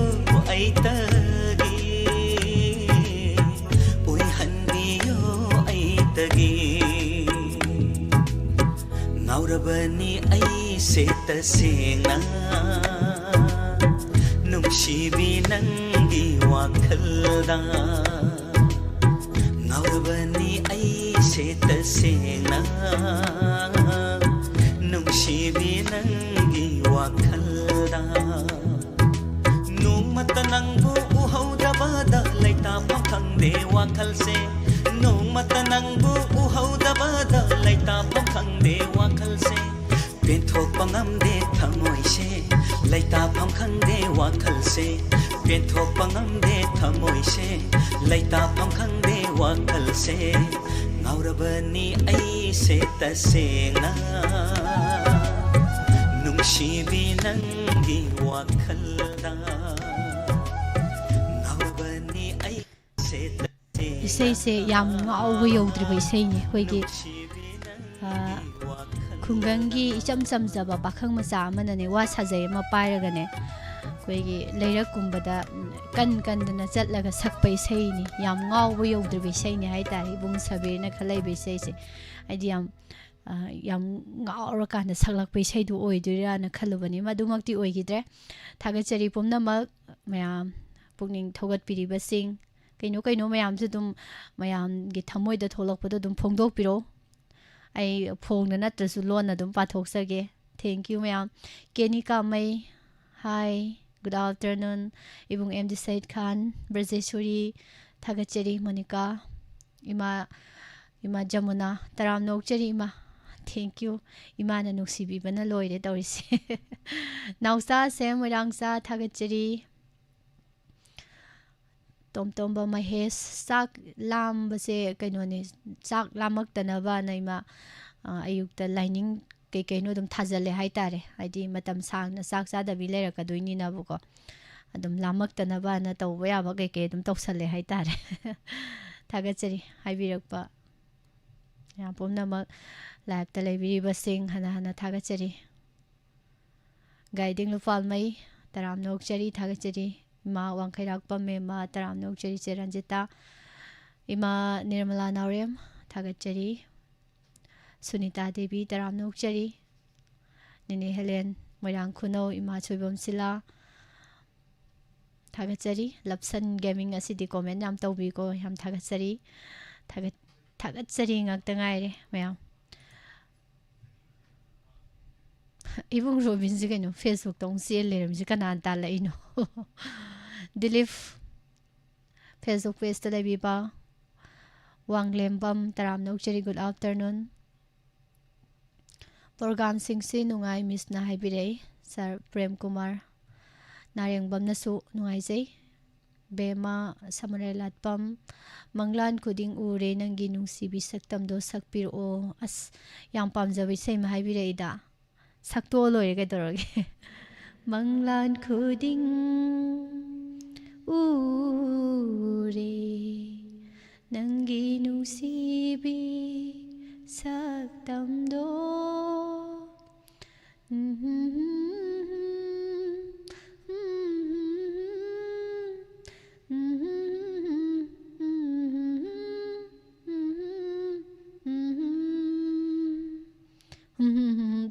ꯑꯩꯇꯒꯤ, ꯑꯣꯏꯍꯟꯕꯤꯌꯨ ꯑꯩꯇꯒꯤ꯫ ꯉꯥꯎꯔꯕꯅꯤ ꯑꯩꯁꯦ ꯇꯁꯦꯡꯅ, ꯅꯨꯡꯁꯤꯕꯤ ꯅꯪꯒꯤ ꯋꯥꯈꯜꯗ꯫ ꯉꯥꯎꯔꯕꯅꯤ ꯑꯩꯁꯦ ꯇꯁꯦꯡꯅ, ꯅꯨꯡꯁꯤꯕꯤ ꯅꯪꯒꯤ ꯋꯥꯈꯜꯗ꯫ ꯅꯣꯡꯃꯇ ꯅꯪꯕꯨ ꯎꯍꯧꯗꯕꯗ ꯂꯩꯇꯥꯐꯝ ꯈꯪꯗꯦ ꯋꯥꯈꯜꯁꯦ꯫ ꯅꯣꯡꯃꯇ ꯅꯪꯕꯨ ꯎꯍꯧꯗꯕꯗ ꯂꯩꯇꯥꯐꯝ ꯈꯪꯗꯦ ꯋꯥꯈꯜꯁꯦ꯫ ꯄꯦꯟꯊꯣꯛꯄ ꯉꯝꯗꯦ ꯊꯃꯣꯏꯁꯦ, ꯂꯩꯇꯥꯐꯝ ꯈꯪꯗꯦ ꯋꯥꯈꯜꯁꯦ꯫ ꯄꯦꯟꯊꯣꯛꯄ ꯉꯝꯗꯦ ꯊꯃꯣꯏꯁꯦ, ꯂꯩꯇꯥꯐꯝ ꯈꯪꯗꯦ ꯋꯥꯈꯜꯁꯦ, ꯉꯥꯎꯔꯕꯅꯤ ꯑꯩꯁꯦ ꯇꯁꯦꯡꯅ, ꯅꯨꯡꯁꯤꯕꯤ ꯅꯪꯒꯤ ꯋꯥꯈꯜꯗ ꯉꯥꯎꯔꯕꯅꯤ ꯑꯩꯁꯦ ꯇꯁꯦꯡꯅ꯫ ꯏꯁꯩꯁꯦ ꯌꯥꯝ ꯉꯥꯎꯕ ꯌꯧꯗ꯭ꯔꯤꯕ ꯏꯁꯩꯅꯤ꯫ ꯑꯩꯈꯣꯏꯒꯤ, ꯑ, ꯈꯨꯡꯒꯪꯒꯤ ꯏꯆꯝ ꯆꯝꯖꯕ ꯄꯥꯈꯪ ꯃꯆꯥ ꯑꯃꯅꯅꯦ, ꯋꯥ ꯁꯥꯖꯩ ꯑꯃ ꯄꯥꯏꯔꯒꯅꯦ, ꯑꯩꯈꯣꯏꯒꯤ ꯂꯩꯔꯛꯀꯨꯝꯕꯗ ꯀꯟ ꯀꯟꯗꯅ ꯆꯠꯂꯒ ꯁꯛꯄ ꯏꯁꯩꯅꯤ꯫ ꯌꯥꯝ ꯉꯥꯎꯕ ꯌꯧꯗ꯭ꯔꯤꯕ ꯏꯁꯩꯅꯤ ꯍꯥꯏꯇꯥꯔꯦ, ꯏꯕꯨꯡ ꯁꯕꯤꯔꯅ ꯈꯜꯂꯛꯏꯕ ꯏꯁꯩꯁꯦ꯫ ꯍꯥꯏꯗꯤ ꯌꯥꯝ, ꯑ, ꯌꯥꯝ ꯉꯥꯎꯔꯀꯥꯟꯗ ꯁꯛꯂꯛꯄ ꯏꯁꯩꯗꯨ ꯑꯣꯏꯗꯣꯏꯔꯥꯅ ꯈꯜꯂꯨꯕꯅꯤ꯫ ꯃꯗꯨꯃꯛꯇꯤ ꯑꯣꯏꯈꯤꯗ꯭ꯔꯦ꯫ ꯊꯥꯒꯠꯆꯔꯤ ꯄꯨꯝꯅꯃꯛ ꯃꯌꯥꯝ, ꯄꯨꯛꯅꯤꯡ ꯊꯧꯒꯠꯄꯤꯔꯤꯕꯁꯤꯡ, ꯀꯩꯅꯣ ꯀꯩꯅꯣ ꯃꯌꯥꯝꯁꯨ ꯑꯗꯨꯝ ꯃꯌꯥꯝꯒꯤ ꯊꯃꯣꯏꯗ ꯊꯣꯛꯂꯛꯄꯗꯣ ꯑꯗꯨꯝ ꯐꯣꯡꯗꯣꯛꯄꯤꯔꯛꯑꯣ꯫ ꯑꯩ ꯐꯣꯡꯗ ꯅꯠꯇ꯭ꯔꯁꯨ ꯂꯣꯟꯅ ꯑꯗꯨꯝ ꯄꯥꯊꯣꯛꯆꯒꯦ꯫ Thank you ꯃꯌꯥꯝ꯫ ꯀꯦꯅꯤ ꯀꯥꯃꯩ, hi, good afternoon꯫ ꯏꯕꯨꯡ ꯑꯦꯝ ꯗꯤ ꯁꯌꯤꯗ ꯈꯥꯟ, ꯕ꯭ꯔꯖꯦꯁꯣꯔꯤ, ꯊꯥꯒꯠꯆꯔꯤ꯫ ꯃꯣꯅꯤꯀꯥ, ꯏꯃꯥ, ꯏꯃꯥ ꯖꯃꯨꯅꯥ, ꯇꯔꯥꯝꯅ ꯑꯣꯛꯆꯔꯤ ꯏꯃꯥ꯫ Thank you꯫ ꯏꯃꯥꯅ ꯅꯨꯡꯁꯤꯕꯤꯕꯅ ꯂꯣꯏꯔꯦ ꯇꯧꯔꯤꯁꯦ꯫ ꯅꯥꯎꯆꯥ ꯁꯦꯝ ꯃꯣꯏꯔꯥꯡꯆꯥ, ꯊꯥꯒꯠꯆꯔꯤ꯫ ꯇꯣꯝꯇꯣꯝꯕ ꯃꯍꯦꯁ, ꯆꯥꯛ ꯂꯥꯝꯕꯁꯦ ꯀꯩꯅꯣꯅꯦ, ꯆꯥꯛ ꯂꯥꯝꯃꯛꯇꯅꯕꯅ ꯏꯃꯥ, ꯑ, ꯑꯌꯨꯛꯇ ꯂꯥꯏꯅꯤꯡ ꯀꯩ ꯀꯩꯅꯣ ꯑꯗꯨꯝ ꯊꯥꯖꯜꯂꯦ ꯍꯥꯏꯇꯥꯔꯦ꯫ ꯍꯥꯏꯗꯤ ꯃꯇꯝ ꯁꯥꯡꯅ ꯆꯥꯛ ꯆꯥꯗꯕꯤ ꯂꯩꯔꯛꯀꯗꯣꯏꯅꯤꯅꯕꯀꯣ꯫ ꯑꯗꯨꯝ ꯂꯥꯝꯃꯛꯇꯅꯕꯅ ꯇꯧꯕ ꯌꯥꯕ ꯀꯩ ꯀꯩ ꯑꯗꯨꯝ ꯇꯧꯁꯜꯂꯦ ꯍꯥꯏꯇꯥꯔꯦ꯫ ꯊꯥꯒꯠꯆꯔꯤ ꯍꯥꯏꯕꯤꯔꯛꯄ ꯃꯌꯥꯝ ꯄꯨꯝꯅꯃꯛ, ꯂꯥꯏꯞꯇ ꯂꯩꯕꯤꯔꯤꯕꯁꯤꯡ ꯍꯟꯅ ꯍꯟꯅ ꯊꯥꯒꯠꯆꯔꯤ꯫ ꯒꯥꯏꯗꯤꯡ ꯂꯨꯄꯥꯜꯃꯩ, ꯇꯔꯥꯝꯅ ꯑꯣꯛꯆꯔꯤ, ꯊꯥꯒꯠꯆꯔꯤ꯫ ꯏꯃꯥ ꯋꯥꯡꯈꯩꯔꯥꯛꯄꯝ ꯃꯦꯝꯃ, ꯇꯔꯥꯝꯅ ꯑꯣꯛꯆꯔꯤ꯫ ꯆꯦ ꯔꯟꯖꯤꯇꯥ, ꯏꯃꯥ ꯅꯤꯔꯃꯂꯥ ꯅꯥꯎꯔꯦꯝ, ꯊꯥꯒꯠꯆꯔꯤ꯫ ꯁꯨꯅꯤꯇꯥ ꯗꯦꯕꯤ, ꯇꯔꯥꯝꯅ ꯑꯣꯛꯆꯔꯤ꯫ ꯅꯦꯅꯦ ꯍꯦꯂꯦꯟ, ꯃꯣꯏꯔꯥꯡ ꯈꯨꯅꯧ, ꯏꯃꯥ ꯁꯣꯏꯕꯝ ꯁꯤꯂꯥ, ꯊꯥꯒꯠꯆꯔꯤ꯫ ꯂꯞꯁꯟ ꯒꯦꯃꯤꯡ ꯑꯁꯤꯗꯤ ꯀꯣꯃꯦꯟ ꯌꯥꯝ ꯇꯧꯕꯤꯀꯣ, ꯌꯥꯝ ꯊꯥꯒꯠꯆꯔꯤ꯫ ꯊꯥꯒꯠ-, ꯊꯥꯒꯠꯆꯔꯤ ꯉꯥꯛꯇ ꯉꯥꯏꯔꯦ ꯃꯌꯥꯝ꯫ ꯏꯕꯨꯡ ꯔꯣꯕꯤꯟꯁꯦ ꯀꯩꯅꯣ, ꯐꯦꯁꯕꯨꯛꯇ ꯑꯃꯨꯛ ꯆꯦꯜ ꯂꯩꯔꯝꯃꯤꯁꯦ ꯀꯅꯥꯅ ꯇꯥꯜꯂꯛꯏꯅꯣ? ꯗꯤꯂꯤꯞ, ꯐꯦꯁꯕꯨꯛ ꯄꯦꯖꯇ ꯂꯩꯕꯤꯕ ꯋꯥꯡꯂꯦꯝꯕꯝ, ꯇꯔꯥꯝꯅ ꯑꯣꯛꯆꯔꯤ, good afternoon꯫ ꯄ꯭ꯔꯣꯒꯥꯝꯁꯤꯡꯁꯤ ꯅꯨꯡꯉꯥꯏ, ꯃꯤꯁꯅ ꯍꯥꯏꯕꯤꯔꯛꯏ, ꯁꯥꯔ ꯄ꯭ꯔꯦꯝ ꯀꯨꯃꯥꯔ꯫ ꯅꯥꯔꯦꯡꯕꯝꯅꯁꯨ ꯅꯨꯡꯉꯥꯏꯖꯩ꯫ ꯕꯦꯝꯃ ꯁꯃꯔꯦ ꯂꯥꯠꯄꯝ, "ꯃꯪꯂꯥꯟ ꯈꯨꯗꯤꯡ ꯎꯔꯦ ꯅꯪꯒꯤ ꯅꯨꯡꯁꯤꯕꯤ ꯁꯛꯇꯝꯗꯣ ꯁꯛꯄꯤꯔꯛꯑꯣ"꯫ ꯑꯁ, ꯌꯥꯝ ꯄꯥꯝꯖꯕ ꯏꯁꯩ ꯑꯃ ꯍꯥꯏꯕꯤꯔꯛꯏꯗ꯫ ꯁꯛꯇꯣꯛꯑ ꯂꯣꯏꯔꯦ ꯀꯩꯗꯧꯔꯒꯦ꯫ "ꯃꯪꯂꯥꯟ ꯈꯨꯗꯤꯡ ꯎꯔꯦ ꯅꯪꯒꯤ ꯅꯨꯡꯁꯤꯕꯤ ꯁꯛꯇꯝꯗꯣ"꯫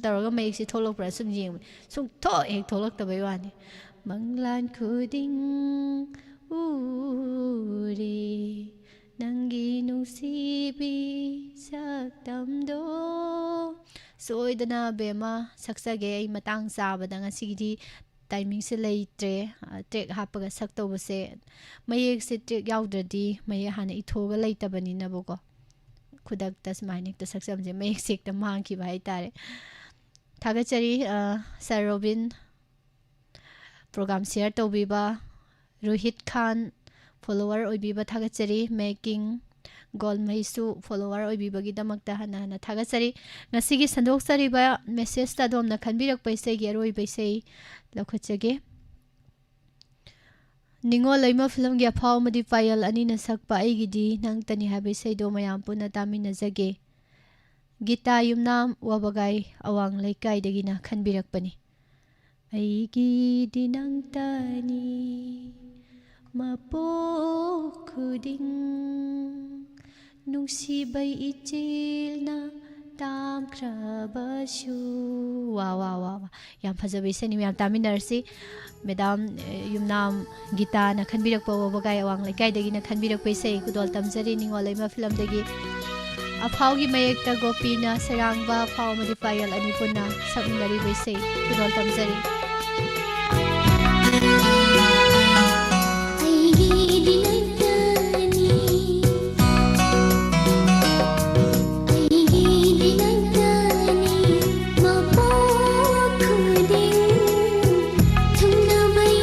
ꯇꯧꯔꯒ ꯃꯌꯦꯛꯁꯦ ꯊꯣꯛꯂꯛꯄ꯭ꯔꯥ ꯁꯨꯝ ꯌꯦꯡꯕ, ꯁꯨꯡꯊꯣꯛ ꯍꯦꯛ ꯊꯣꯛꯂꯛꯇꯕꯩ ꯋꯥꯅꯤ꯫ "ꯃꯪꯂꯥꯟ ꯈꯨꯗꯤꯡ ꯎꯔꯦ ꯅꯪꯒꯤ ꯅꯨꯡꯁꯤꯕꯤ ꯁꯛꯇꯝꯗꯣ"꯫ ꯁꯣꯏꯗꯅ ꯕꯦꯝꯃ ꯁꯛꯆꯒꯦ ꯑꯩ ꯃꯇꯥꯡ ꯆꯥꯕꯗ꯫ ꯉꯁꯤꯒꯤꯗꯤ ꯇꯥꯏꯃꯤꯡꯁꯦ ꯂꯩꯇ꯭ꯔꯦ꯫ ꯑ, ꯇ꯭ꯔꯦꯛ ꯍꯥꯞꯄꯒ ꯁꯛꯇꯧꯕꯁꯦ, ꯃꯌꯦꯛꯁꯦ ꯇ꯭ꯔꯦꯛ ꯌꯥꯎꯗ꯭ꯔꯗꯤ ꯃꯌꯦꯛ ꯍꯥꯟꯅ ꯏꯊꯣꯛꯑꯒ ꯂꯩꯇꯕꯅꯤꯅꯕꯀꯣ꯫ ꯈꯨꯗꯛꯇ ꯁꯨꯃꯥꯏꯅ ꯍꯦꯛꯇ ꯁꯛꯆꯕꯁꯦ ꯃꯌꯦꯛꯁꯦ ꯍꯦꯛꯇ ꯃꯥꯡꯈꯤꯕ ꯍꯥꯏꯇꯥꯔꯦ꯫ ꯊꯥꯒꯠꯆꯔꯤ, ꯑ, ꯁꯥꯔ ꯔꯣꯕꯤꯟ꯫ ꯄ꯭ꯔꯣꯒ꯭ꯔꯥꯝ ꯁꯤꯌꯔ ꯇꯧꯕꯤꯕ, ꯔꯣꯍꯤꯠ ꯈꯥꯟ, ꯐꯣꯂꯣꯋꯔ ꯑꯣꯏꯕꯤꯕ ꯊꯥꯒꯠꯆꯔꯤ꯫ ꯃꯦꯀꯤꯡ ꯒꯣꯜꯃꯩꯁꯨ ꯐꯣꯂꯣꯋꯔ ꯑꯣꯏꯕꯤꯕꯒꯤꯗꯃꯛꯇ ꯍꯟꯅ ꯍꯟꯅ ꯊꯥꯒꯠꯆꯔꯤ꯫ ꯉꯁꯤꯒꯤ ꯁꯟꯗꯣꯛꯆꯔꯤꯕ ꯃꯦꯁꯦꯖꯇ ꯑꯗꯣꯝꯅ ꯈꯟꯕꯤꯔꯛꯄ ꯏꯁꯩꯒꯤ ꯑꯔꯣꯏꯕ ꯏꯁꯩ ꯂꯧꯈꯠꯆꯒꯦ꯫ ꯅꯤꯉꯣꯜ ꯂꯩꯃ ꯐꯤꯂꯝꯒꯤ ꯑꯐꯥꯎ ꯑꯃꯗꯤ ꯄꯥꯌꯜ ꯑꯅꯤꯅ ꯁꯛꯄ "ꯑꯩꯒꯤꯗꯤ ꯅꯪꯇꯅꯤ" ꯍꯥꯏꯕ ꯏꯁꯩꯗꯣ ꯃꯌꯥꯝ ꯄꯨꯟꯅ ꯇꯥꯃꯤꯟꯅꯖꯒꯦ꯫ ꯒꯤꯇꯥ ꯌꯨꯝꯅꯥꯝ, ꯋꯥꯕꯒꯥꯏ ꯑꯋꯥꯡ ꯂꯩꯀꯥꯏꯗꯒꯤꯅ ꯈꯟꯕꯤꯔꯛꯄꯅꯤ꯫ "ꯑꯩꯒꯤꯗꯤ ꯅꯪꯇꯅꯤ ꯃꯄꯣꯛ ꯈꯨꯗꯤꯡ, ꯅꯨꯡꯁꯤꯕꯩ ꯏꯆꯦꯜꯅ ꯇꯥꯝꯈ꯭ꯔꯕꯁꯨ"꯫ ꯋꯥ, ꯋꯥ, ꯋꯥ, ꯋꯥ꯫ ꯌꯥꯝ ꯐꯖꯕ ꯏꯁꯩꯅꯤ, ꯃꯌꯥꯝ ꯇꯥꯃꯤꯟꯅꯔꯁꯤ꯫ ꯃꯦꯗꯥꯝ, ꯑꯦ, ꯌꯨꯝꯅꯥꯝ ꯒꯤꯇꯥꯅ ꯈꯟꯕꯤꯔꯛꯄ, ꯋꯥꯕꯒꯥꯏ ꯑꯋꯥꯡ ꯂꯩꯀꯥꯏꯗꯒꯤꯅ ꯈꯟꯕꯤꯔꯛꯄ ꯏꯁꯩ "ꯈꯨꯗꯣꯜ ꯇꯝꯖꯔꯤ" ꯅꯤꯉꯣꯜ ꯂꯩꯃ ꯐꯤꯂꯝꯗꯒꯤ꯫ ꯑꯐꯥꯎꯒꯤ ꯃꯌꯦꯛꯇ ꯒꯣꯄꯤꯅ, ꯁꯩꯔꯥꯡꯕ ꯑꯐꯥꯎ ꯑꯃꯗꯤ ꯄꯥꯌꯜ ꯑꯅꯤ ꯄꯨꯟꯅ ꯁꯛꯃꯤꯟꯅꯔꯤꯕ ꯏꯁꯩ "ꯈꯨꯗꯣꯜ ꯇꯝꯖꯔꯤ"꯫ ꯑꯩꯒꯤꯗꯤ ꯅꯪꯇꯅꯤ, ꯑꯩꯒꯤꯗꯤ ꯅꯪꯇꯅꯤ, ꯃꯄꯣꯛ ꯈꯨꯗꯤꯡ ꯊꯨꯡꯅꯕꯩ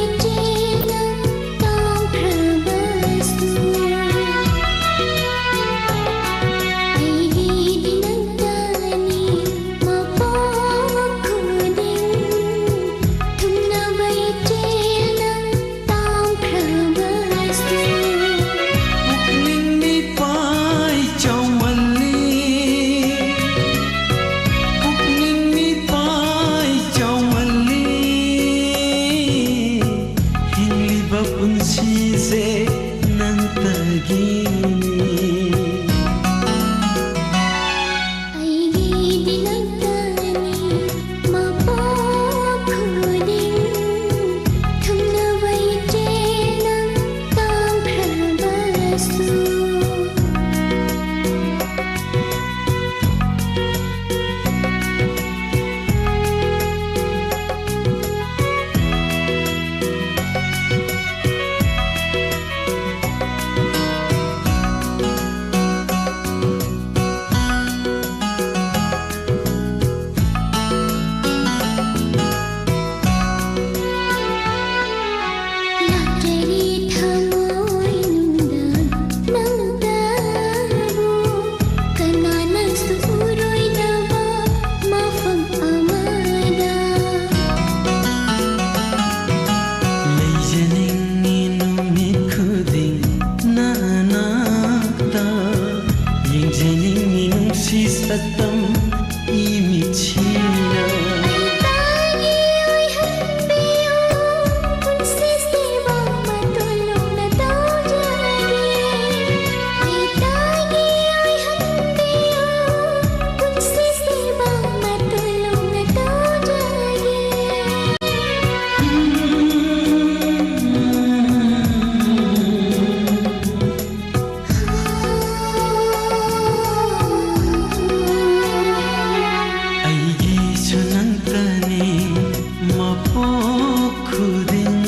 ꯈꯨꯗꯤꯡ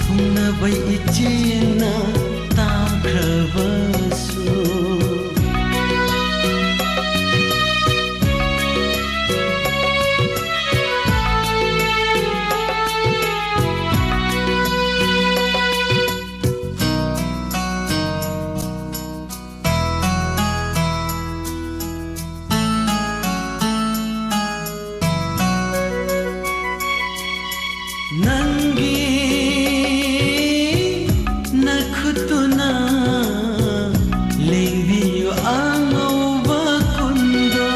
ꯊꯨꯡꯅꯕꯩ ꯏꯆꯦꯅ ꯇꯥꯈ꯭ꯔꯕꯁꯨ꯫ ꯅꯪꯒꯤ ꯅꯈꯨꯠꯇꯨꯅ ꯂꯦꯡꯕꯤꯌꯨ ꯑꯉꯧꯕ ꯀꯨꯟꯗꯣ,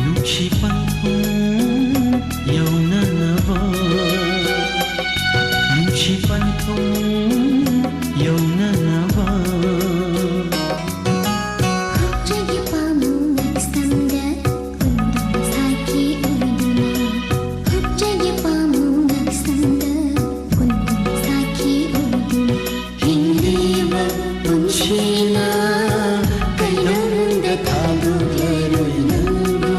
ꯅꯨꯡꯁꯤ ꯄꯟꯊꯨꯡ ꯌꯧꯅꯅꯕ, ꯅꯨꯡꯁꯤ ꯄꯟꯊꯨꯡ ꯌꯧꯅꯅꯕ꯫ ꯍꯨꯞꯆꯒꯦ ꯄꯥꯝꯃꯨ ꯉꯛꯁꯝꯗ ꯀꯨꯟꯗꯣ ꯁꯥꯈꯤ ꯑꯣꯏꯗꯨꯅ, ꯍꯨꯞꯆꯒꯦ ꯄꯥꯝꯃꯨ ꯉꯛꯁꯝꯗ ꯀꯨꯟꯗꯣ ꯁꯥꯈꯤ ꯑꯣꯏꯗꯨꯅ, ꯍꯤꯡꯂꯤꯕ ꯄꯨꯟꯁꯤꯅ ꯀꯩꯗꯧꯅꯨꯡꯗ ꯊꯥꯗꯣꯛꯂꯔꯣꯏ ꯅꯪꯕꯨ꯫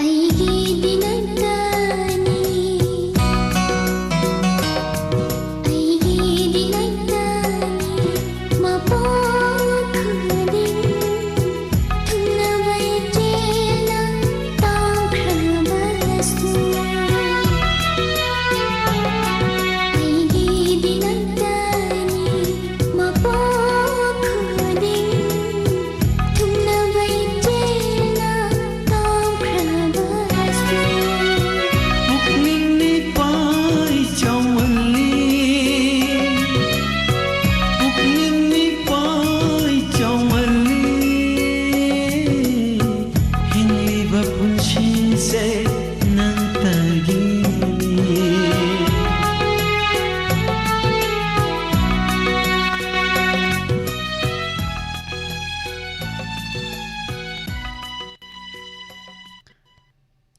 ꯑꯩꯒꯤꯗꯤ ꯅꯪꯇꯅꯤ, ꯑꯩꯒꯤꯗꯤ ꯅꯪꯇꯅꯤ, ꯃꯄꯣꯛ ꯈꯨꯗꯤꯡ ꯊꯨꯡꯅꯕ ꯏꯆꯦꯅ ꯇꯥꯎꯈ꯭ꯔꯕꯁꯨ꯫ ꯑꯩꯒꯤꯗꯤ ꯅꯪꯇꯅꯤ, ꯃꯄꯣꯛ ꯈꯨꯗꯤꯡ ꯊꯨꯡꯅꯕ ꯏꯆꯦꯅ ꯇꯥꯎꯈ꯭ꯔꯕꯁꯨ꯫ ꯄꯨꯛꯅꯤꯡ ꯅꯤꯄꯥꯏ ꯆꯥꯎꯃꯜꯂꯤ, ꯄꯨꯛꯅꯤꯡ ꯅꯤꯄꯥꯏ ꯆꯥꯎꯃꯜꯂꯤ, ꯍꯤꯡꯂꯤꯕ ꯄꯨꯟꯁꯤꯁꯦ ꯅꯪꯇꯒꯤꯅꯤ꯫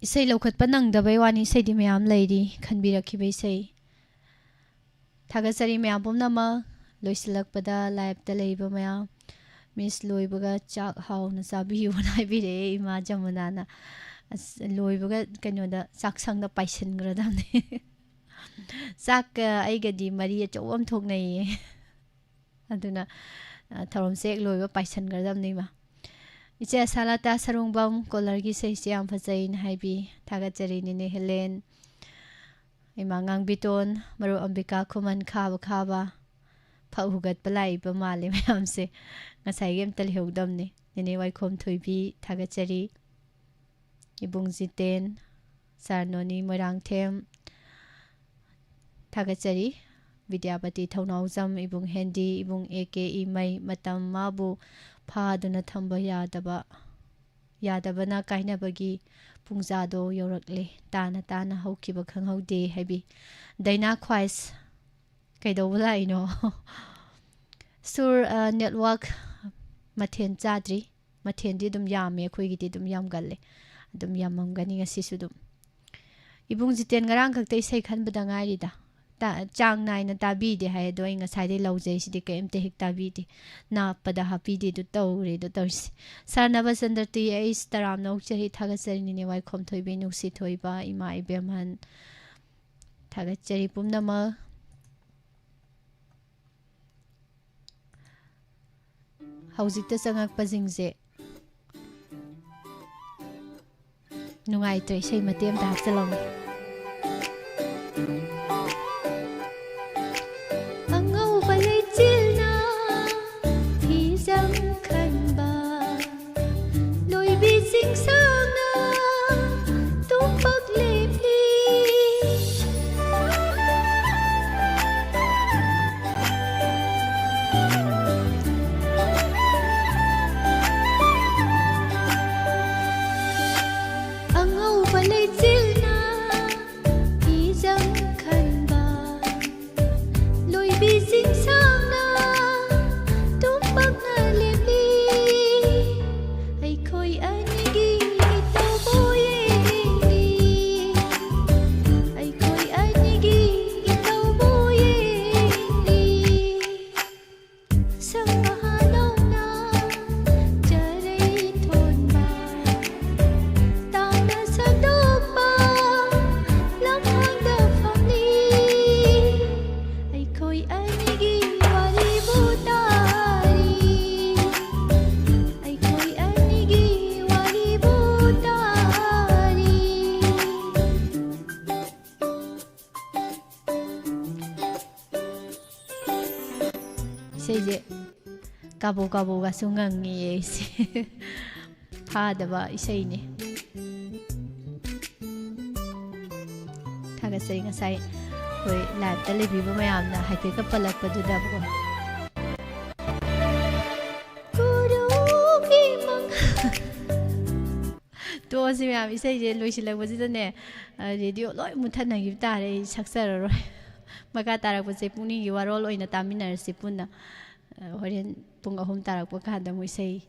ꯏꯁꯩ ꯂꯧꯈꯠꯄ ꯅꯪꯗꯕꯩ ꯋꯥꯅꯤ, ꯏꯁꯩꯗꯤ ꯃꯌꯥꯝ ꯂꯩꯔꯤ, ꯈꯟꯕꯤꯔꯛꯈꯤꯕ ꯏꯁꯩ꯫ ꯊꯥꯒꯠꯆꯔꯤ ꯃꯌꯥꯝ ꯄꯨꯝꯅꯃꯛ꯫ ꯂꯣꯏꯁꯤꯜꯂꯛꯄꯗ live ꯇ ꯂꯩꯔꯤꯕ ꯃꯌꯥꯝ, "Miss, ꯂꯣꯏꯕꯒ ꯆꯥꯛ ꯍꯥꯎꯅ ꯆꯥꯕꯤꯌꯨꯅ" ꯍꯥꯏꯕꯤꯔꯛꯑꯦ ꯏꯃꯥ ꯖꯃꯨꯅꯥꯅ꯫ ꯑꯁ, ꯂꯣꯏꯕꯒ ꯀꯩꯅꯣꯗ, ꯆꯥꯛꯁꯪꯗ ꯄꯥꯏꯁꯤꯟꯈ꯭ꯔꯗꯕꯅꯦ꯫ ꯆꯥꯛꯀ ꯑꯩꯒꯗꯤ ꯃꯔꯤ ꯑꯆꯧꯕ ꯑꯃ ꯊꯣꯛꯅꯩꯌꯦ꯫ ꯑꯗꯨꯅ, ꯑ, ꯊꯧꯔꯝꯁꯦ ꯍꯦꯛ ꯂꯣꯏꯕ ꯄꯥꯏꯁꯟꯈ꯭ꯔꯗꯕꯅꯤ ꯏꯃꯥ꯫ ꯏꯆꯦ ꯑꯁꯥꯂꯥꯇꯥ ꯁꯔꯨꯡꯕꯝ, ꯀꯣꯂꯔꯒꯤ ꯏꯁꯩꯁꯦ ꯌꯥꯝ ꯐꯖꯩꯅ ꯍꯥꯏꯕꯤ꯫ ꯊꯥꯒꯠꯆꯔꯤ ꯅꯦꯅꯦ ꯍꯦꯂꯦꯟ꯫ ꯏꯃꯥ ꯉꯥꯡꯕꯤꯇꯣꯟ, ꯃꯔꯨꯞ ꯑꯝꯕꯤꯀꯥ ꯈꯨꯃꯟ, ꯈꯥꯕ ꯈꯥꯕ꯫ ꯐꯛ ꯍꯨꯒꯠꯄ ꯂꯥꯛꯏꯕ ꯃꯥꯜꯂꯦ ꯃꯌꯥꯝꯁꯦ꯫ ꯉꯁꯥꯏꯒꯤ ꯑꯝꯇ ꯂꯩꯍꯧꯗꯕꯅꯦ꯫ ꯅꯦꯅꯦ ꯋꯥꯏꯈꯣꯝ ꯊꯣꯏꯕꯤ, ꯊꯥꯒꯠꯆꯔꯤ꯫ ꯏꯕꯨꯡ ꯖꯤꯇꯦꯟ, ꯁꯥꯔ ꯅꯣꯅꯤ ꯃꯣꯏꯔꯥꯡꯊꯦꯝ, ꯊꯥꯒꯠꯆꯔꯤ꯫ ꯕꯤꯗ꯭ꯌꯥꯄꯇꯤ ꯊꯧꯅꯥꯎꯖꯝ, ꯏꯕꯨꯡ ꯍꯦꯟꯗꯤ, ꯏꯕꯨꯡ ꯑꯦ ꯀꯦ ꯏꯃꯩ, ꯃꯇꯝ ꯃꯥꯕꯨ ꯐꯥꯗꯨꯅ ꯊꯝꯕ ꯌꯥꯗꯕ, ꯌꯥꯗꯕꯅ ꯀꯥꯏꯅꯕꯒꯤ ꯄꯨꯡꯖꯥꯗꯣ ꯌꯧꯔꯛꯂꯦ꯫ ꯇꯥꯅ ꯇꯥꯅ ꯍꯧꯈꯤꯕ ꯈꯪꯍꯧꯗꯦ ꯍꯥꯏꯕꯤ꯫ ꯗꯥꯏꯅꯥ ꯈ꯭ꯋꯥꯏꯁ, ꯀꯩꯗꯧꯕ ꯂꯥꯛꯏꯅꯣ? ꯁꯨꯔ, ꯑ, network ꯃꯊꯦꯜ ꯆꯥꯗ꯭ꯔꯤ꯫ ꯃꯊꯦꯜꯗꯤ ꯑꯗꯨꯝ ꯌꯥꯝꯃꯦ, ꯑꯩꯈꯣꯏꯒꯤꯗꯤ ꯑꯗꯨꯝ ꯌꯥꯝꯒꯜꯂꯦ꯫ ꯑꯗꯨꯝ ꯌꯥꯝꯃꯝꯒꯅꯤ ꯉꯁꯤꯁꯨ ꯑꯗꯨꯝ꯫ ꯏꯕꯨꯡ ꯖꯤꯇꯦꯟ, ꯉꯔꯥꯡ ꯈꯛꯇ ꯏꯁꯩ ꯈꯟꯕꯗ ꯉꯥꯏꯔꯤꯗ꯫ ꯇꯥ-, ꯆꯥꯡ ꯅꯥꯏꯅ ꯇꯥꯕꯤꯗꯦ ꯍꯥꯏ, ꯑꯗꯣ ꯑꯩ ꯉꯁꯥꯏꯗꯩ ꯂꯧꯖꯩꯁꯤꯗꯤ ꯀꯩꯝꯇ ꯍꯦꯛ ꯇꯥꯕꯤꯗꯦ꯫ ꯅꯥꯞꯄꯗ ꯍꯥꯞꯄꯤꯗꯦ ꯑꯗꯨ ꯇꯧꯔꯦ ꯑꯗꯨ ꯇꯧꯔꯤꯁꯦ꯫ ꯁꯥꯔ ꯅꯕꯆꯟꯗ꯭ꯔ ꯇꯤ ꯑꯩꯁ ꯇꯔꯥꯝꯅ ꯑꯣꯛꯆꯔꯤ, ꯊꯥꯒꯠꯆꯔꯤ ꯅꯦꯅꯦ ꯋꯥꯏꯈꯣꯝ ꯊꯣꯏꯕꯤ, ꯅꯨꯡꯁꯤ ꯊꯣꯏꯕ, ꯏꯃꯥ ꯏꯕꯦꯝꯍꯟ꯫ ꯊꯥꯒꯠꯆꯔꯤ ꯄꯨꯝꯅꯃꯛ꯫ ꯍꯧꯖꯤꯛꯇ ꯆꯪꯉꯛꯄꯁꯤꯡꯁꯦ ꯅꯨꯡꯉꯥꯏꯇ꯭ꯔꯦ, ꯏꯁꯩ ꯃꯇꯦꯛ ꯑꯃꯇ ꯍꯥꯞꯆꯤꯜꯂꯝꯃꯨ꯫ ꯑꯉꯧꯕ ꯂꯩꯆꯤꯜꯅ ꯐꯤꯖꯪ ꯈꯟꯕ, ꯂꯣꯏꯕꯤꯁꯤꯡ ꯁꯥꯡꯅ ꯇꯨꯝꯕ ꯂꯦꯞꯂꯤ꯫ ꯑꯉꯧꯕ ꯂꯩꯆꯤꯜꯅ ꯐꯤꯖꯪ ꯈꯟꯕ, ꯂꯣꯏꯕꯤꯁꯤꯡ ꯁꯥꯡꯅ ꯇꯨꯝꯕ ꯂꯦꯞꯂꯤ꯫ ꯑꯩꯈꯣꯏ ꯑꯅꯤꯒꯤ ꯏꯇꯧꯕꯨ ꯌꯦꯡꯂꯤ꯫ ꯑꯩꯈꯣꯏ ꯑꯅꯤꯒꯤ ꯏꯇꯧꯕꯨ ꯌꯦꯡꯂꯤ꯫ ꯁꯪ ꯃꯍꯥꯅꯧꯅ ꯀꯥꯕꯣꯛ ꯀꯥꯕꯣꯛꯒꯁꯨ ꯉꯪꯉꯤꯌꯦ ꯑꯩꯁꯦ꯫ ꯐꯥꯗꯕ ꯏꯁꯩꯅꯤ꯫ ꯊꯥꯒꯠꯆꯔꯤ꯫ ꯉꯁꯥꯏ ꯑꯩꯈꯣꯏ ꯂꯥꯏꯞꯇ ꯂꯩꯕꯤꯕ ꯃꯌꯥꯝꯅ ꯍꯥꯏꯐꯦꯠꯀ ꯄꯜꯂꯛꯄꯗꯨꯗꯀꯣ꯫ ꯒꯨꯔꯨꯒꯤ ꯃꯪ-, ꯇꯣꯛꯑꯁꯤ ꯃꯌꯥꯝ, ꯏꯁꯩꯁꯦ ꯂꯣꯏꯁꯤꯜꯂꯛꯄꯁꯤꯗꯅꯦ, ꯑ, ꯔꯦꯗꯤꯑꯣ ꯂꯣꯏ ꯃꯨꯠꯊꯠꯅꯈꯤꯕ ꯇꯥꯔꯦ꯫ ꯑꯩ ꯁꯛꯆꯔꯔꯣꯏ꯫ ꯃꯈꯥ ꯇꯥꯔꯛꯄꯁꯦ ꯄꯨꯛꯅꯤꯡꯒꯤ ꯋꯥꯔꯣꯜ ꯑꯣꯏꯅ ꯇꯥꯃꯤꯟꯅꯔꯁꯤ ꯄꯨꯟꯅ꯫ ꯑ, ꯍꯣꯔꯦꯟ ꯄꯨꯡ ꯑꯍꯨꯝ ꯇꯥꯔꯛꯄ ꯀꯥꯟꯗ ꯑꯃꯨꯛ ꯏꯁꯩ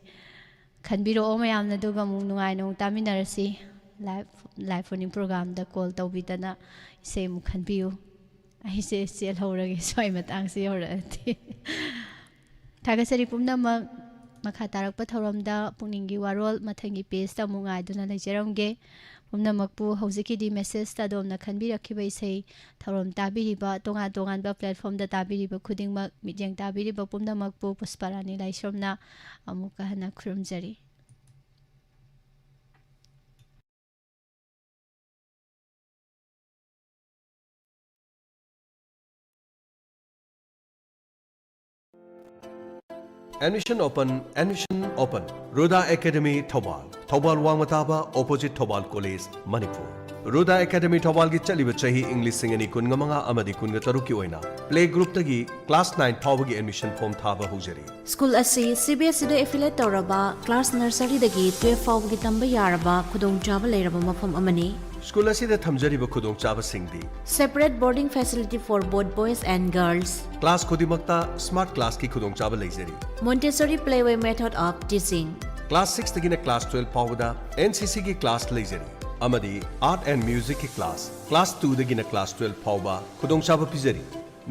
ꯈꯟꯕꯤꯔꯛꯑꯣ ꯃꯌꯥꯝꯅ, ꯑꯗꯨꯒ ꯑꯃꯨꯛ ꯅꯨꯡꯉꯥꯏꯅ ꯑꯃꯨꯛ ꯇꯥꯃꯤꯟꯅꯔꯁꯤ꯫ Live, live phone in ꯄ꯭ꯔꯣꯒ꯭ꯔꯥꯝꯗ call ꯇꯧꯕꯤꯗꯅ ꯏꯁꯩ ꯑꯃꯨꯛ ꯈꯟꯕꯤꯌꯨ꯫ ꯑꯩꯁꯦ ꯆꯦꯜꯍꯧꯔꯒꯦ ꯁ꯭ꯋꯥꯏ ꯃꯇꯥꯡꯁꯦ ꯌꯧꯔꯛꯑꯗꯤ꯫ ꯊꯥꯒꯠꯆꯔꯤ ꯄꯨꯝꯅꯃꯛ꯫ ꯃꯈꯥ ꯇꯥꯔꯛꯄ ꯊꯧꯔꯝꯗ ꯄꯨꯛꯅꯤꯡꯒꯤ ꯋꯥꯔꯣꯜ ꯃꯊꯪꯒꯤ ꯄꯦꯖꯇ ꯑꯃꯨꯛ ꯉꯥꯏꯗꯨꯅ ꯂꯩꯖꯔꯝꯒꯦ꯫ ꯄꯨꯝꯅꯃꯛꯄꯨ ꯍꯧꯖꯤꯛꯀꯤꯗꯤ ꯃꯦꯁꯦꯖꯇ ꯑꯗꯣꯝꯅ ꯈꯟꯕꯤꯔꯛꯈꯤꯕ ꯏꯁꯩ ꯊꯧꯔꯝ ꯇꯥꯕꯤꯔꯤꯕ, ꯇꯣꯉꯥꯟ ꯇꯣꯉꯥꯟꯕ ꯄ꯭ꯂꯦꯠꯐꯣꯝꯗ ꯇꯥꯕꯤꯔꯤꯕ ꯈꯨꯗꯤꯡꯃꯛ, ꯃꯤꯠꯌꯦꯡ ꯇꯥꯕꯤꯔꯤꯕ ꯄꯨꯝꯅꯃꯛꯄꯨ ꯄꯨꯁꯄꯥꯔꯥꯅꯤ ꯂꯥꯏꯁ꯭ꯔꯝꯅ ꯑꯃꯨꯛꯀ ꯍꯟꯅ ꯈꯨꯔꯨꯝꯖꯔꯤ꯫ Admission open, admission open. Rhoda Academy, Thoubal. Thoubal ꯋꯥꯡꯃ ꯇꯥꯕ opposite Thoubal college, Manipur. Roda academy ꯊꯧꯕꯥꯜꯒꯤ ꯆꯠꯂꯤꯕ ꯆꯍꯤ ꯏꯪ ꯂꯤꯁꯤꯡ ꯑꯅꯤ ꯀꯨꯟꯃꯉꯥ ꯑꯃꯗꯤ ꯀꯨꯟꯇꯔꯨꯛꯀꯤ ꯑꯣꯏꯅ ꯄ꯭ꯂꯦ ꯒ꯭ꯔꯨꯞꯇꯒꯤ ꯀ꯭ꯂꯥꯁ ꯅꯥꯏꯟ ꯐꯥꯎꯕꯒꯤ ꯑꯦꯗꯃꯤꯁꯟ ꯐꯣꯔꯝ ꯊꯥꯕ ꯍꯧꯖꯔꯤ꯫ ꯁ꯭ꯀꯨꯜ ꯑꯁꯤ ꯁꯤ ꯕꯤ ꯑꯦꯁ ꯏꯗ ꯑꯦꯐꯤꯂꯦꯠ ꯇꯧꯔꯕ ꯀ꯭ꯂꯥꯁ ꯅꯔꯁꯔꯤꯗꯒꯤ ꯇꯨꯌꯦꯜꯐ ꯐꯥꯎꯕꯒꯤ ꯇꯝꯕ ꯌꯥꯔꯕ ꯈꯨꯗꯣꯡꯆꯥꯕ ꯂꯩꯔꯕ ꯃꯐꯝ ꯑꯃꯅꯤ꯫ ꯁ꯭ꯀꯨꯜ ꯑꯁꯤꯗ ꯊꯝꯖꯔꯤꯕ ꯈꯨꯗꯣꯡꯆꯥꯕꯁꯤꯡꯗꯤ: Separate boarding facility for both boys and girls. Class ꯈꯨꯗꯤꯡꯃꯛꯇ ꯁ꯭ꯃꯥꯔꯠ ꯀ꯭ꯂꯥꯁꯀꯤ ꯈꯨꯗꯣꯡꯆꯥꯕ ꯂꯩꯖꯔꯤ꯫ Montessori playway method of teaching. Class ꯁꯤꯛꯁꯇꯒꯤꯅ ꯀ꯭ꯂꯥꯁ ꯇꯨꯌꯦꯜꯐ ꯐꯥꯎꯕꯗ ꯑꯦꯟ ꯁꯤ ꯁꯤꯒꯤ ꯀ꯭ꯂꯥꯁ ꯂꯩꯖꯔꯤ ꯑꯃꯗꯤ ꯑꯥꯔꯠ ꯑꯦꯟ ꯃ꯭ꯌꯨꯖꯤꯛꯀꯤ ꯀ꯭ꯂꯥꯁ, ꯀ꯭ꯂꯥꯁ ꯇꯨꯗꯒꯤꯅ ꯀ꯭ꯂꯥꯁ ꯇꯨꯌꯦꯜꯐ ꯐꯥꯎꯕ ꯈꯨꯗꯣꯡꯆꯥꯕ ꯄꯤꯖꯔꯤ꯫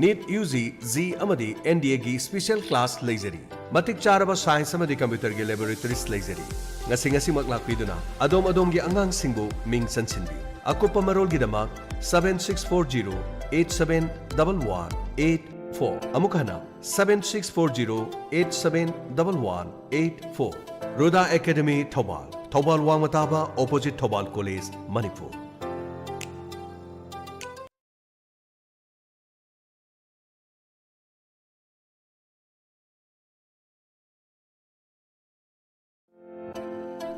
ꯅꯤꯠ, ꯌꯨ ꯖꯤ, ꯖꯤ ꯑꯃꯗꯤ ꯑꯦꯟ ꯗꯤ ꯑꯦꯒꯤ ꯁ꯭ꯄꯤꯁꯦꯜ ꯀ꯭ꯂꯥꯁ ꯂꯩꯖꯔꯤ꯫ ꯃꯇꯤꯛ ꯆꯥꯔꯕ ꯁꯥꯏꯟꯁ ꯑꯃꯗꯤ ꯀꯝꯄ꯭ꯌꯨꯇꯔꯒꯤ ꯂꯦꯕꯣꯔꯦꯇꯔꯤꯁ ꯂꯩꯖꯔꯤ꯫ ꯉꯁꯤ ꯉꯁꯤꯃꯛ ꯂꯥꯛꯄꯤꯗꯨꯅ ꯑꯗꯣꯝ ꯑꯗꯣꯝꯒꯤ ꯑꯉꯥꯡꯁꯤꯡꯕꯨ ꯃꯤꯡ ꯆꯟꯁꯤꯟꯕꯤꯌꯨ꯫ ꯑꯀꯨꯞꯄ ꯃꯔꯣꯜꯒꯤꯗꯃꯛ seven six four zero eight seven double one eight four꯫ ꯑꯃꯨꯛ ꯍꯟꯅ, seven six four zero eight seven double one eight four꯫ Roda academy Thoubal, Thoubal ꯋꯥꯡꯃ ꯇꯥꯕ opposite ꯊꯧꯕꯥꯜ ꯀꯣꯂꯦꯖ, ꯃꯅꯤꯄꯨꯔ꯫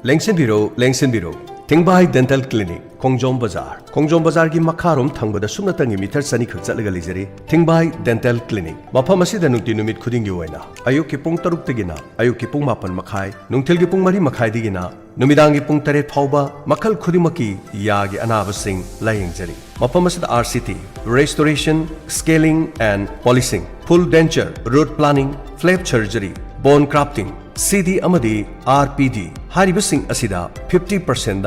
ꯂꯦꯡꯁꯤꯟꯕꯤꯔꯣ, ꯂꯦꯡꯁꯤꯟꯕꯤꯔꯣ꯫ ꯊꯤꯡꯕꯥꯏ ꯗꯦꯟꯇꯦꯜ ꯀ꯭ꯂꯤꯅꯤꯛ, ꯈꯣꯡꯖꯣꯝ ꯕꯖꯥꯔ꯫ ꯈꯣꯡꯖꯣꯝ ꯕꯖꯥꯔꯒꯤ ꯃꯈꯥꯔꯣꯝ ꯊꯪꯕꯗ ꯁꯨꯞꯅꯇꯪꯒꯤ ꯃꯤꯇꯔ ꯆꯅꯤ ꯈꯛ ꯆꯠꯂꯒ ꯂꯩꯖꯔꯤ ꯊꯤꯡꯕꯥꯏ ꯗꯦꯟꯇꯦꯜ ꯀ꯭ꯂꯤꯅꯤꯛ꯫ ꯃꯐꯝ ꯑꯁꯤꯗ ꯅꯨꯡꯇꯤ ꯅꯨꯃꯤꯠ ꯈꯨꯗꯤꯡꯒꯤ ꯑꯣꯏꯅ ꯑꯌꯨꯛꯀꯤ ꯄꯨꯡ ꯇꯔꯨꯛꯇꯒꯤꯅ ꯑꯌꯨꯛꯀꯤ ꯄꯨꯡ ꯃꯥꯄꯟ ꯃꯈꯥꯏ, ꯅꯨꯡꯊꯤꯜꯒꯤ ꯄꯨꯡ ꯃꯔꯤ ꯃꯈꯥꯏꯗꯒꯤꯅ ꯅꯨꯃꯤꯗꯥꯡꯒꯤ ꯄꯨꯡ ꯇꯔꯦꯠ ꯐꯥꯎꯕ ꯃꯈꯜ ꯈꯨꯗꯤꯡꯃꯛꯀꯤ ꯌꯥꯒꯤ ꯑꯅꯥꯕꯁꯤꯡ ꯂꯥꯌꯦꯡꯖꯔꯤ꯫ ꯃꯐꯝ ꯑꯁꯤꯗ R C T, restoration, scaling and polishing, full denture, root planing, flap surgery, bone grafting, C D ꯑꯃꯗꯤ R P D ꯍꯥꯏꯔꯤꯕꯁꯤꯡ ꯑꯁꯤꯗ fifty percent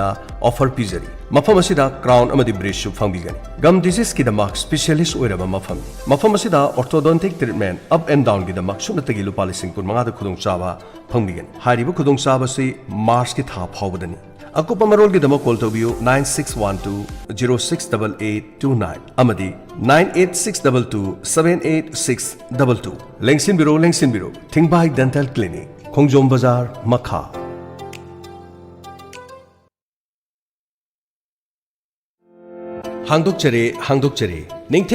offer ꯄꯤꯖꯔꯤ꯫ ꯃꯐꯝ ꯑꯁꯤꯗ crown ꯑꯃꯗꯤ bridgeꯁꯨ ꯐꯪꯕꯤꯒꯅꯤ꯫ Gum diseaseꯀꯤꯗꯃꯛ specialist ꯑꯣꯏꯔꯕ ꯃꯐꯝꯅꯤ꯫ ꯃꯐꯝ ꯑꯁꯤꯗ orthodontic treatment, up and downꯒꯤꯗꯃꯛ ꯁꯨꯞꯅꯇꯒꯤ ꯂꯨꯄꯥ ꯂꯤꯁꯤꯡ ꯀꯨꯟꯃꯉꯥꯗ ꯈꯨꯗꯣꯡꯆꯥꯕ ꯐꯪꯕꯤꯒꯅꯤ꯫ ꯍꯥꯏꯔꯤꯕ ꯈꯨꯗꯣꯡꯆꯥꯕꯁꯤ Marchꯀꯤ ꯊꯥ ꯐꯥꯎꯕꯗꯅꯤ꯫ ꯑꯀꯨꯞꯄ ꯃꯔꯣꯜꯒꯤꯗꯃꯛ call ꯇꯧꯕꯤꯌꯨ nine six one two zero six double eight two nine ꯑꯃꯗꯤ nine eight six double two seven eight six double two꯫ ꯂꯦꯡꯁꯤꯟꯕꯤꯔꯣ, ꯂꯦꯡꯁꯤꯟꯕꯤꯔꯣ꯫ ꯊꯤꯡꯕꯥꯏ ꯗꯦꯟꯇꯦꯜ ꯀ꯭ꯂꯤꯅꯤꯛ, ꯈꯣꯡꯖꯣꯝ ꯕꯖꯥꯔ, ꯃꯈꯥ꯫ ꯍꯥꯡꯗꯣꯛꯆꯔꯦ, ꯍꯥꯡꯗꯣꯛꯆꯔꯦ꯫ ꯅꯤꯡꯊꯤꯖ